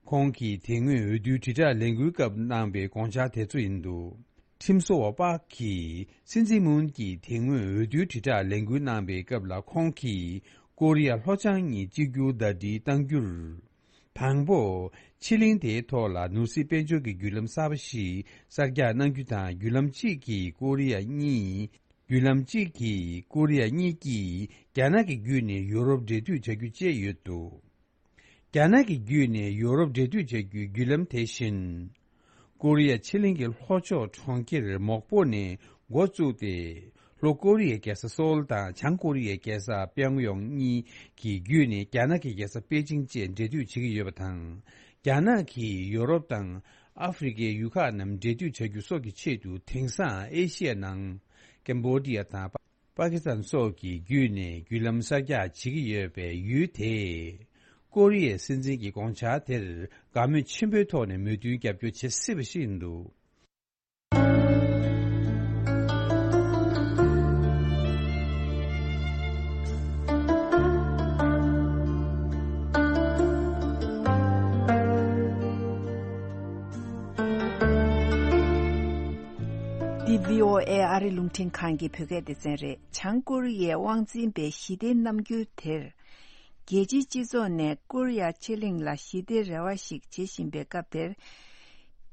ཁོང་གིས་དེ་སྔོན་འོས་བསྡུའི་དྲིལ་བསྒྲགས་ལས་འགུལ་སྐབས་གནང་པའི་དགོངས་འཆར་དེ་ཚོ་ཡིན་འདུག་ཁྲིམས་བཟོ་བ་པཱག་གིས་སྲིད་འཛིན་མུན་གྱིས་དེ་སྔོན་འོས་བསྡུའི་དྲིལ་བསྒྲགས་ལས་འགུལ་གནང་པའི་སྐབས་ལ། ཁོང་གིས་ཀོ་རི་ཡ་ལྷོ་བྱང་གཉིས་གཅིག་གྱུར་ཟླ་སྒྲིལ་གཏང་རྒྱུར། དང་པོ། ཕྱེད་གླིང་དེའི་ཐོག་ལ་ནོར་སྲིད་དཔལ་འབྱོར་གྱི་བརྒྱུད་ལམ་གསར་པ་ཞིག་གསར་རྒྱག་གནང་རྒྱུ་དང་། བརྒྱུད་ལམ་གཅིག་གིས་ཀོ་རི་ཡ་གཉིས། བརྒྱུད་ལམ་གཅིག་གིས་ཀོ་རི་ཡ་གཉིས་ཀྱིས་རྒྱ་ནག་གི་བརྒྱུད་ནས་ཡོ་རོབ་འབྲེལ་མཐུད་བྱ་རྒྱུ་བཅས་ཡོད་འདུག་རྒྱ་ནག་གི་བརྒྱུད་ནས་ཡོ་རོབ་འབྲེལ་མཐུད་བྱ་རྒྱུའི་བརྒྱུད་ལམ་དེ་བཞིན། ཀོ་རི་ཡ་ཕྱེད་གླིང་གི་ལྷོ་ཕྱོགས་གྲོང་ཁྱེར་མོག་པོ་ནས་འགོ་བཙུགས་ཏེ། ལྷོ་ཀོ་རི་ཡའི་རྒྱལ་ས་སོལ་དང་བྱང་ཀོ་རི་ཡའི་རྒྱལ་ས་པེང་ཡོང་གཉིས་ཀྱི་བརྒྱུད་ནས་རྒྱ་ནག་གི་རྒྱལ་ས་པེ་ཅིང་བཅས་འབྲེལ་མཐུད་བྱེད་ཀྱི་ཡོད་པ་དང་། རྒྱ་ནག་གིས་ཡོ་རོབ་དང་ཨ་ཧྥེ་རི་ཁའི་ཡུལ་ཁག་རྣམས་འབྲེལ་མཐུད་བྱ་རྒྱུ་སོགས་ཀྱི་ཆེད་དུ། དེང་སང་ཨེ་ཤི་ཡའི་ནང་ཀེམ་བོ་ཌི་ཡ་དང་པ་ཀི་སི་ཐན་སོགས་ཀྱི་བརྒྱུད་ནས་བརྒྱུད་ལམ་གསར་རྒྱག་བྱེད་ཀྱི་ཡོད་པའི་ཡུལ་དེས། ཀོ་རི་ཡའི་སྲིད་འཛིན་གྱི་དགོངས་འཆར་དེར་དགའ་མོས་ཆེན་པོའི་ཐོག་ནས་མོས་མཐུན་རྒྱབ་སྐྱོར་བྱེད་སྲིད་པ་ཞིག་ཡིན་འདུག་འདི་བྷི་ཨོ་ཨེ་ཨ་རི་རླུང་འཕྲིན་ཁང་གི་བོད་སྐད་སྡེ་ཚན་རེད། བྱང་ཀོ་རི་ཡའི་དབང་འཛིན་པའི་ཞི་བདེའི་རྣམ་འགྱུར་དེར། རྒྱལ་སྤྱིའི་སྤྱི་ཚོགས་ནས་ཀོ་རི་ཡ་ཕྱེད་གླིང་ལ་ཞི་བདེའི་རེ་བ་ཞིག་བྱེད་བཞིན་པའི་སྐབས་དེར།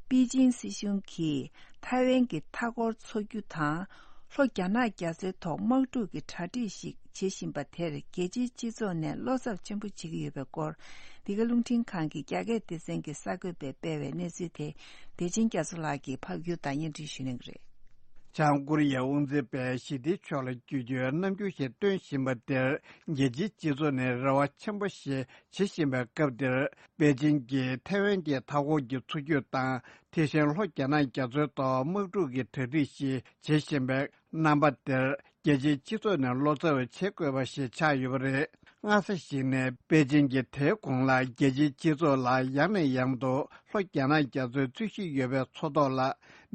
པེ་ཅིང་སྲིད་གཞུང་གིས་ཐའེ་ཝན་གྱི་མཐའ་འཁོར་འཚོ་རྒྱུ་དང་། ལྷོ་རྒྱ་ནག་རྒྱ་མཚོའི་ཐོག་དམག་འཁྲུག་གི་གྲ་སྒྲིག་ཞིག་བྱེད་བཞིན་པ་དེར། རྒྱལ་སྤྱིའི་སྤྱི་ཚོགས་ནས་བློ་འཚབ་ཆེན་པོ་བྱེད་ཀྱི་ཡོད་པའི་སྐོར། འདི་ག་རླུང་འཕྲིན་ཁང་གི་རྒྱ་སྐད་སྡེ་ཚན་གྱི་གསར་འགོད་པས་སྤེལ་བའི་གནས་ཚུལ་དེ། བདེ་ཆེན་རྒྱ་མཚོ་ལགས་ཀྱིས་ཕབ་སྒྱུར་དང་སྙན་སྒྲོན་ཞུ་གནང་གི་རེད། བྱང་ཀོ་རི་ཡའི་དབང་འཛིན་པས་ཞི་བདེའི་ཕྱོགས་ལ་བསྐྱོད་རྒྱུའི་རྣམ་འགྱུར་ཞིག་སྟོན་བཞིན་པ་དེར། རྒྱལ་སྤྱིའི་སྤྱི་ཚོགས་ནས་རེ་བ་ཆེན་པོ་ཞིག་བྱེད་བཞིན་པའི་སྐབས་དེར། པེ་ཅིང་གིས་ཐའེ་ཝན་གྱི་མཐའ་འཁོར་གྱི་འཚོ་རྒྱུ་དང་། དེ་བཞིན་ལྷོ་རྒྱ་ནག་རྒྱ་མཚོའི་ཐོག་དམག་འཁྲུག་གི་གྲ་སྒྲིག་ཞིག་བྱེད་བཞིན་པའི་རྣམ་པ་དེར། རྒྱལ་སྤྱིའི་སྤྱི་ཚོགས་ནས་བློ་འཚབ་བྱེད་དགོས་པ་ཞིག་ཆགས་ཡོད་པ་རེད། སྔ་ས་ཞིག་ནས་པེ་ཅིང་གིས་དེའི་གོང་ལ་རྒྱལ་སྤྱིའི་སྤྱི་ཚོགས་ལ་ཡང་ནས་ཡང་དུ་ལྷོ་རྒྱ་ནག་རྒྱ་མཚོའི་རྩོད་གཞི་ཡོད་པའི་མཚོ་ཐོག་ལ་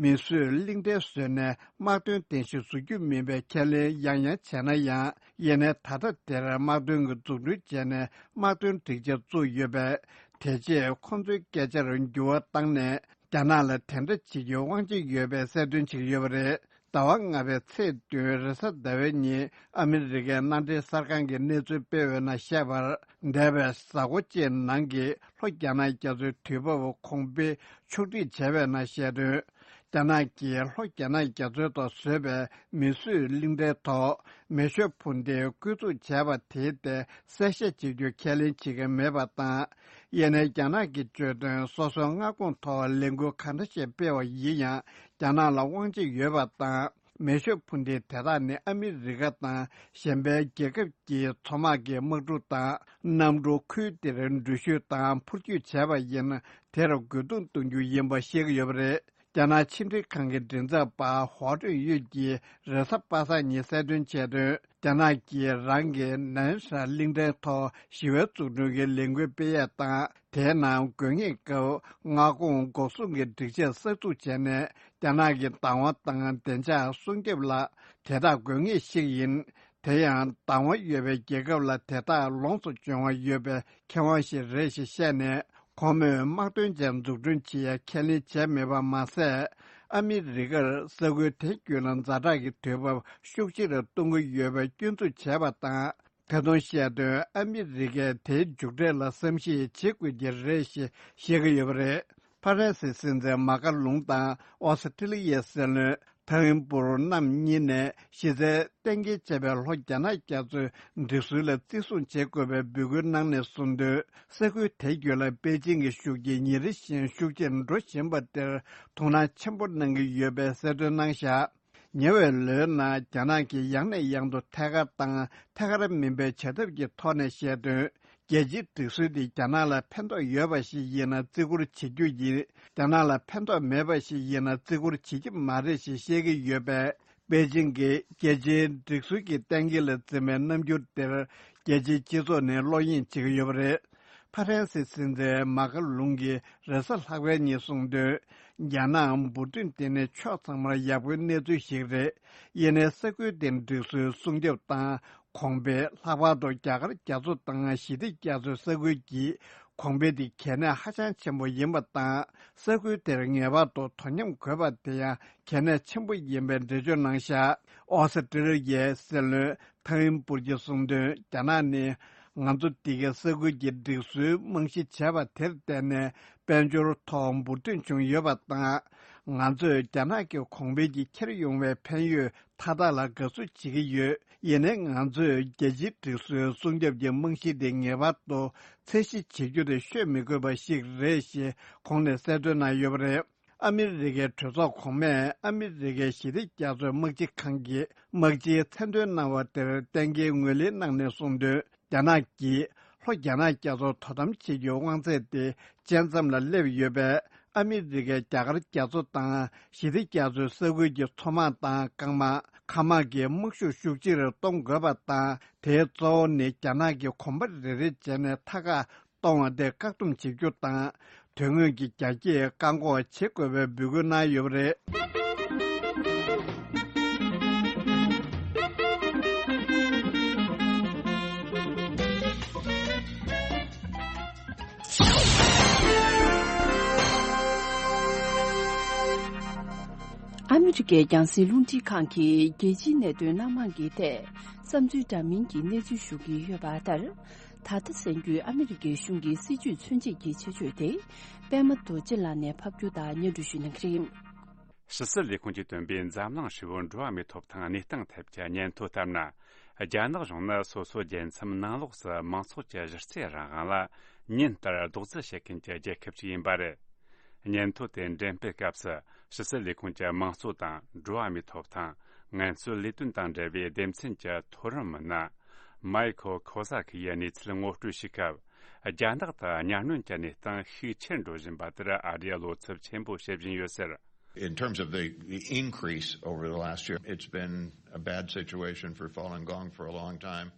མིས་བཟོས་གླིང་ཕྲན་བཟོས་ནས་དམག་དོན་རྟེན་གཞི་བཟོ་རྒྱུ་མིན་པའི་ཁས་ལེན་ཡང་ཡང་བྱས་ན་ཡང་། ཡིན་ནའི་ད་ལྟ་དེར་དམག་དོན་གྱི་འཛུགས་སྐྲུན་བྱས་ནས་དམག་དོན་སྒྲིག་ཆས་བཙུགས་ཡོད་པས། དེ་རྗེས་ཁོང་ཚོའི་སྐད་ཆར་འགྱུར་བ་བཏང་ནས། རྒྱ་ནག་ལ་དེ་འདྲ་བྱེད་རྒྱུའི་དབང་ཆ་ཡོད་པའི་གསལ་སྟོན་བྱེད་ཀྱི་ཡོད་པ་རེད། ཟླ་བ་ལྔ་པའི་ཚེས་བདུན་རེས་གཟའ་ཟླ་བའི་ཉིན་ཨ་མི་རི་ཀའི་མནའ་འབྲེལ་གསར་ཁང་གིས་གནས་ཚུལ་སྤེལ་བའི་ནང་བཤད་པར། འདས་པའི་གཟའ་འཁོར་གཅིག་ནང་གི་ལྷོ་རྒྱ་ནག་རྒྱ་མཚོའི་དུས་བབ་གོང་འཕེལ་ཕྱོགས་སྒྲིག་བྱས་པའི་ནང་བཤད་དོན། རྒྱ་ནག་གིས་ལྷོ་རྒྱ་ནག་རྒྱ་མཚོའི་ཐོག་བཟོས་པའི་མིས་བཟོས་གླིང་ཕྲན་ཐོག་མེ་ཤོད་འཕུར་མདེལ་བཀོལ་སྤྱོད་བྱས་པ་དེའི་ཐད་གསལ་བཤད་བྱེད་རྒྱུ་ཁས་ལེན་བྱེད་ཀྱི་མེད་པ་དང་། ཡིན་ནའི་རྒྱ་ནག་གིས་བརྗོད་དོན། སོ་སོའི་མངའ་ཁོངས་ཐོག་ལས་འགུལ་གང་འདྲ་ཞིག་སྤེལ་བ་ཡིན་ཡང་། རྒྱ་ནག་ལ་དབང་ཆ་ཡོད་པ་དང་། མེ་ཤོད་འཕུར་མདེལ་དེ་དག་ནི་ཨ་མི་རི་ཀ་དང་གཞན་པའི་རྒྱལ་ཁབ་ཀྱི་མཚོ་དམག་གི་དམག་གྲུ་དང་། གནམ་གྲུ། ཁུལ་དེར་འགྲུལ་བཞུད་དང་འཕུར་སྐྱོད་བྱས་པ་ཡིན་ན། དེར་རྒོལ་རྡུང་གཏོང་རྒྱུ་ཡིན་པ་བཤད་ཀྱི་ཡོད་པ་རེད། རྒྱ་ནག་ཕྱི་འབྲེལ་ཁང་གི་མགྲིན་ཚབ་པ་ཧོ་ཀྲུན་ཡུས་ཀྱིས་རེས་གཟའ་པ་སངས་ཉིན་གསལ་སྟོན་བྱས་དོན། རྒྱ་ནག་གིས་རང་གི་ནན་ཧྲ་གླིང་ཕྲན་ཐོག་ཞི་བའི་འཛུགས་སྐྲུན་གྱི་ལས་འགུལ་སྤེལ་ཡས་དང་། དེའི་ནང་དགོས་ངེས་སྐབས་མངའ་ཁོངས་འགོག་སྲུང་གི་སྒྲིག་ཆས་གསར་འཛུགས་བྱས་ནས། རྒྱ་ནག་གི་བདག་དབང་དང་བདེ་འཇགས་སྲུང་སྐྱོབ་ལ་དེ་དག་དགོས་ངེས་ཤིག་ཡིན། དེ་ཡང་བདག་དབང་ཡོད་པའི་རྒྱལ་ཁབ་ལ་དེ་དག་ལོངས་སུ་སྤྱོད་དབང་ཡོད་པའི་ཁེ་དབང་ཞིག་རེད་ཞེས་བཤད་ནས། ཁོ་མོས་དམག་དོན་ཅན་འཛུགས་སྐྲུན་བྱེད་ཡ་ཁས་ལེན་བྱས་མེད་པ་མ་ཟད། ཨ་མི་རི་ཀར་ས་ཁུལ་དེ་བརྒྱུད་ལ་ཛ་དྲག་གི་དུས་བབ་ཤུགས་ཆེ་རུ་གཏོང་གི་ཡོད་པའི་སྐྱོན་འཛུགས་བྱས་པ་དང་། ད་དུང་བཤད་དོན། ཨ་མི་རི་ཀས་དེའི་མཇུག་འབྲས་ལ་བསམ་གཞིག་བྱེད་དགོས་ཀྱི་རེད་ཞེས་བཤད་ཀྱི་ཡོད་པ་རེད། ཕ་རན་སི་སྲིད་འཛིན་མཱ་ཀར་ལུང་དང་ཨོ་སི་ཀྲི་ལི་ཡའི་སྲིད་བློན་ཐའོ་ཡིན་པུར་རྣམ་གཉིས་ནས་གཞི་རྩའི་གཏན་འཁེལ་བྱས་པའི་ལྷོ་རྒྱ་ནག་རྒྱ་མཚོའི་སྒྲིག་སྲོལ་ལ་བརྩི་སྲུང་བྱེད་དགོས་པའི་འབོད་སྐུལ་གནང་ནས་གསུངས་དོན། ས་ཁུལ་དེ་བརྒྱུད་ལ་པེ་ཅིང་གི་ཤུགས་རྐྱེན་ཉིན་རེ་བཞིན་ཤུགས་ཆེར་འགྲོ་བཞིན་པ་དེར་དོ་སྣང་ཆེན་པོ་གནང་གི་ཡོད་པའི་གསལ་སྟོན་གནང་བཞག་ཉེ་བའི་ལོའི་ནང་རྒྱ་ནག་གིས་ཡང་ནས་ཡང་དུ་ཐད་ཀར་དང་ཐད་ཀར་མིན་པའི་བྱ་ཐབས་ཀྱི་ཐོག་ནས་བཤད་དོན། རྒྱལ་སྤྱིའི་སྒྲིག་སྲོལ་འདི་རྒྱ་ནག་ལ་ཕན་ཐོགས་ཡོད་པ་ཞིག་ཡིན་ན་བརྩི་བཀུར་བྱེད་རྒྱུ་ཡིན། རྒྱ་ནག་ལ་ཕན་ཐོགས་མེད་པ་ཞིག་ཡིན་ན་བརྩི་བཀུར་བྱེད་ཀྱི་མ་རེད་ཞེས་བཤད་ཀྱི་ཡོད་པས། པེ་ཅིང་གིས་རྒྱལ་སྤྱིའི་སྒྲིག་སྲོལ་གྱི་གཏན་འཁེལ་ལ་འཛིན་པའི་རྣམ་འགྱུར་དེར་རྒྱལ་སྤྱིའི་སྤྱི་ཚོགས་ནས་བློ་གཡེང་བྱེད་ཀྱི་ཡོད་པ་རེད། ཕ་རན་སི་སྲིད་འཛིན་མཱ་ཀར་ལུང་གིས་རེས་གཟའ་ལྷག་པའི་ཉིན་གསུངས་དོན། རྒྱ་ནག་འབུར་ཐོན་དེ་ནི་ཕྱོགས་ཚང་མར་ཡག་པོའི་གནས་ཚུལ་ཞིག་རེད། ཡིན་ནའི་ས་ཁུལ་དེའི་སྒྲིག་སྲོལ་སྲུང་སྐྱོབ་དང་གོང་འཕེལ། ལྷག་པར་དུ་རྒྱ་གར་རྒྱ་མཚོ་དང་ཞི་བདེ་རྒྱ་མཚོའི་ས་ཁུལ་གྱི་གོང་འཕེལ་དེ་གལ་གནད་ཧ་ཅང་ཆེན་པོ་ཡིན་པ་དང་། ས་ཁུལ་དེར་ངེས་པར་དུ་དོ་མཉམ་དགོས་པ་དེ་ཡང་གལ་གནད་ཆེན་པོ་ཡིན་པའི་འགྲེལ་བརྗོད་གནང་བཞག་ཨོ་སི་ཀྲི་ལི་ཡའི་སྲིད་བློན་ཐའོ་ཡིན་པུར་གྱིས་གསུངས་དོན། རྒྱ་ནག་ནི་ང་ཚོ་འདི་གའི་ས་ཁུལ་གྱི་སྒྲིག་སྲོལ་རྨང་གཞི་བྱས་པ་དེར་བརྟེན་ནས་དཔལ་འབྱོར་ཐོག་འབུར་ཐོན་བྱུང་ཡོད་པ་དང་། ང་ཚོས་རྒྱ་ནག་གི་གོང་འཕེལ་གྱིས་འཁྱེར་ཡོང་བའི་ཕན་ཡོན་མཐའ་དག་ལ་དགའ་བསུ་བྱེད་ཀྱི་ཡོད། ཡིན་ནའི་ང་ཚོས་རྒྱལ་སྤྱིའི་སྒྲིག་སྲོལ་སྲུང་སྐྱོབ་ཀྱི་རྨང་གཞི་དེ་ངེས་པར་དུ་ཚད་གཞི་བྱེད་རྒྱུ་དེ་ཤོད་མི་དགོས་པ་ཞིག་རེད་ཞེས་གོང་ནས་གསལ་སྟོན་གནང་ཡོད་པ་རེད། ཨ་མི་རི་ཀའི་གྲོས་ཚོགས་གོང་མས་ཨ་མི་རི་ཀའི་ཞི་བདེ་རྒྱ་མཚོའི་དམག་སྤྱི་ཁང་གི་དམག་སྤྱིའི་མཚན་འདོན་གནང་བ་དེར་བསྟན་འགེལ་ངོས་ལེན་གནང་ནས་གསུངས་དོན། རྒྱ་ནག་གིས་ལྷོ་རྒྱ་ནག་རྒྱ་མཚོ་དོ་དམ་བྱེད་རྒྱུའི་དབང་ཚད་དེ་བཅད་མཚམས་ལ་སླེབས་ཡོད་པས། ཨ་མི་རི་ཀས་རྒྱ་གར་རྒྱ་མཚོ་དང་ཞི་བདེ་རྒྱ་མཚོའི་ས་ཁུལ་གྱི་མཚོ་དམག་དང་རྐང་དམག་མཁའ་དམག་གི་དམག་ཤུགས་ཤུགས་ཆེ་རུ་གཏོང་དགོས་པ་དང་། དེའི་གཙོ་བོ་ནི་རྒྱ་ནག་གིས་གོམ་པ་རེ་རེ་བྱས་ནས་མཐའ་ཁག་གཏོང་བ་དེ་བཀག་སྡོམ་བྱེད་རྒྱུ་དང་། དོན་དངོས་ཀྱི་རྒྱ་སྐྱེད་བཀག་འགོག་བྱེད་དགོས་པའི་འབོད་སྐུལ་གནང་ཡོད་པ་རེད། ཨ་མི་རི་ཀའི་རྒྱང་སྲིང་རླུང་འཕྲིན་ཁང་གིས་རྒྱལ་སྤྱིའི་གནད་དོན་སྣ་མང་གི་ཐད་བསམ་ཚུལ་འདྲ་མིན་གྱི་གནས་ཚུལ་ཞུ་གི་ཡོད་པ་ལྟར། ད་ལྟ་གསར་འགོད་ཨ་མི་རི་ཀའི་གཞུང་གི་སྲིད་བྱུས་མཚོན་བྱེད་ཀྱི་ཆེད་བརྗོད་དེ། པད་མ་རྡོ་རྗེ་ལགས་ནས་ཕབ་སྒྱུར་དང་སྙན་སྒྲོན་ཞུ་གནང་གི་རེད། ཕྱི་སྲིད་ལས་ཁུངས་ཀྱིས་བཏོན་པའི་འཛམ་གླིང་ཧྲིལ་པོར་འགྲོ་བ་མིའི་ཐོབ་ཐང་གནས་སྟངས་ཐད་ཀྱི་སྙན་ཐོ་ལྟར་ན། རྒྱ་ནག་གཞུང་ནི་སོ་སོའི་རྒྱལ་མཚམས་ནང་ལོགས་སུ་མང་ཚོགས་ཀྱི་གཞི་རྩའི་རང་དབང་ལ་ཉིན་ལྟར་རྡོག་རྫིས་བྱེད་མཁན་གྱི་རྒྱལ་ཁབ་ཅིག་ཡིན་པ་རེད། སྙན་ཐོ་དེ་འགྲེམས་སྤེལ་སྐབས་སུ་ཕྱི་སྲིད་ལས་ཁུངས་ཀྱི་དམངས་གཙོ་དང་འགྲོ་བ་མིའི་ཐོབ་ཐང་ངལ་རྩོལ་ལས་དོན་དང་འབྲེལ་བའི་སྡེ་ཚན་གྱི་མཐོ་རིམ་མི་སྣ་མའི་ཁོ་ཁོ་ཟ་ཁི་ཡིས་གནས་ཚུལ་ངོ་སྤྲོད་བྱས་སྐབས། རྒྱ་ནག་ཏུ་གཉའ་གནོན་གྱི་གནས་སྟངས་ཤུགས་ཆེར་འགྲོ་བཞིན་པ་དེར་ཨ་རིས་བློ་འཚབ་ཆེན་པོ་བྱེད་བཞིན་ཡོད་ཟེར། In terms of the, the increase over the last year, it's been a bad situation for Falun Gong for a long time.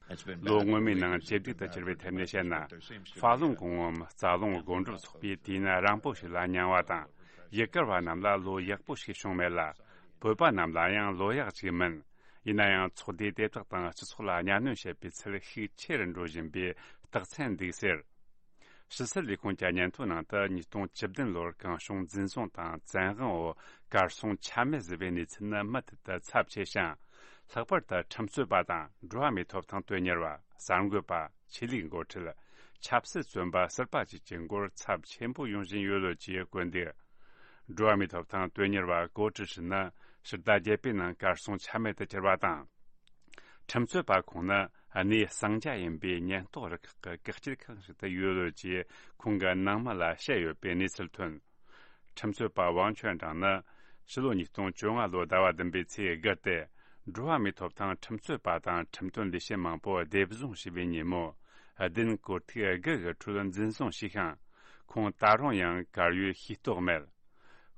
It's been bad for the Uyghurs, it's been bad for Tibetans, but there seems to be a ཧྥ་ལུང་གོང་འོག་རྩ་རླུང་སྒོམ་སྒྲུབ་ཚོགས་པས་དུས་ཡུན་རིང་པོ་ཞིག་ལ་མྱངས་པ་དང་། ཡུ་གུར་བ་རྣམས་ལ་བློ་ཡག་པོ་ཞིག་བྱུང་མེད་ལ། བོད་པ་རྣམས་ལ་ཡང་བློ་ཡག་ཅིག་མིན། ཡིན་ན་ཡང་ཚོགས་སྡེ་དེ་དག་དང་སྤྱི་ཚོགས་ལ་གཉའ་གནོན་བྱེད་པའི་ཚུལ་ཤུགས་ཆེ་རུ་འགྲོ་བཞིན་པའི་རྟགས་མཚན་འདུག་ཟེར། ཕྱི་སྲིད་ལས་ཁུངས་ཀྱི་སྙན་ཐོའི་ནང་དུ་ཉིས་སྟོང་བཅུ་བདུན་ལོར་གངས་ལྗོངས་འཛིན་བཟུང་དང་བཙན་དབང་འོག་གར་སོང་ཆ་མེད་བཟོས་པའི་གནས་ཚུལ་ནི་མུ་མཐུད་དུ་ཚབས་ཆེ་ཞིང་། ལྷག་པར་དུ་ཁྲིམས་རྩོད་པ་དང་འགྲོ་བ་མིའི་ཐོབ་ཐང་དོན་གཉེར་བ། གསར་འགོད་པ། ཆོས་ལུགས་འགོ་ཁྲིད། ཆབ་སྲིད་བཙོན་པ་ཟུར་པ་བཅས་ཀྱི་སྐོར་ཚབས་ཆེན་པོ་ཡོང་བཞིན་ཡོད་ལུགས་ཀྱི་བཀོད་འདུག་འགྲོ་བ་མིའི་ཐོབ་ཐང་དོན་གཉེར་བ་ཀོ་ཀྲི་ཧྲི་ནི་ཕྱི་ཟླ་བརྒྱད་པའི་ནང་གར་སོང་ཆ་མེད་དུ་གྱུར་བ་དང་། ཁྲིམས་རྩོད་པ་ཁོང་ནི་གནས་གསང་རྒྱ་ཡིན་པའི་ཉེན་རྟོག་རུ་ཁག་གི་བཀག་སྐྱིལ་ཁང་ཞིག་ཏུ་ཡོད་ལུགས་ཀྱིས་ཁོང་གི་ནང་མི་ལ་བཤད་ཡོད་པའི་གནས་ཚུལ་ཐོན། ཁྲིམས་རྩོད་པ་ཝང་ཆོན་ཀྲང་ནི་ཕྱི་ལོ་ཉིས་སྟོང་བཅོ་ལྔ་ལོའི་ཟླ་བ་བདུན་པའི་ཚེས་དགུ་སྟེ། འགྲོ་བ་མིའི་ཐོབ་ཐང་ཁྲིམས་རྩོད་པ་དང་ཁྲིམས་དོན་ལས་བྱེད་མང་པོ་སྡེབ་བཟུང་བྱས་པའི་ཉིན་མོ། བདུན་སྐོར་ཐིག་དགུ་གི་ཁྲོད་འཛིན་བཟུང་བྱས་ཤིང་། ཁོང་ད་རུང་ཡང་གར་ཡོད་ཤེས་རྟོགས་མེད།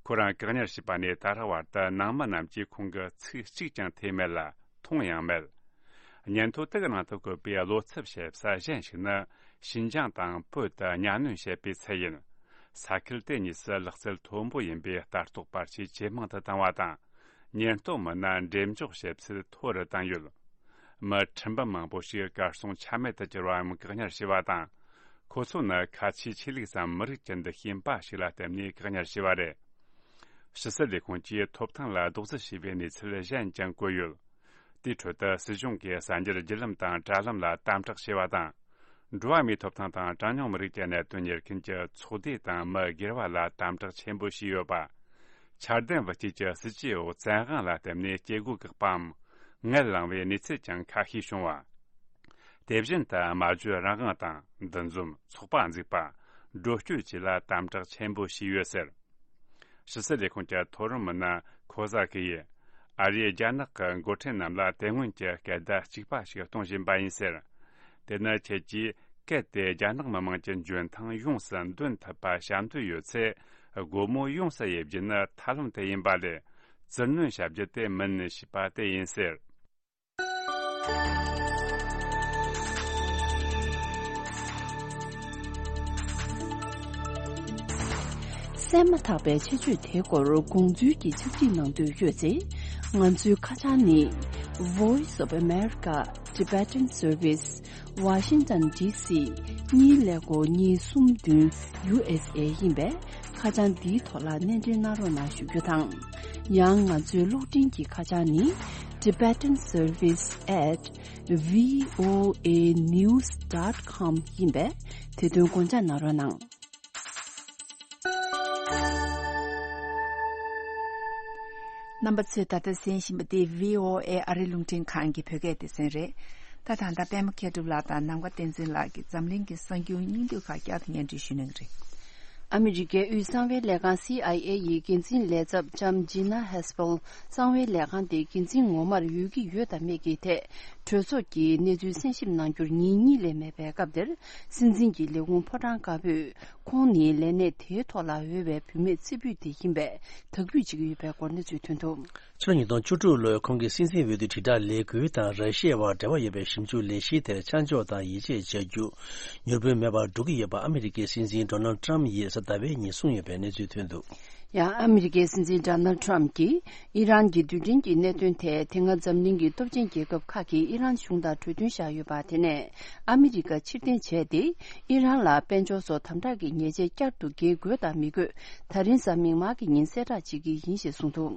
ཁོ་རང་བཀག་ཉར་བྱས་པ་ནས་ད་རག་བར་དུ་ནང་མི་རྣམས་ཀྱིས་ཁོང་གི་ཚིག་གཅིག་ཀྱང་ཐོས་མེད་ལ། མཐོང་ཡང་མེད། སྙན་ཐོ་དེ་གི་ནང་དུ་བཀོད་པའི་བློ་འཚབ་བྱེད་ས་གཞན་ཞིག་ནི། ཤིན་ཅང་དང་བོད་དུ་གཉའ་གནོན་བྱེད་པའི་ཚུལ་ཡིན། ས་ཁུལ་དེ་གཉིས་སུ་ལག་རྩལ་མཐོན་པོ་ཡིན་པའི་ལྟ་རྟོག་པ་ཆེས་ཇེ་མང་དུ་བཏང་བ་དང་། ཉེན་རྟོག་མི་སྣ་འགྲེམས་འཇོག་བྱེད་ཚད་མཐོ་རུ་བཏང་ཡོད། མི་ཁྲིམས་འབུམ་མང་པོ་ཞིག་གར་སོང་ཆ་མེད་དུ་གྱུར་བའམ་བཀག་ཉར་བྱས་པ་དང་། ཁོ་ཚོ་ནི་ཁ་ཆེའི་ཆོས་ལུགས་སམ་མི་རིགས་ཀྱི་འདུ་ཤེས་འབའ་ཞིག་ལ་བརྟེན་ནས་བཀག་ཉར་བྱས་པ་རེད། ཕྱི་སྲིད་ལས་ཁུངས་ཀྱིས་ཐོབ་ཐང་ལ་རྡོག་རྫིས་བྱས་པའི་གནས་ཚུལ་གཞན་ཀྱང་བཀོད་ཡོད། དེའི་ཁྲོད་དུ་སྲིད་གཞུང་གིས་གསར་འགྱུར་བརྒྱུད་ལམ་དང་དྲ་ལམ་ལ་དམ་དྲག་བྱས་པ་དང་། འགྲོ་བ་མིའི་ཐོབ་ཐང་དང་གྲངས་ཉུང་མི་རིགས་ཀྱི་གནད་དོན་གཉེར་མཁན་གྱི་ཚོགས་སྡེ་དང་མི་སྒེར་བ་ལ་དམ་དྲག་ཆེན་པོ་བྱས་ཡོད་པ། འཆར་ལྡན་དབུ་སྐྱེས་ཀྱི་སྲིད་ཇུས་འོག་བཙན་དབང་ལ་བརྟེན་ནས་སྐྱེ་སྒོ་བཀག་པའམ། ངན་ལང་བའི་གནས་ཚུལ་ཀྱང་ཁ་ཤས་བྱུང་བ། དེ་བཞིན་དུ་སྨྲ་བརྗོད་རང་དབང་དང་འདུ་འཛོམས་ཚོགས་པ་འཛུགས་པ། འགྲོ་སྐྱོད་བཅས་ལ་དམ་དྲག་ཆེན་པོ་བྱས་ཡོད་ཟེར། ཕྱི་སྲིད་ལས་ཁུངས་ཀྱི་མཐོ་རིམ་མི་སྣ་ཁོ་ཟ་ཁི་ཡིས། ཨ་རིས་རྒྱ་ནག་གི་འགོ་ཁྲིད་རྣམས་ལ་དེ་སྔོན་གྱི་སྐད་བརྡ་གཅིག་པ་ཞིག་གཏོང་བཞིན་པ་ཡིན་ཟེར། དེ་ནི་ཁྱེད་ཀྱིས་གལ་ཏེ་རྒྱ་ནག་མི་དམངས་ཀྱི་འཇོན་ཐང་ཡོངས་སུ་འདོན་ཐུབ་པ་བྱ་འདོད་ཡོད་ཚེ། སྒོ་མོ་ཡོངས་སུ་དབྱེ་རྒྱུ་ནི་ཐབས་ལམ་དེ་ཡིན་པ་ལས། བཙིར་གནོན་བྱ་རྒྱུ་དེ་མིན་ཞེས་པ་དེ་ཡིན་ཟེར། གསན་མ་ཐག་པའི་ཆེད་བརྗོད་དེའི་སྐོར་དགོངས་ཚུལ་གྱི་ཕྱག་བྲིས་གནང་འདོད་ཡོད་ཚེ། ང་ཚོའི་ཁ་བྱང་ནི། Voice of America Tibetan Service, Washington D C གཉིས་ཀླད་ཀོར་གཉིས་གསུམ་བདུན་U S A ཡིན་པས། ཁ་བྱང་འདིའི་ཐོག་ལ་སྣེ་འདྲེན་གནང་རོགས་གནང་ཞུ་རྒྱུ་དང་། ཡང་ང་ཚོའི་གློག་འཕྲིན་གྱི་ཁ་བྱང་ནི། Tibetan Service at V O A news dot com ཡིན་པས། དེ་དོན་དགོངས་འཇགས་གནང་རོགས་གནང་། རྣམ་པ་ཚོས་ད་ལྟ་གསན་བཞིན་པ་འདི་V O A ཨ་རི་རླུང་འཕྲིན་ཁང་གི་བོད་སྐད་སྡེ་ཚན་རེད། ད་ད་ལྟ་པད་མ་མཁས་གྲུབ་ལགས་དང་ནམ་མཁའ་བསྟན་འཛིན་ལགས་ཀྱིས་འཛམ་གླིང་གི་གསར་འགྱུར་སྙིང་བསྡུས་ཁག་བསྐྱར་དུ་སྙན་སྒྲོན་ཞུ་གནང་གི་རེད། ཨ་མི་རི་ཀའི་དབུས་གསང་བའི་ལས་ཁང་C I A ཡི་འགན་འཛིན་ལས་ཚབ་ལྕམ་ཇི་ན་ཧེ་སྤེལ། གསང་བའི་ལས་ཁང་དེ་འགན་འཛིན་ངོ་མར་ཡོད་ཀྱི་ཡོད་དམ་མེད་ཀྱི་ཐད། གྲོས་ཚོགས་ཀྱིས་གནས་ཚུལ་གསན་ཞིབ་གནང་རྒྱུར་ཉིན་གཉིས་ལས་མེད་པའི་སྐབས་དེར། སྲིད་འཛིན་གྱི་ལས་ཁུངས་ཕོ་བྲང་དཀར་པོས། ཁོང་ནི་ལས་གནས་དེའི་ཐོག་ལ་འོས་པའི་བུད་མེད་རྩེ་ཕུད་དེ་ཡིན་པས། དག་འབུད་བྱེད་ཀྱི་ཡོད་པའི་སྐོར་གནས་ཚུལ་ཐོན་འདུག་ཕྱི་ལོ་ཉིས་སྟོང་བཅུ་དྲུག་ལོའི་ཁོང་གི་སྲིད་འཛིན་འོས་བསྡུའི་དྲིལ་བསྒྲགས་ལས་འགུལ་དང་ར་ཤི་ཡའི་བར་འབྲེལ་བ་ཡོད་པའི་ཞིབ་འཇུག་ལས་གཞིའི་ཐད་ཆ་འཇོག་དང་ཡིད་ཆེས་བྱ་རྒྱུ་མྱུར་པོའི་མེད་པར་འགྲོ་གི་ཡོད་པ་ཨ་མི་རི་ཀའི་སྲིད་འཛིན་ཌོ་ནལ་ཊམ་ཡིས་གཟའ་ཟླ་བའི་ཉིན་གསུངས་ཡོད་པའི་གནས་ཚུལ་ཐོན་འདུག་ཡང་ཨ་མི་རི་ཀའི་སྲིད་འཛིན་ཌོ་ནལ་ཊམ་གྱིས་ཨི་རན་གྱི་རྡུལ་ཕྲན་གྱི་གནད་དོན་ཐད་དེ་སྔ་འཛམ་གླིང་གི་སྟོབས་ཆེན་རྒྱལ་ཁབ་ཁག་གིས་ཨི་རན་གཞུང་དང་གྲོས་མཐུན་བཞག་ཡོད་པ་དེ་ནས་ཨ་མི་རི་ཀ་ཕྱིར་འཐེན་བྱས་ཏེ། ཨི་རན་ལ་དཔལ་འབྱོར་སོགས་དམ་དྲག་གི་ཉེས་ཆད་བསྐྱར་དུ་འགེལ་དགོས་དང་མི་དགོས་ད་རིང་གཟའ་མིག་དམར་གྱི་ཉིན་གསལ་བསྒྲགས་བྱེད་ཀྱི་ཡིན་ཞེས་གསུངས་འདུག་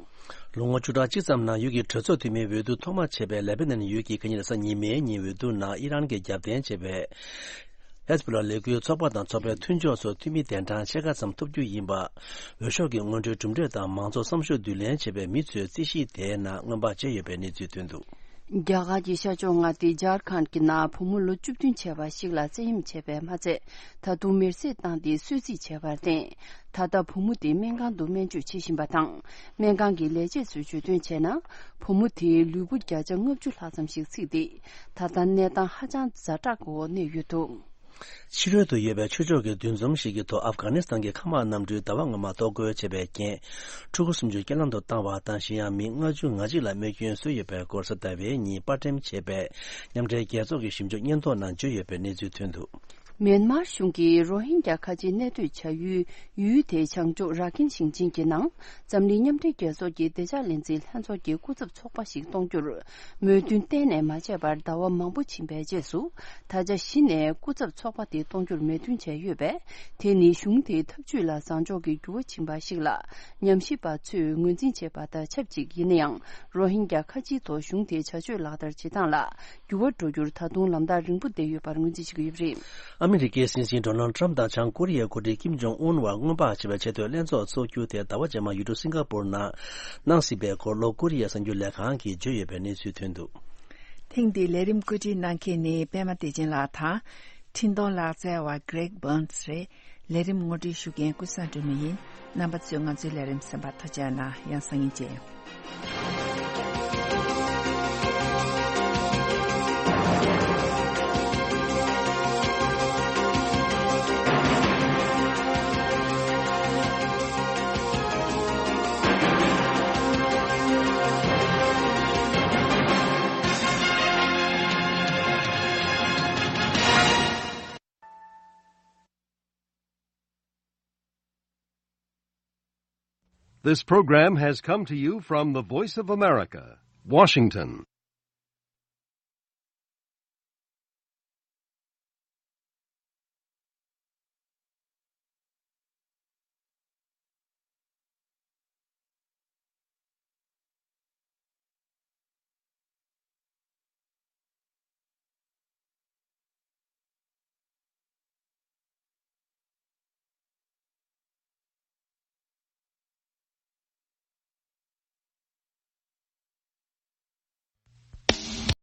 ལོ་ངོ་བཅུ་ཕྲག་གཅིག་ཙམ་ནང་ཡུལ་གྱི་གྲོས་ཚོགས་འཐུས་མིའི་འོས་བསྡུ་ཐོག་མ་བྱས་པའི་ལེ་བྷ་ནན་ཡུལ་གྱི་ག་ཉིན་གཟའ་ཉི་མའི་ཉིན་འོས་བསྡུ་ནང་ཨི་རན་གྱིས་རྒྱབ་རྟེན་བྱས་པའི་ཧེ་ཛ་བྷོ་ལ་ལས་འགུལ་ཚོགས་པ་དང་ཚོགས་པའི་མཐུན་ཕྱོགས་སུ་འཐུས་མི་གདན་གྲངས་ཕྱེད་ཀ་ཙམ་ཐོབ་རྒྱུ་ཡིན་པ། འོས་ཤོག་གི་སྔོན་འགྲོའི་གྲུབ་འབྲས་དང་མང་ཚོགས་བསམ་ཤོག་བསྡུ་ལེན་བྱས་པའི་མི་ཚོའི་རྩིས་གཞི་དེའི་ནང་མངོན་པ་བྱས་ཡོད་པའི་གནས་ཚུལ་ཐོན་འདུག་རྒྱ་གར་གྱི་ཤར་ཕྱོགས་མངའ་སྡེ་ཇར་ཁན་གྱི་ནང་བུ་མོ་ལོ་བཅུ་བདུན་བྱས་པ་ཞིག་ལ་བཙན་གཡེམ་བྱས་པས་མ་ཚད། ད་དུང་མེར་སྲེག་བཏང་སྟེ་གསོད་རྩིས་བྱས་པར་བརྟེན། ད་ལྟ་བུ་མོ་དེ་སྨན་ཁང་དུ་སྨན་བཅོས་བྱེད་བཞིན་པ་དང་། སྨན་ཁང་གི་ལས་བྱེད་ཚོས་བརྗོད་དོན་བྱས་ན། བུ་མོ་དེའི་ལུས་པོ་བརྒྱ་ཆ་ལྔ་བཅུ་ལྷག་ཙམ་ཞིག་ཚིག་སྟེ། ད་ལྟ་གནས་སྟངས་ཧ་ཅང་ཛ་དྲག་གི་འོག་གནས་ཡོད་འདུག་ཕྱི་རོལ་དུ་ཡོད་པའི་ཆོས་ཕྱོགས་ཀྱི་འདུ་འཛོམས་ཤིག་གི་ཐོག་ཨབ་གྷ་ནི་སི་ཐན་གྱི་མཁའ་དམག་གནམ་གྲུས་ཟླ་བ་སྔོན་མ་གཏོར་རྒོལ་བྱས་པའི་རྐྱེན། ཕྲུ་གུ་སུམ་ཅུ་རྐྱེན་ལམ་དུ་བཏང་བ་དང་གཞན་ཡང་མི་ལྔ་བཅུ་ང་གཅིག་ལ་རྨས་སྐྱོན་བཟོས་ཡོད་པའི་སྐོར་གཟའ་ཟླ་བའི་ཉིན་པར་འགྲེམས་བྱས་པའི་མཉམ་འབྲེལ་རྒྱལ་ཚོགས་ཀྱི་ཞིབ་འཇུག་སྙན་ཐོ་ནང་བརྗོད་ཡོད་པའི་གནས་ཚུལ་ཐོན་འདུག་མེན་མར་གཞུང་གིས་རོ་ཧིན་རྒྱ་ཁ་ཆེའི་གནས་སྡོད་བྱ་ཡུལ་ཡུལ་དེའི་བྱང་ཕྱོགས་ར་ཁིན་ཞིང་ཆེན་གྱི་ནང་འཛམ་གླིང་མཉམ་འབྲེལ་རྒྱལ་ཚོགས་ཀྱི་བདེ་འཇགས་ལས་འཛིན་ལྷན་ཚོགས་ཀྱི་སྐུ་ཚབ་ཚོགས་པ་ཞིག་གཏོང་རྒྱུར། མོས་མཐུན་གཏན་ནས་མ་བྱས་པར་ཟླ་བ་མང་པོ་ཕྱིན་པའི་རྗེས་སུ། ད་ཆ་གཞི་ནས་སྐུ་ཚབ་ཚོགས་པ་དེ་གཏོང་རྒྱུར་མོས་མཐུན་བྱས་ཡོད་པས། དེ་ནི་གཞུང་དེའི་འཐབ་ཇུས་ལ་བཟང་ཕྱོགས་ཀྱི་འགྱུར་བ་ཕྱིན་པ་ཞིག་ལ། ཉམས་ཞིབ་པ་ཚོས་ངོས་འཛིན་བྱས་པ་དང་ཆབས་ཅིག་ཡིན་ན་ཡང་། རོ་ཧིན་རྒྱ་ཁ་ཆེའི་ཐོག་གཞུང་དེའི་བྱ་སྤྱོད་ལག་བསྟར་བྱེད་སྟངས་ལ་འགྱུར་བ་འགྲོ་རྒྱུར་ད་དུང་ལམ་ཐག་རིང་པོ་བསྡད་ཡོད་པར་ངོས་འཛིན་བྱེད་ཀྱི་ཡོད་པ་རེད། ཨ་མི་རི་ཀའི་སྲིད་འཛིན་ཌོ་ནལ་ཊམ་དང་བྱང་ཀོ་རི་ཡའི་འགོ་ཁྲིད་ཀིམ་ཇོང་ཨུན་བར་མངོན་པར་བྱས་པའི་ཆེས་མཐོའི་ལྷན་ཚོགས་འཚོགས་རྒྱུ་དེ་ཟླ་བ་རྗེས་མ་ཡུལ་གྲུ་སིང་ག་པུར་ནང་གནང་སྲིད་པའི་སྐོར་ལྷོ་ཀོ་རི་ཡའི་གསར་འགྱུར་ལས་ཁང་གིས་བརྗོད་ཡོད་པའི་གནས་ཚུལ་ཐོན་འདུག་ཐེངས་འདིའི་ལས་རིམ་བཀོད་སྒྲིག་གནང་མཁན་ནི་པད་མ་བདེ་ཆེན་ལགས་དང་། འཕྲིན་གཏོང་ལག་རྩལ་བ་Greg Burns་རེད། ལས་རིམ་ངོ་སྤྲོད་ཞུ་མཁན་ཀུན་བཟང་སྒྲོལ་མ་ཡིན། རྣམ་པ་ཚོས་ང་ཚོའི་ལས་རིམ་གསན་པར་ཐུགས་རྗེ་གནང་། ཡང་སང་ཉིན་མཇལ། This program has come to you from the Voice of America, Washington.